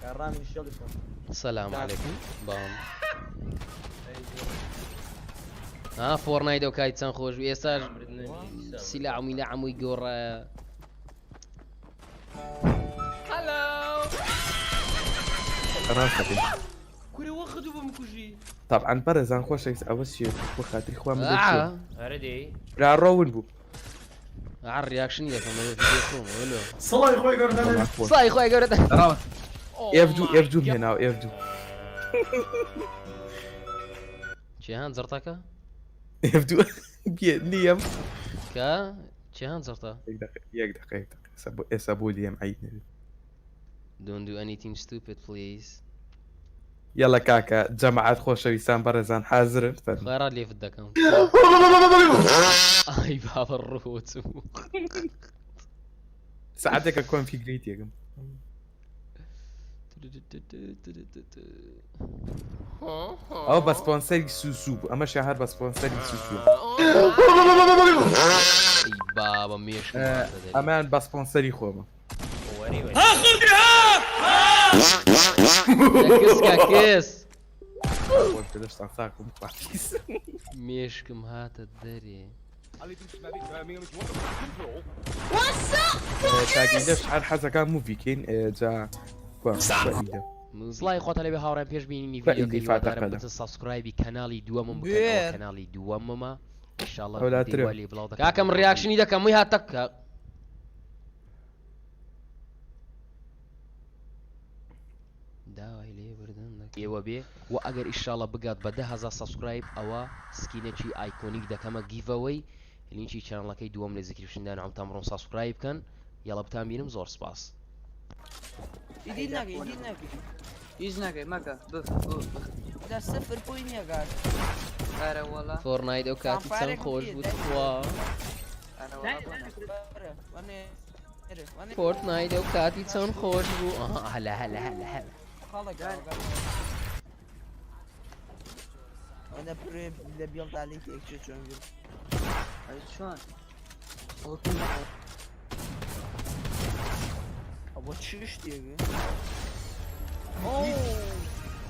رامي الشغل السلام عليكم. بام. ها فۆرنایت ئەو کاتی چەند خۆش بوو ئێستا سیلا عمیلە عمووی گۆڕە. ڕاستەکەی. کورە وەخت بوو بمکوژی. طبعا بەڕێزان خۆشەویست ئەوە چیە بۆ خاتری خوا من ئا. ئەرە دێی برا ڕۆون بوو. ئا ڕیاکشنی دەکەم ئەوە ڤیدیۆ خۆم وەلۆ. سڵاوی خوای گەورەتان لێ. سڵاوی خوای گەورەتان. ئێف دوو ئێف دوو هێناوە ئێف دوو. چیان زڕتەکە؟ ئێف دوو بێ لیەم. کە چیان زڕتە؟ یەک دقیقە یەک دقیقە یەک دقیقە ئێستا بۆ ئێستا بۆ لیەم عەیب نەبێ. Don't do anything stupid please. یەڵە کاکە جەماعەت خۆشەویستان بەڕێزان حازرن فەرموو. خێرات لێفت دەکەم. ئای بابە ڕوو چوو. ساعتێکە کۆنفیگرەیت یەکەم. ئەو بە سپۆنسەری سوسو بوو ئەمەشیان هەر بە سپۆنسەری سوسو. ئەی بابە مێشکم هاتە دەرێ. ئەمەیان بە سپۆنسەری خۆمە. کس کس. خۆش بێ دەستان ساغ بن خواحافیز. مێشکم هاتە دەرێ. کاک ئیلەش هەر حەزەکان موڤی کەین جا کوا کوا ئیلە. سڵاوی خۆتان لێبێ هاوڕێیان پێش بینینی کوا ڤیدیۆکە ئیلەی فاتە هیوادارم قەلەم. بچن subscribe ی کەناڵی دووەمم بکەن ئەوە بوێر. کەناڵی دووەممە ئینشاڵڵا ئەولاترە. ڤیدیۆی وا لێ بڵاو دەکەم کاکەم reaction ی دەکەم وی هاتە کە داوای لێبوردن دەکەم ئێوە بێ و ئەگەر ئیشاڵە بگات بە 10000 subscribe ئەوە skin ێکی iconic دەکەمە giveaway لینکی channel ەکەی دووەم لە description داناوم تام ڕۆن subscribe بکەن یاڵە بتان بینم زۆر سپاس. ئیدی ناکەی ئیدی ناکەی هیچ ناکەی مەکە بف بف. لە سفر بۆی نییە گات. ئەرە وەڵا. فۆرنایت ئەو کاتی چەند خۆش بوو تخوا. ئەرە وەڵا بۆ نە. فۆرتنایت ئەو کاتی چەند خۆش بوو ئەها هەلە هەلە هەلە هەلە. خاڵێک ئەوەنە پرێ لە بێڵدا لێ تێکچێ چۆن بێت. ئەی چۆن؟ ئەوە چ شتێک؟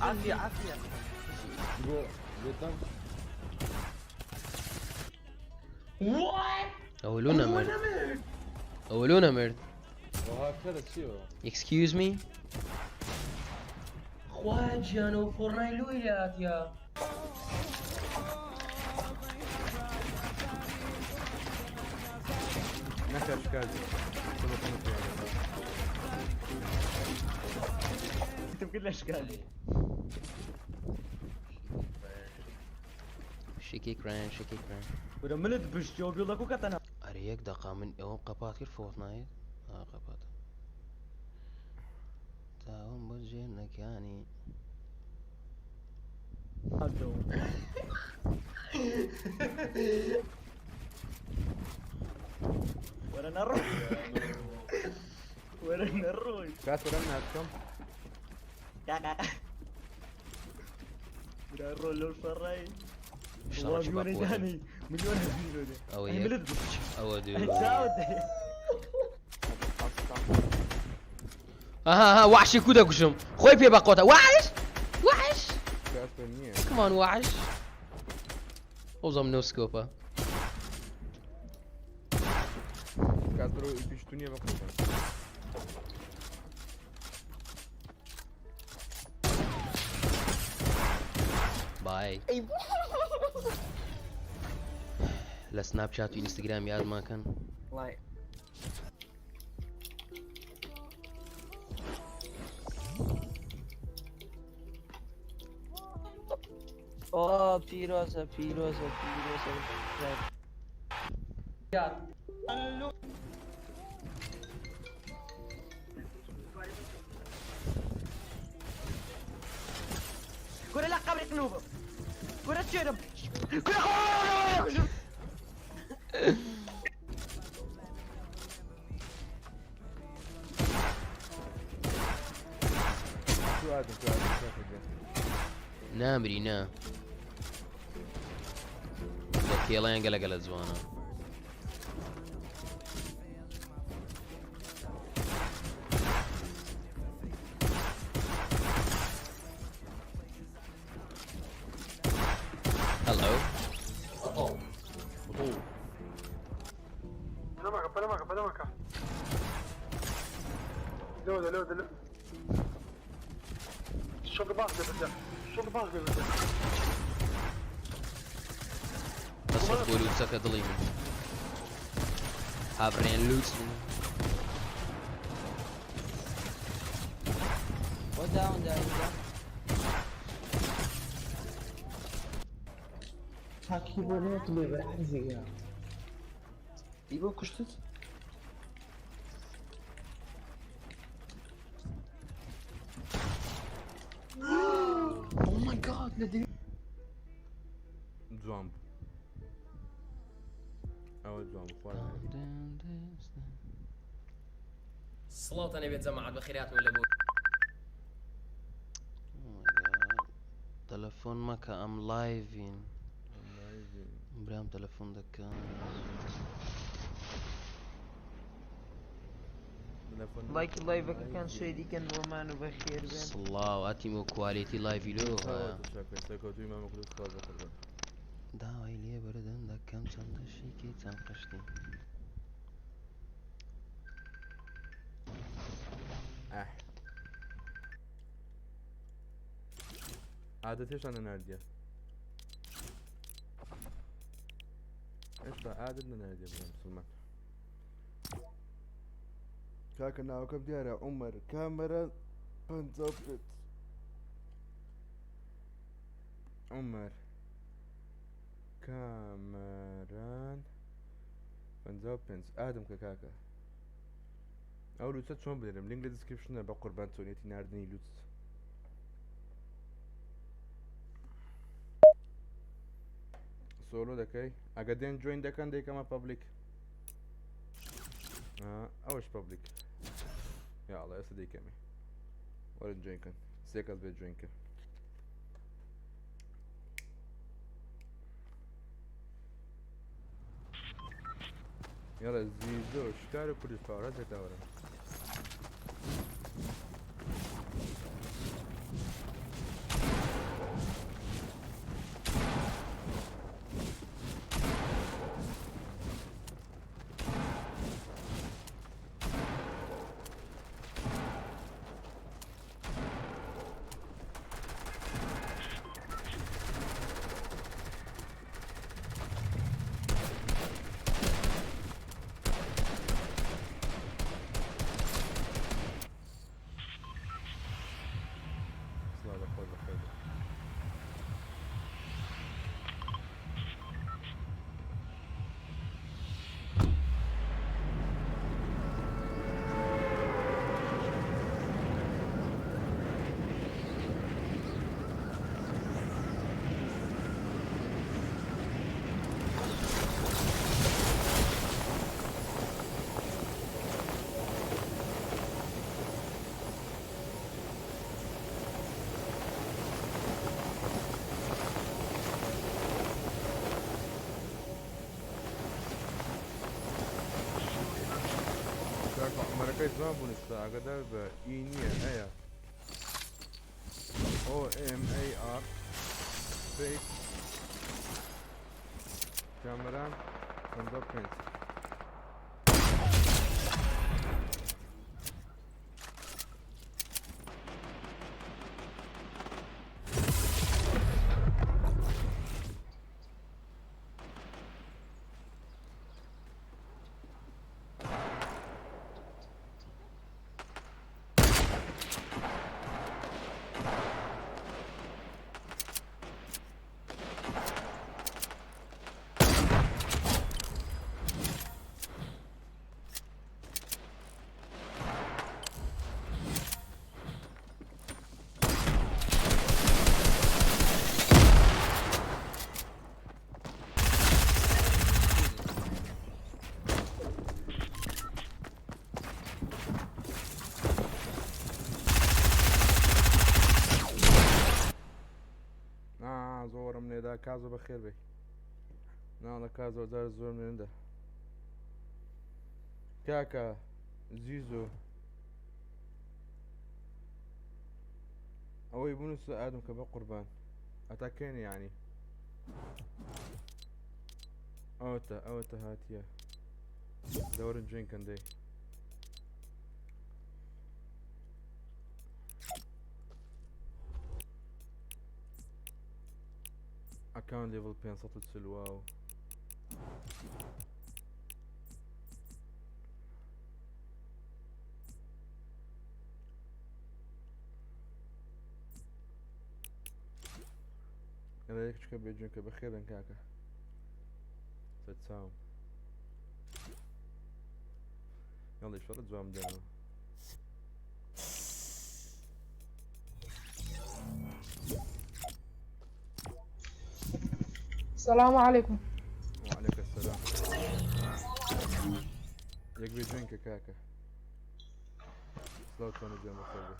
عافية عافية. ئەوە لۆ نەمرد ئەوە لۆ نەمرد. Excuse me. خوا گیانەوە فۆرنای لۆی لێ هاتیە. نەکە شکازی. انت بكل اشكالي. شکی کران شکی کران. ورە منت بشتەوە بێڵەکو کەتەنە. ئەرێ یەک دقا من ئەوەم قەپات کرد فۆرتنایت. Aa kapat. Tavım bu cennekani. وەرە نەڕۆی وەرە نەڕۆی کاس وەرە ناکەم برا ڕۆ لەو شەڕای شەڕێکی ملیۆنە بەقوەتە. دانی ملیۆنە ملیۆنە ئەوە ئەی یەک ملت بوو. ئەوە دوو ئەی چاوت دەی. ئەها ها وحشی کو دەکوژم خۆی پێ بەقۆتە وحش وحش کاسپەر نییە Come on وحش ئەوزەم نۆ سکۆپە کاسپەر ئەو پیش تو نییە بە قوربان بای لە سناپ چات و ئینستاگرام یادمان کەن وای ئۆ پیرۆزە پیرۆزە پیرۆزە کورە لە قەبری قنوبم کورە چێرم کورە خۆ تو ئادم تو ئادم کاکە گیان. نامری نا لە کێڵیان گەلە گەلە جوانە Hello. پەلەمەکە پەلەمەکە پەلەمەکە لەوە لەوە لەوە شۆک باش لێ بدە شۆک باش لێ بدە دەست بۆ لووچەکە دڵی من هاوڕێن لووچ بۆ داون داون تاکی بۆ نەک لێ بەر حەزیگە ئی بۆ کوشتت؟ Oh my god لە دەوی جوان بوو ئەوە جوان بوو خوارد سڵاوتان لێبێت جەماعەت بەخێرهاتنەوە لە بۆ تەلەفۆن مەکە ئەم لایڤین برام تەلەفۆن دەکەم لایکی لایڤەکەکان شەیری کەن بۆمان و بەخێر بێن سڵاو ئەتیمۆ کوالێتی لایڤی لۆ هەیە سەرکەوتووی مامە قودوس خوا بەقوربان داوای لێ بردن دەکەم چەندە شیکی چەند قشتی ئەح عادەت هێشتا نەناردیە هێشتا عادەت نەناردیە بۆ مسلمان کاکە ناوەکەم دیارە عومەر کامەرە 55 عومەر کامەران 55 ئادم کە کاکە ئەو لوچە چۆن بنێرم لینک لە دیسکریپشنە بە قوربان چۆنیەتی ناردنی لوچ سۆلۆ دەکەی ئەگە دێن جوین دەکەن دەیکەمە پەبلیک ئەوەش پەبلیک یاڵە ئێستا دەیکەمێ وەرن جوین کەن سێ کەس بێت جوین کەن یاڵە زیزۆ شکار و کوردش پاوەرە دەتاوەرە کاکە عومەرەکەی جوان بوو نووستا ئاگادار بە ئی نییە ئەیە O M A R space کامەران 55. نا زۆرم لێدا کازۆ بەخێر بێ ناڵە کازۆ جار زۆرم لێ نەدا کاکە زیزۆ ئەوەی بنووسە ئادم کە بە قوربان ئەتا کێنێ یعنی ئەوەتە ئەوەتە هاتیە دەوەرن جوێن کەندەی ئەکاونت لێڤڵ 540 واو ئەڵێ یەک چکە بێ جوێن کە بەخێر بن کاکە سەرچاوم یاڵی شەڕە جوام دەنەوە. السلام عليكم. وعليك السلام. یەک بێ جوێن کە کاکە سلاو چۆنە جوێن بەخێر بێ.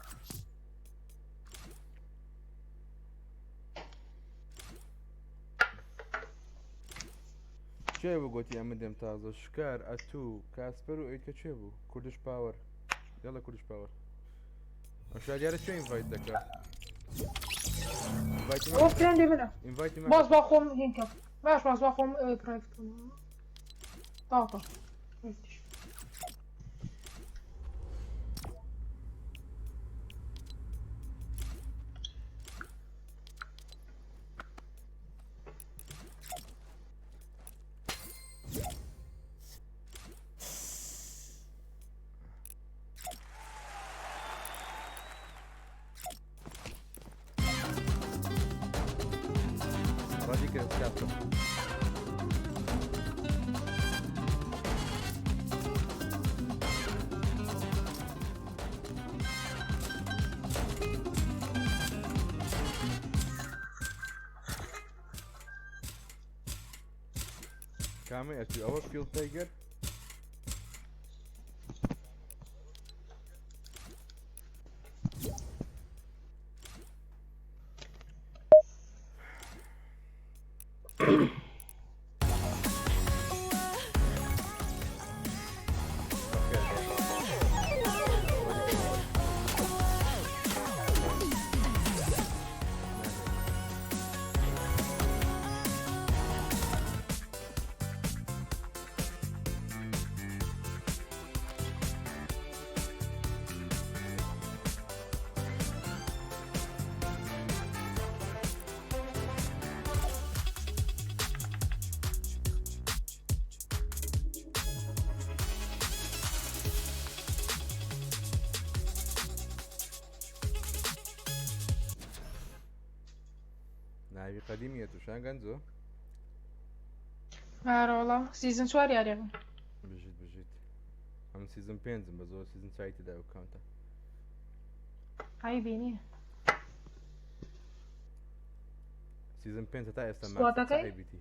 کێ بوو گۆتی ئەمن دێم تازە شکار ئەتوو کاسپەر و ئەیکە کێ بوو کوردش پاوەر یاڵە کوردش پاوەر ئەم شاگیارە کێ ئینڤایت دەکا ئەوە فرێندی منە ئینڤایتی باز با خۆم هین کەم باش باز با خۆم پرایڤت کەم تاوتە ڕادی کە کاسپەر کامەی ئەتوو ئەوە فیڵد تایگەر ناوی قەدیمیە توشان گەنجۆ ئارەوەڵا سیزن چوار یاریەکەم بژیت بژیت ئەم سیزن پێنجم بە زۆر سیزن چای تێدا ئەو کاونتە عیبی نییە سیزن پێنج تا ئێستا ماکسە سکواتەکەی؟ چ عیبیتی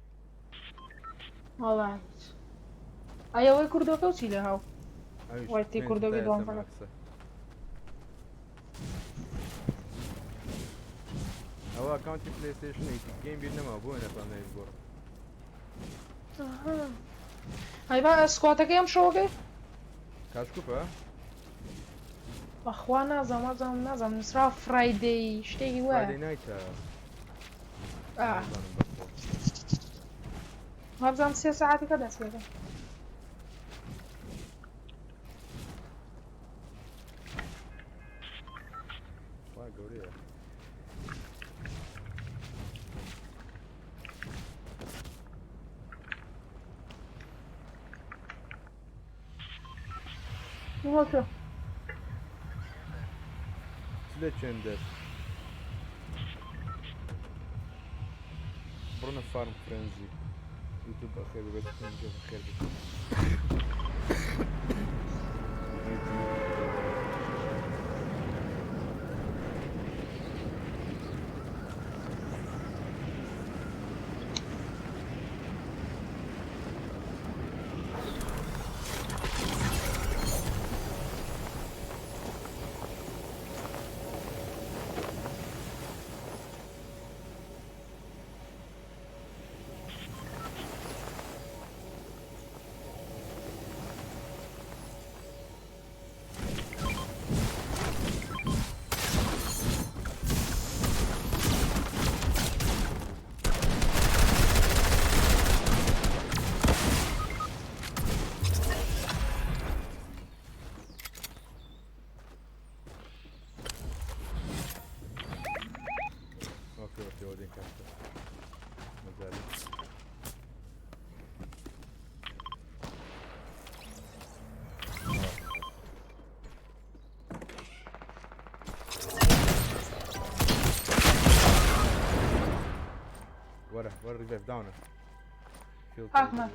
وەڵا هیچ ئەی ئەوەی کوردۆکە و چی لێ هاو ئەویش وای تی پێنج کوردۆکی تا ئێستا دوانزەکە ماکسە ئەوە ئەکاونتی پلەیستەیشن ئەیتی گەیم بیر نەما بۆیە نەتوانم ناوی بگۆڕم ئەها. ئەی با سکواتەکەی ئەم شەوەکەی؟ کاشکوپە؟ بەخوا نازانم وابزانم نازانم نووسراوە فرایدەی شتێکی وایە. فرایدەی نایتە. ئا. نازانم بەخوا. وابزانم سێ سەعاتەکە دەست پێ دەکەن. وا گەورەیە. وەکە. چ لە چێندەر؟ بڕۆنە فارم فرێنزی یوتیوب بەخێر بێت بەخێر بێت. ئۆکەی ئۆکەی ئەوە دێن کاتە مەجالی. وەرە وەرە ریڤایڤ داونە. هاتمە.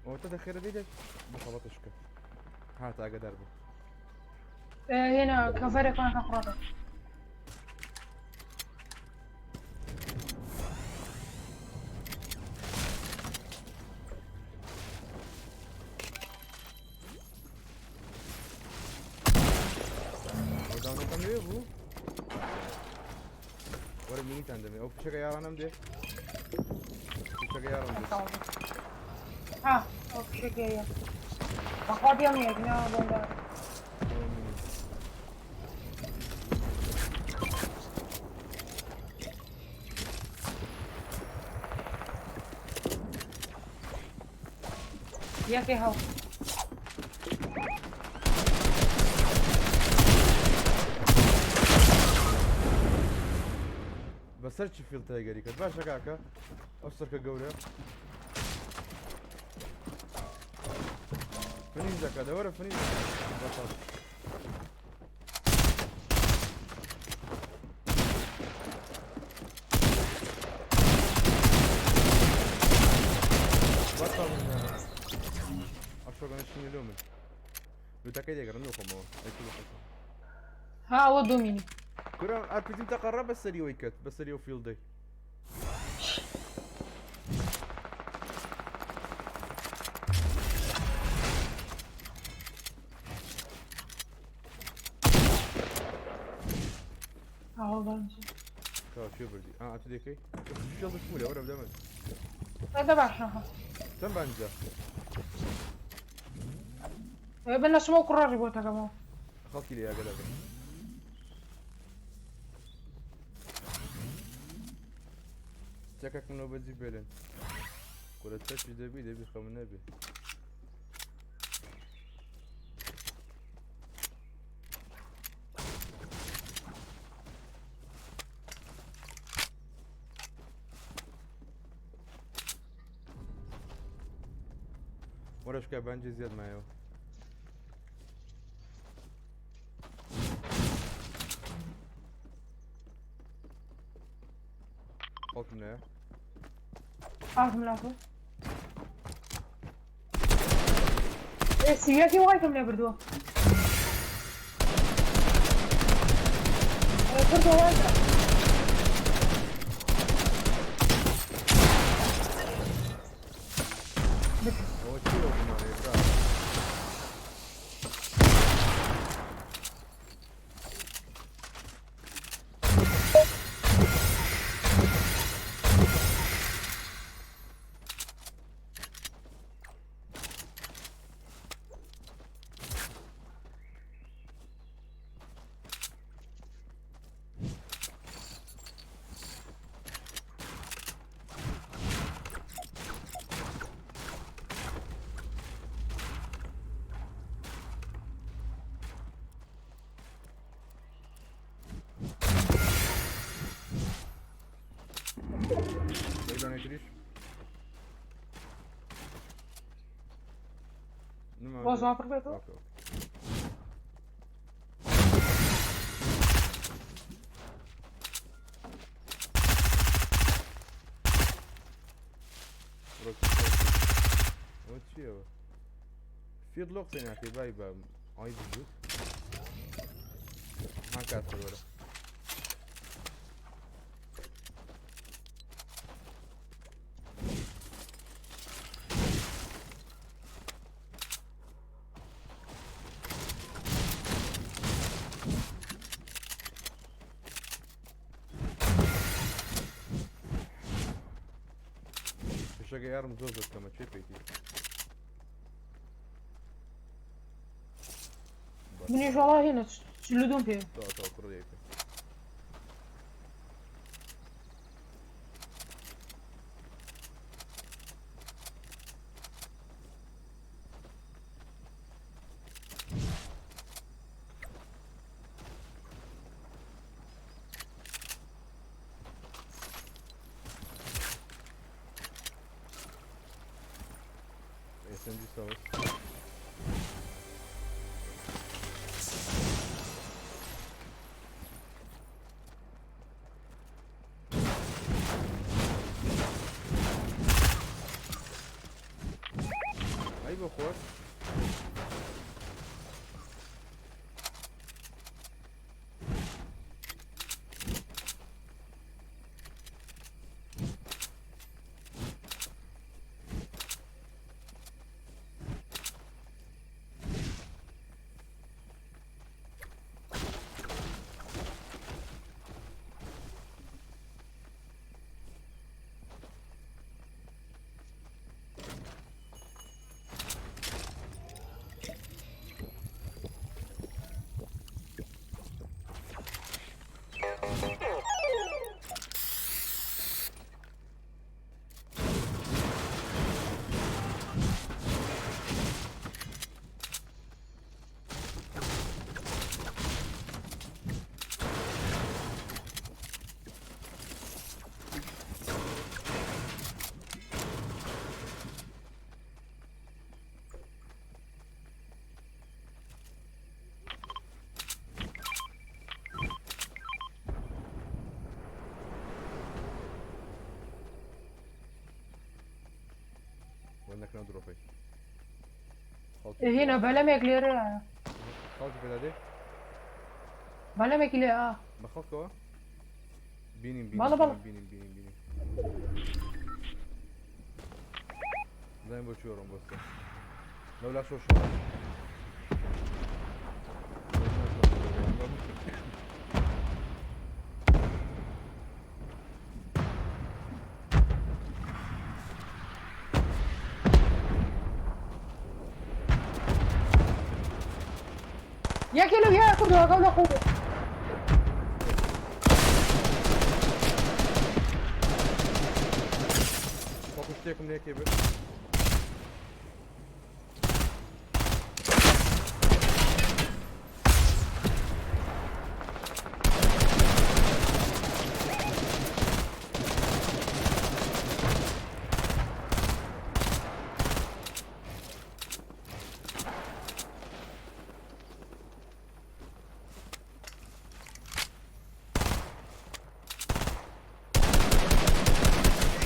ئەوە تە دەخێرە دێت بەخەڵەتە شکە هات ئاگادار بوو. هێنا کەڤەرێکمان کە قڕەکە. ئەو داونەکەم لێ بوو. وەرە مینیتان دەمێ ئەو فشەکە یارانم دێ. فشەکە یارم دێ. ها ئەو فشەکەیە. بەخوا پێم نییە نا بۆم. یەکێ هەڵ. بەسەر چی فیل تایگەری کرد باشە کاکە ئەو سەرکە گەورە فنیش دەکات دەوەرە فنیش دەکات. بەتەڵ ئەشۆگەنە شینی لۆ من لوتەکەی دەگەڕم نۆخۆمەوە ها ئەوە دومینی. کورە ئارپیجیم تەقەڕە بەسەریەوەی کرد بەسەری ئەو فیلدەی. ئەوە بانجی. کاوە کوێ بردی؟ ئا ئەتو دەکەی؟ فیلدش مولە وەرە بدە من. ئەدە باشە ها. چەند بانجە؟ بە نەچمەوە کوڕە ڕیبۆتەکەمەوە. خەڵکی لێ ئاگادار بن. چەکەکمەوە بەجی بێلن. کورە چەکی دەبی دەبی خەم نەبێ. وەرەشکە بەنجی زیاد مایەوە. خەڵکم لایە. هاتم لاتۆ. ئێ سیەکی وایتم لێ بردووە. ئێ کردووە وایتە. ئەوە چی ئەو گومانەیە برا؟ بۆ پڕ بێتەوە. ئەوە چییەوە؟ فیڵ لۆ قسەی ناکەی بای بە ئای بزوت ها کات سەروەرە. پێشەکە یارم زۆر زۆر کەمە چێ پێیتی؟ منیش وەڵا هێنە 42م پێ. تا کوڕ یەکە. SMG سەوز. ئەی بۆ خۆت. وەنەکەنەوە درۆپەی. هێنا بەلەمێک لێرە. خەڵکی پێدا دێ؟ بەلەمێکی لێ ئا. بە خەڵکەوە؟ بینیم بینیم. بەڵێ بەڵێ. بینیم بینیم بینیم. زانیم بۆ کوێ ڕۆم بۆستە. لەولا شۆ شۆ. یەکێ لەو یا کوردەوە گەو لە خۆ. خەڵکو شتێکم لێکێ بێت.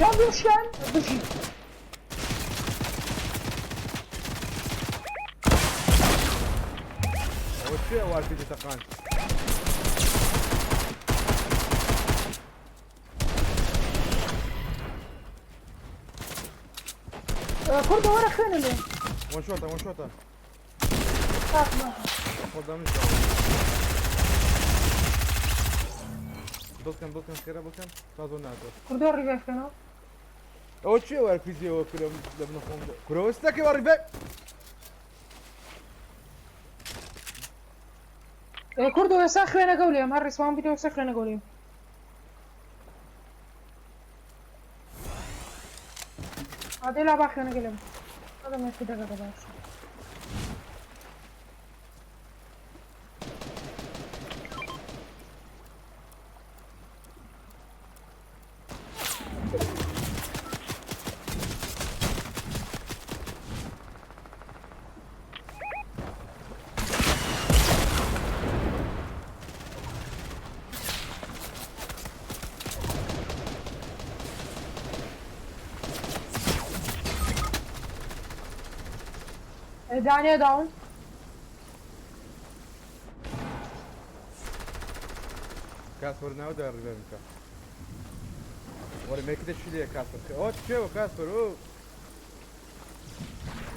شان دوشان بژی. ئەوە چییە وارپیجی تەقان؟ کوردە وەرە خوێنە لێ. وەن شۆتە وەن شۆتە. خاک ما. خۆ دەمش داوە. بڵکەم بڵکەم خێرا بڵکەم تا زۆر ناتۆ. کوردە ڕیڤایڤ کەنەوە. ئەوە چییە وارپیجیەوە کرم لە بنە خۆم کورەوە ستەکەی وا ڕیڤایڤ. کوردە ئێستا خوێنەکە لێم هەر ڕیسپاون بیتەوە ئێستا خوێنەکە لێم. ئادێ لا با خوێنەکە لێم. هذا ما في دقيقة باش. دانێ داون. کاسپەر ناودا ڕیڤایڤ بکە. وەرە مێکتە چی لێیە کاسپەر؟ ئەوە چێوە کاسپەر ئۆ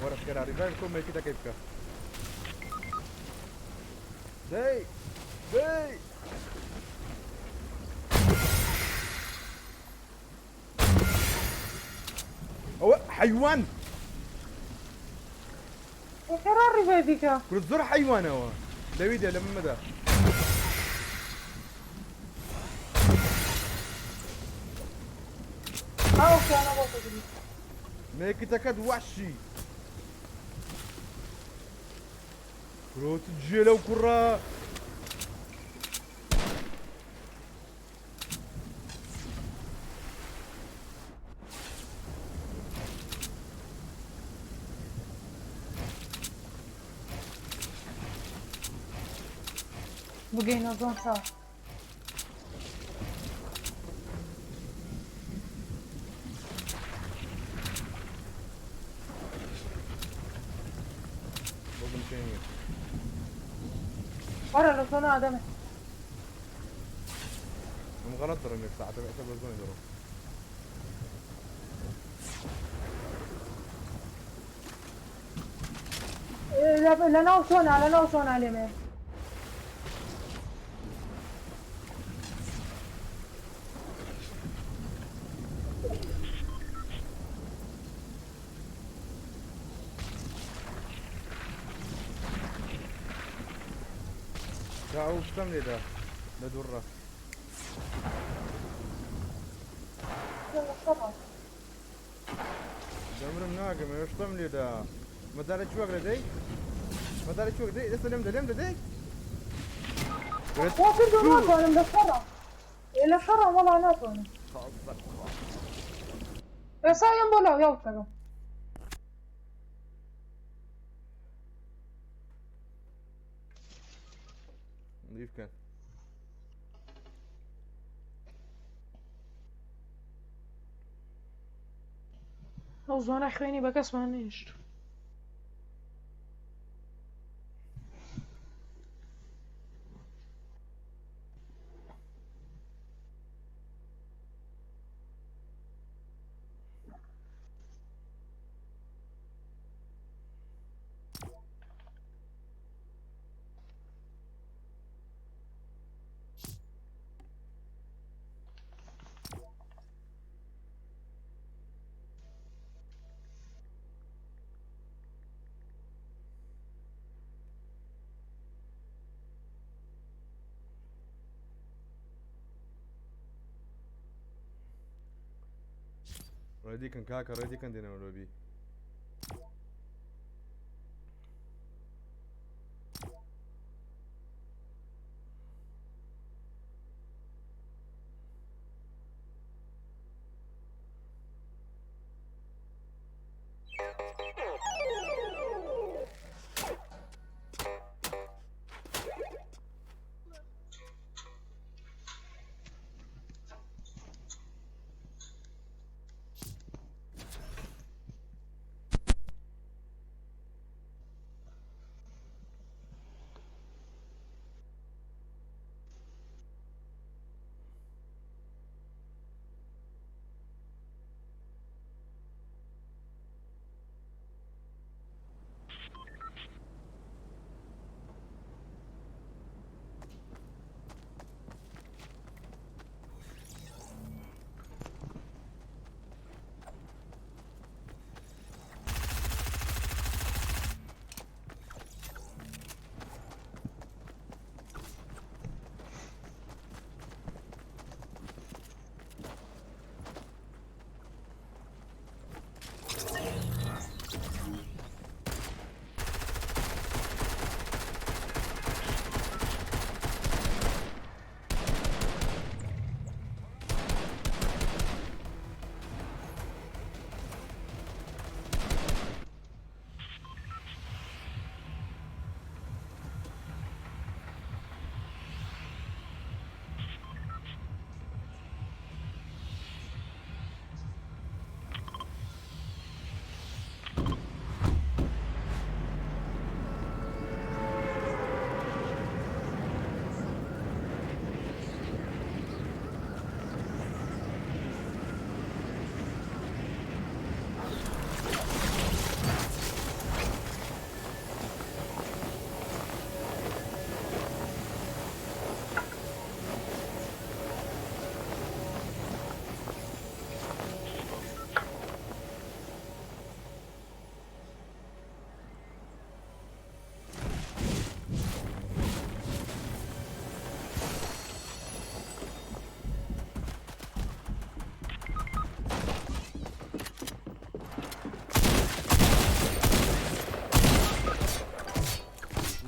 وەرە خێرا ڕیڤایڤ کۆ مێکتەکەی بکە. دەی دەی ئەوە حەیوان. خێرا ڕیڤایڤی کە. کورە زۆر حەیوانەوە لەوی دە لە من مەدە. ئەو کیانە بۆ تەگری. مێکتەکەت وەحشی. کورە چ جێ لەو کوڕە. بگەینە زۆن چاو. بۆ بنکەی نییە. وەرە لە زۆنە ئادەمێ. ئەم غەڵەت دەڕۆم یەک ساعەتە ئێستا بە زۆنی دەڕۆم. لە ناو زۆنا لە ناو زۆنا لێمێ. تا ئەو شتەم لێدا لە دوڕە. دەمرم ناگەم ئەوێ شتەم لێدا. مەدارە چوەک لە دەی؟ مەدارە چوەک دەی؟ ئێستا لێم دە لێم دە دەی؟ وا کردو ناتوانم لە شەڕە. لە شەڕە وەڵا ناتوانم. ئێستا یەم بۆ لاو یاڵ بکەم. لیف بکەن. ئەو زۆنە خوێنی بە کەسمان نێشت. ڕێدی کەن کاکە ڕێدی کەن دێنەوە لۆبی.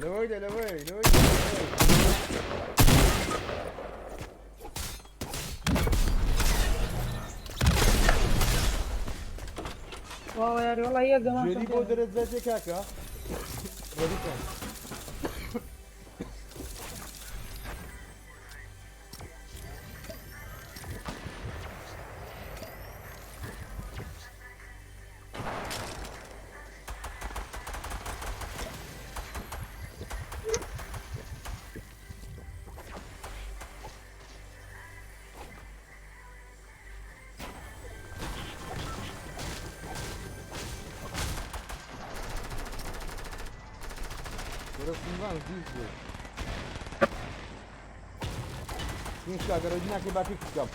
لەوەی دە لەوەی لەوەی دە، لەوەی. واو یاری وەڵا یەک گەمان جێری بۆ دەرەجە دێ کاکە ڕەدیکەم. وەرە سنگان زیز بوو. سنگ کاکە ڕەدی ناکەی با پیک بکەم.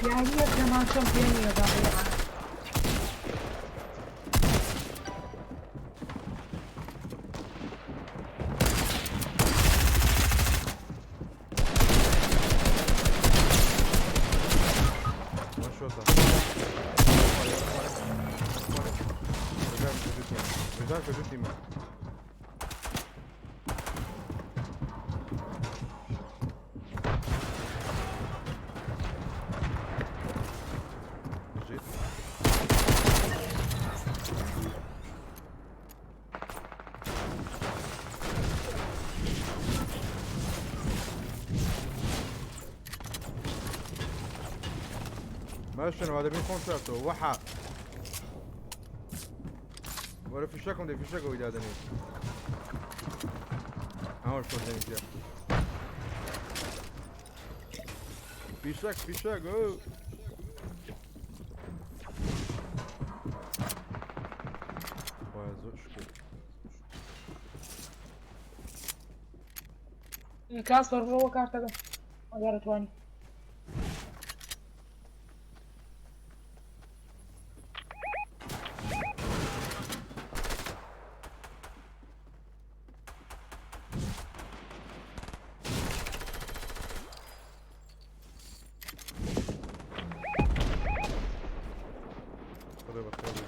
یاری یەک گەمان چۆن پێ نییە دەقیقا. One shot. ڕزگار کە جووتی من. بژیت. ماشي هذا بين كونتراكتو وحا ولا في شكم دي في شكو إذا دني هاو شو دني جا في شك في شك أوه. وای، زۆر شکر. کاسپەر بڕۆوە کارتەکە ئەگەر توانی. خذ بخير.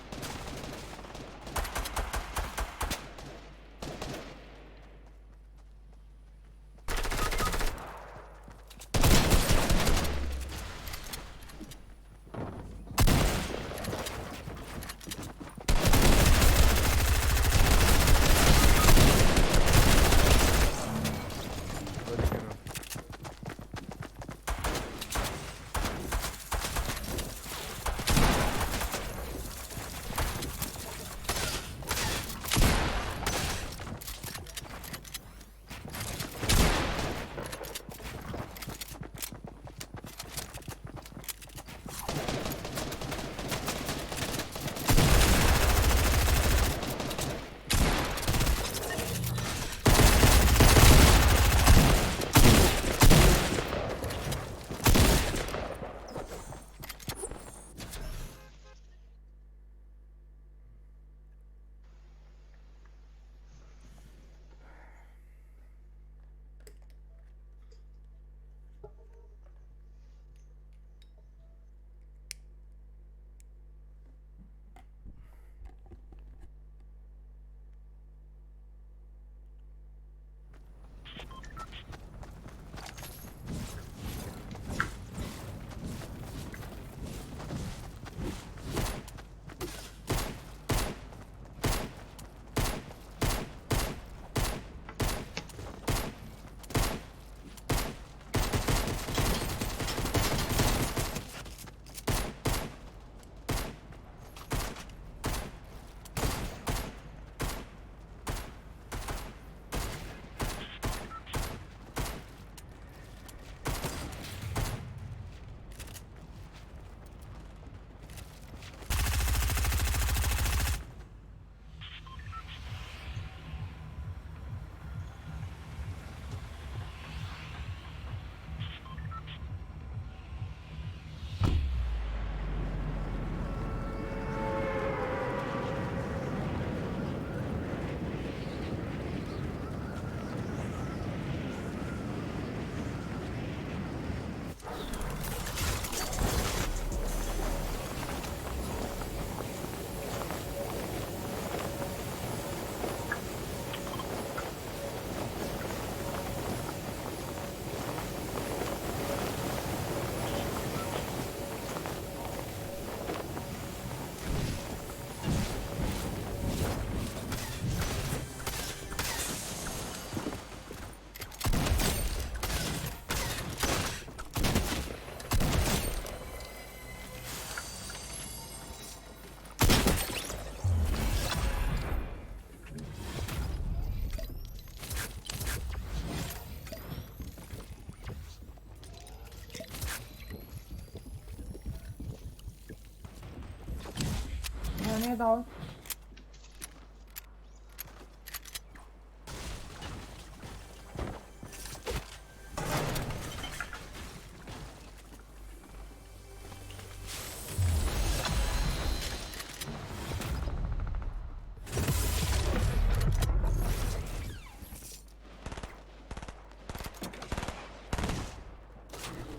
نێ داون.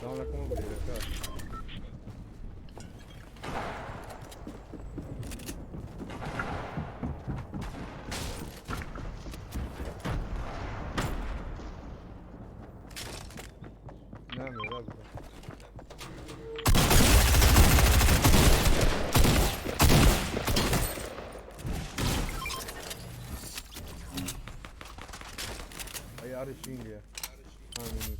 داونەکەم بگرێ. نامێ وا بکە. ئەی ئاری شینگە ئامینی.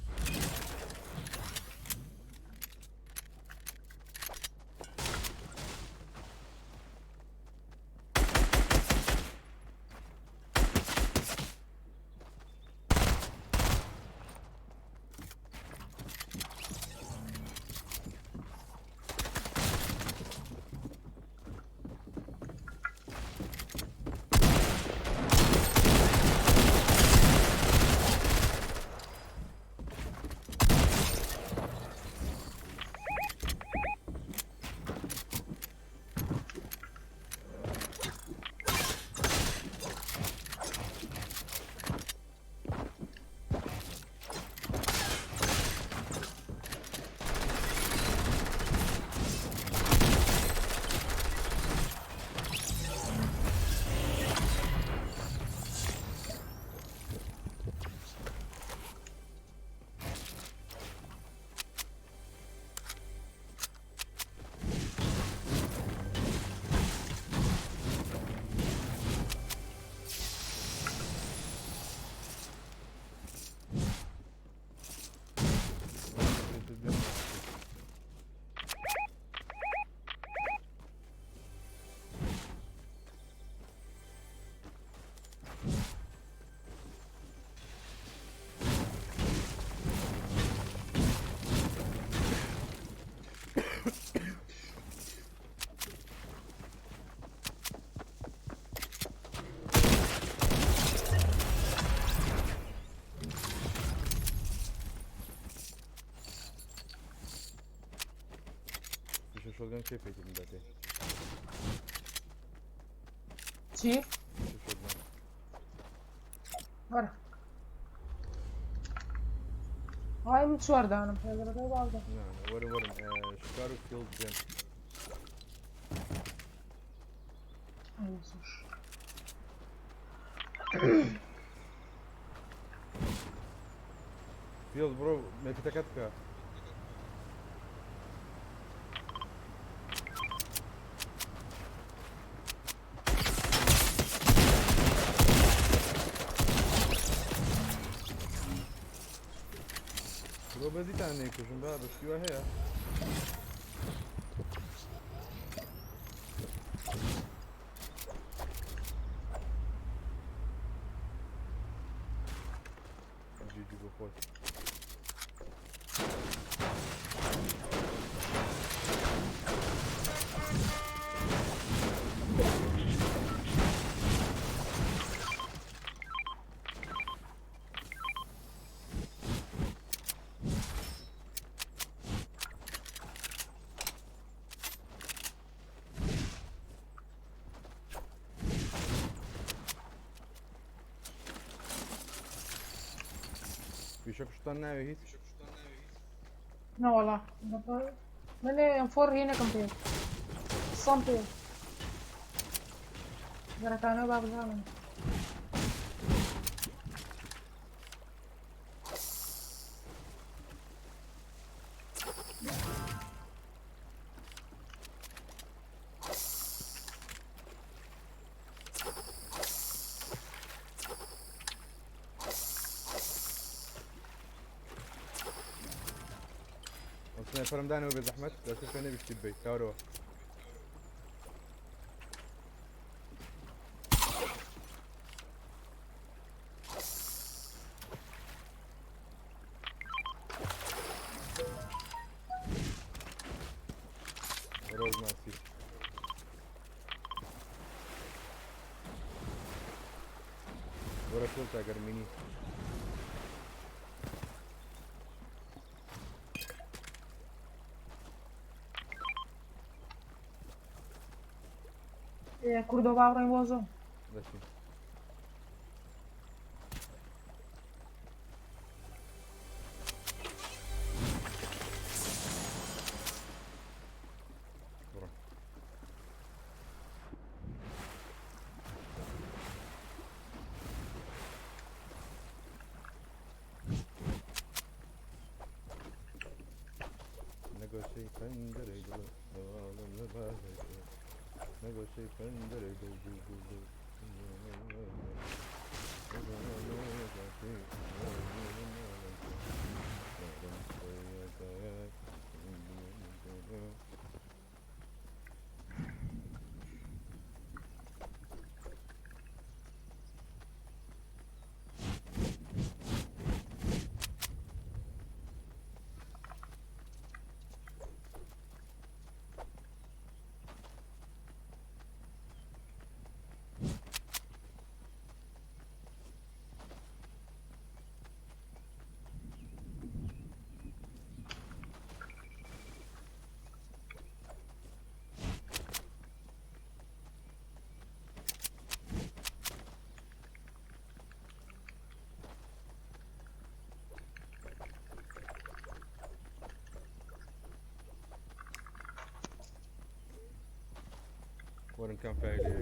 شۆتگەن کێ پێی بداتێ؟ چی؟ شۆتگەن. وەرە. ئای من چوار دانم پێدەرەکەی باڵدە. نا نا، وەرن وەرن، شکار و فیڵد بێن. فیڵد بڕۆ مێکەتەکەت بکە. بڕۆ بەزیتان نەیکوژم با بەشتی وا هەیە. جیجی بۆ خۆت. فیشەک شتان ناوێ هیچ؟ نەوەڵا من ئەم فۆر هینەکەم پێ سەم پێ گەرەکانە با بزانم. سنایپەرم دانەوە بێ زەحمەت لە تو شوێنێ بشتی ببەیت کاورەوە. ڕۆژ ماسی. قورسە گەرمینی. کوردۆ با بڕۆین بۆ زۆن. دەچین. بڕۆ. نەگۆشەی پەنجەرەی دڵ دەواڵم لە باغی تۆ نەگۆشەی پەنجەرەی دڵ دڵ دڵ دڵ وەرن کەم فایلێ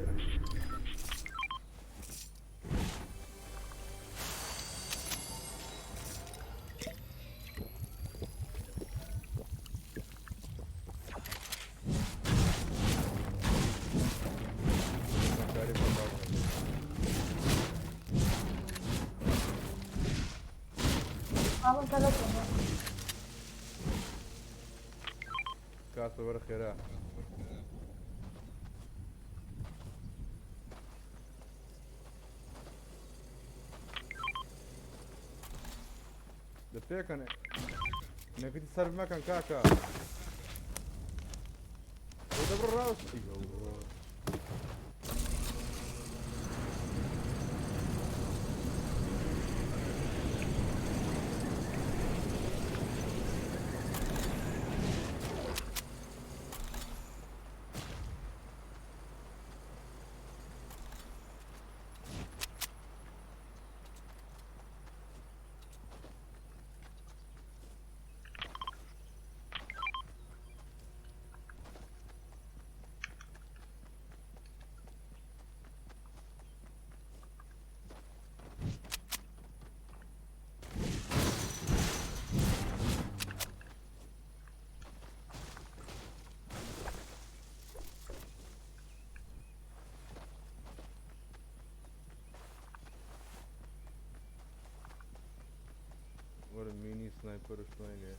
ئاڵم تەلەفۆن. کاتە وەرە خێرا. دە پێکەن نەکەتی سەرف مەکەن کاکە. بۆ دەبڕ ڕاست. ئەیەوە. وەرە مینی سنایپەر و شتوانی لێ.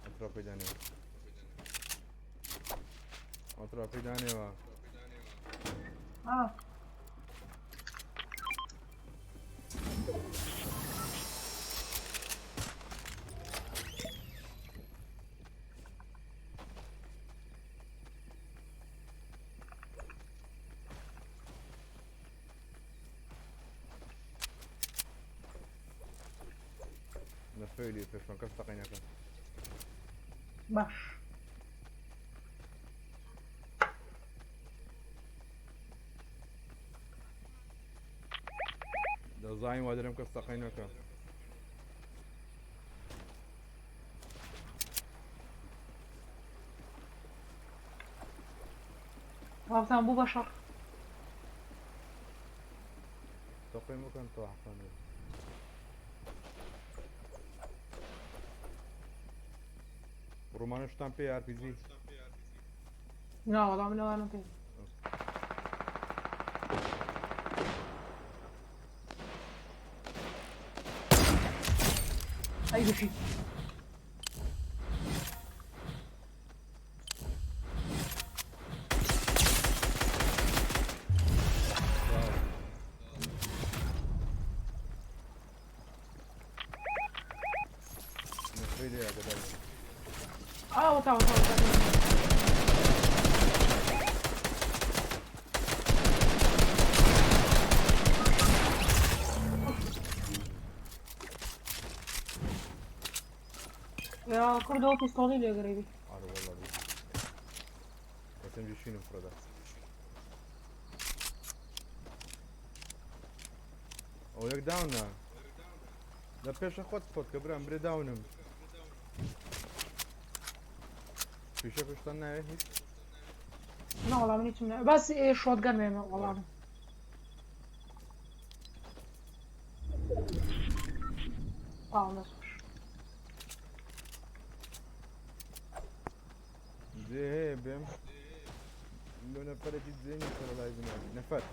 ئەتراپی دانێ. ئەتراپی دانێوە. آه. نەفەیلی پێشمەکەس تەقینەکە. باش. دەزانین وا دەرم کەس تەقینەکە. وابزانم بوو بە شەڕ. تەقین بکەن تا حەقانێ. ڕۆمانە شتان پێ RPG. نا وەڵا من ئەوانم پێ. ئەی بژی. نەفەیلی ئەوە تاوە تاوە تاوە. یا کوردەوە پیستۆڵی لێگەڕێبی. ئارە وەڵا بی. SMG شینم فڕێدا. ئەو یەک داونە. لە پێشە خۆت خۆت کە برام برێ داونم. پیشە پشتان ناوێ هیچ؟ نا وەڵا من هیچم ناوێ. بەس ئێ شۆتگەن بێمە وەڵا. تاوە دەست خۆش. جێ هەیە بێم لۆ نەفەرێکی جێنی سەر لای بنێ نەفەر.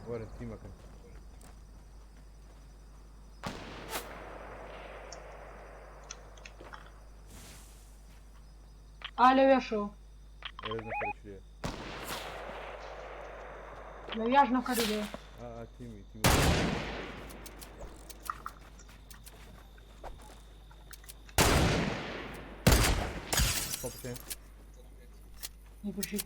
وەرن تیمەکەن. ئا لەوێشەوە. ئەوێش نەفەرێکی لێیە. لەویاش نەفەری لێیە. ئا ئا تیمی تیمی. سەد پێنج. ئەی بژی.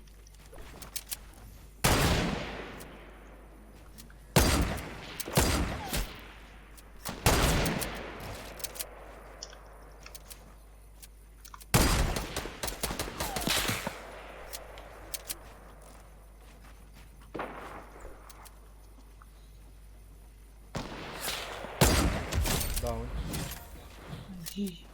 داون. جی.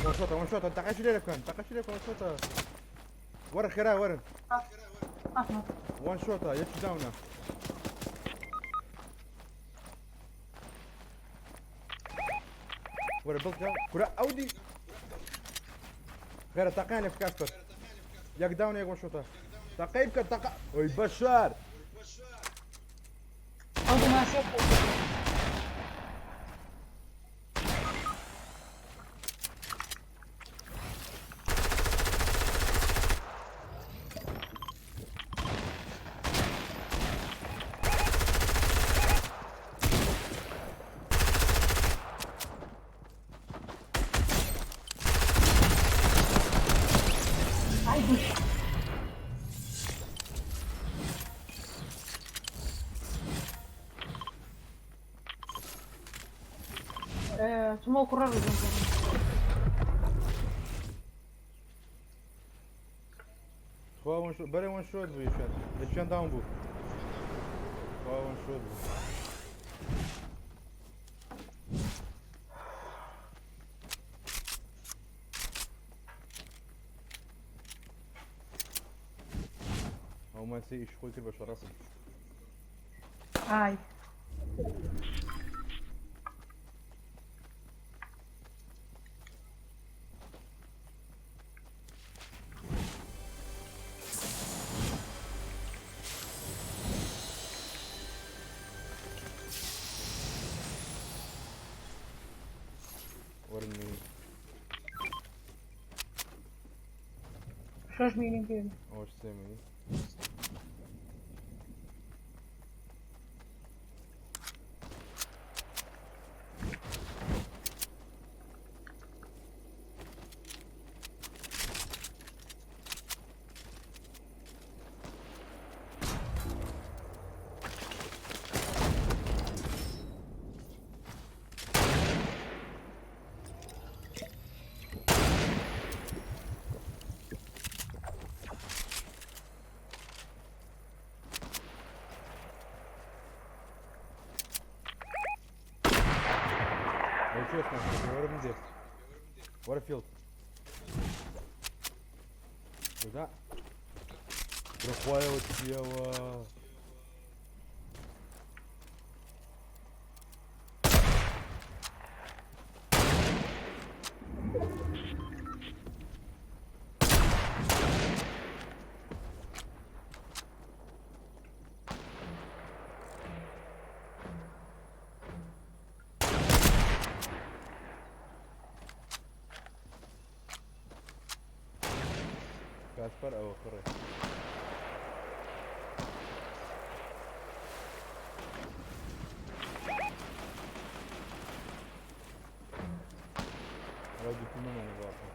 وان شوتە وان شوتە تەقەشی لێ بکەن تەقەشی لێ بکەن وان شوتە وەرە خێرا وەرن وان شوتە یەکی داونە وەرە بڵکە کورە ئەو دی خێرە تەقیان لێ بکە ئەسپەر یەک داونە یەک وان شوتە تەقەی بکە تەقە ئۆی بەشار ئەو دەماسێ ئای بژی. تمۆ کوڕە ڕزم. خوا وان شۆت بەرێ وان شۆت بوو یەکیان یەکیان داون بوو خوا وان شۆت بوو. ئەو ماسی ئیش خۆی کرد بە شەڕەفم. ئای. وەرن مینی. شەش مینیم پێ. ئەوەش سێ مینی. ئەی چێ سنایپەر وەرە بم دێ وەرە فیڵد خدا بەخوایەوە چیەوە کاسپەر ئەوە کوڕێ. ئەوە دوکمەمانە باخە.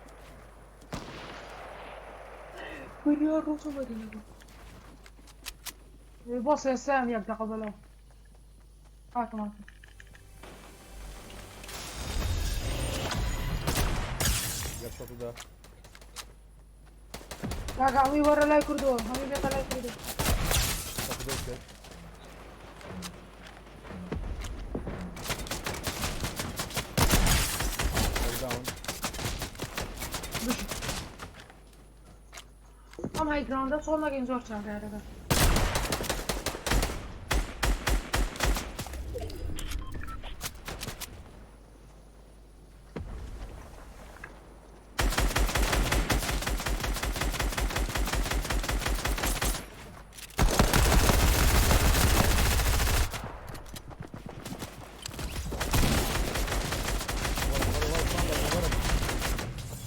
وریا ڕووتو بەدینەوە. بۆ سێسام یەک دەقە بەلەوە. هاتم هاتم. یەک شەت دا. کاکە هەمووی وەرە لای کردووە هەمووی بێتە لای کردووە. شەت دە کرد. داون. بژی. ئەم های گراوندە چۆڵ نەکەین زۆر چاکە یارەکە.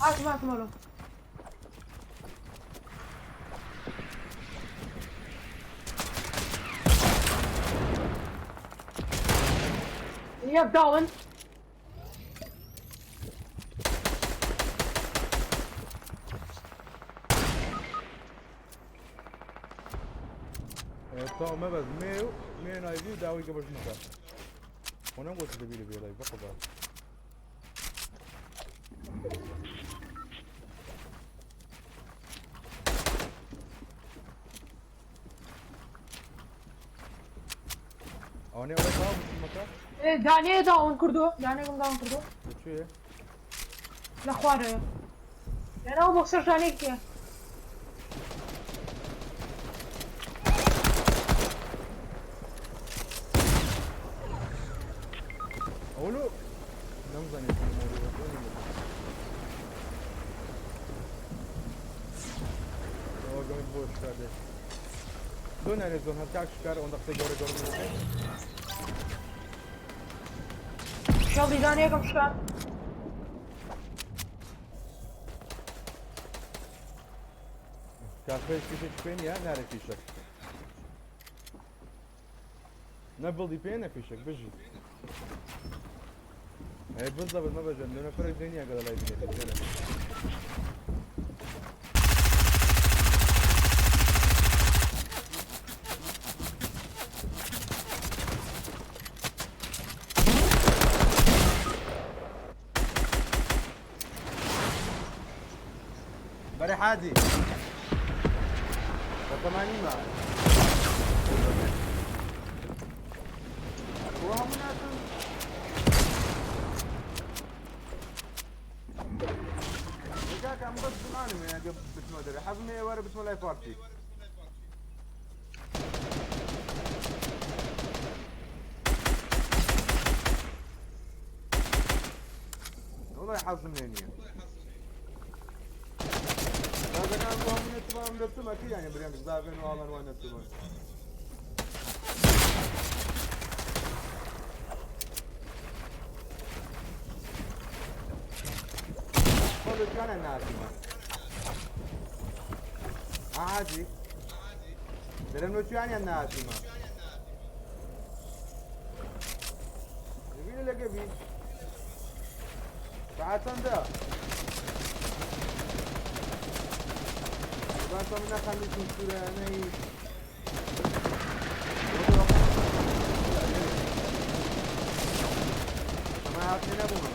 هاتم هاتم ئەلۆ. یەک داون. تا مەبەست مێ و مێ نایڤی و داوای گەبەش مکە. خۆ نەمگوت دەبی لە بێڵای بەقەبا. ئەوانەی ئەوەی تەواو بوو مەکە؟ دانەیە داون کردووە دانێکم داون کردووە. لەکوێیە؟ لە خوارەوە. لەناو بۆکسەر دانێک هەیە. ئەوە لۆ نەمزانی چۆن مۆری بە چۆنی بوو. ئەوە گەمت بۆ شکار دێت. زۆر نارێت زۆر هەر کاک شکار ئەوەندە قسەی گەورە گەورە دەکەی. شەڵی دانەیەکم شکان. کاسپەر فیشێکی پێ نییە نارێ فیشەک. نە بڵدی پێ نە فیشەک بژی. ئەی بزەبت مەبەژێن لۆ نەفەرێک جێ نییە گەڵ لای بینێت جێنە. بەرێ حاجی. بەتەمانی ما. هو هەموو ناتن. کاکە ئەم بەس زمانم هەیە ئەگە بچمە دەرێ حەزم هەیە وەرە بچمە لای پارتی. وەڵای حەزم لێ نییە. دادەکان بۆ هەموو نەچمام دەچم ئەکی یانی برێم زاڤێن و ئاڵان وان نەچمن. خۆ ناتیمە. حاجی. دەرم لۆ چیانیان ناتیمە. دەبینە لەگە بی. ساعت چەندە؟ باشە من نەخەمی چون سوورانەی ئەمە هاتنێ نەبوومە.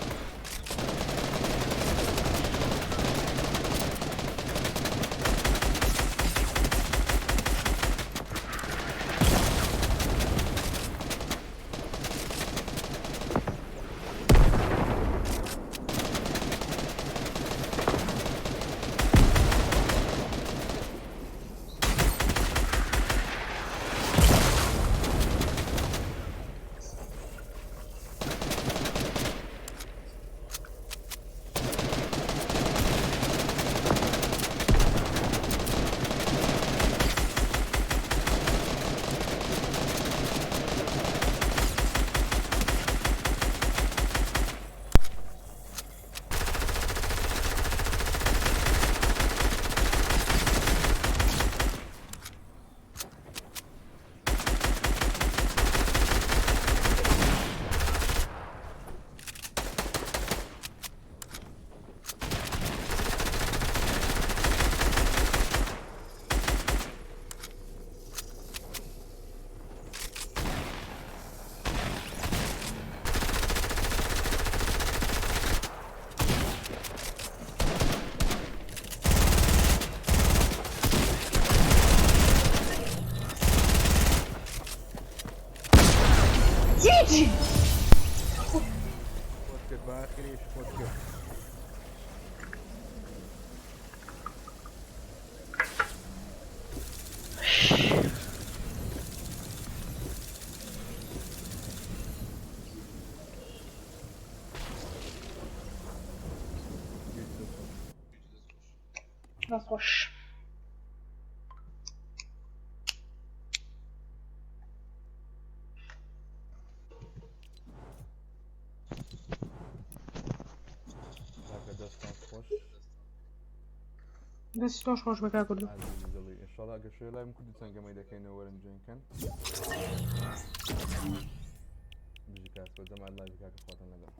چی؟ خۆت کرد بە ئاخریش خۆت کرد. دەست خۆش. کاکە دەستان خۆش. دەستی تۆش خۆش بە کاک کوردۆ. ئازیزی دڵی ئینشاڵا ئەگەر شەوێ لایم کوردستان گەمەی دەکەینەوە وەرن جوێن کەن. بژی کاک جەماعەت لایڤی کاکە خواتان لەگەڵ.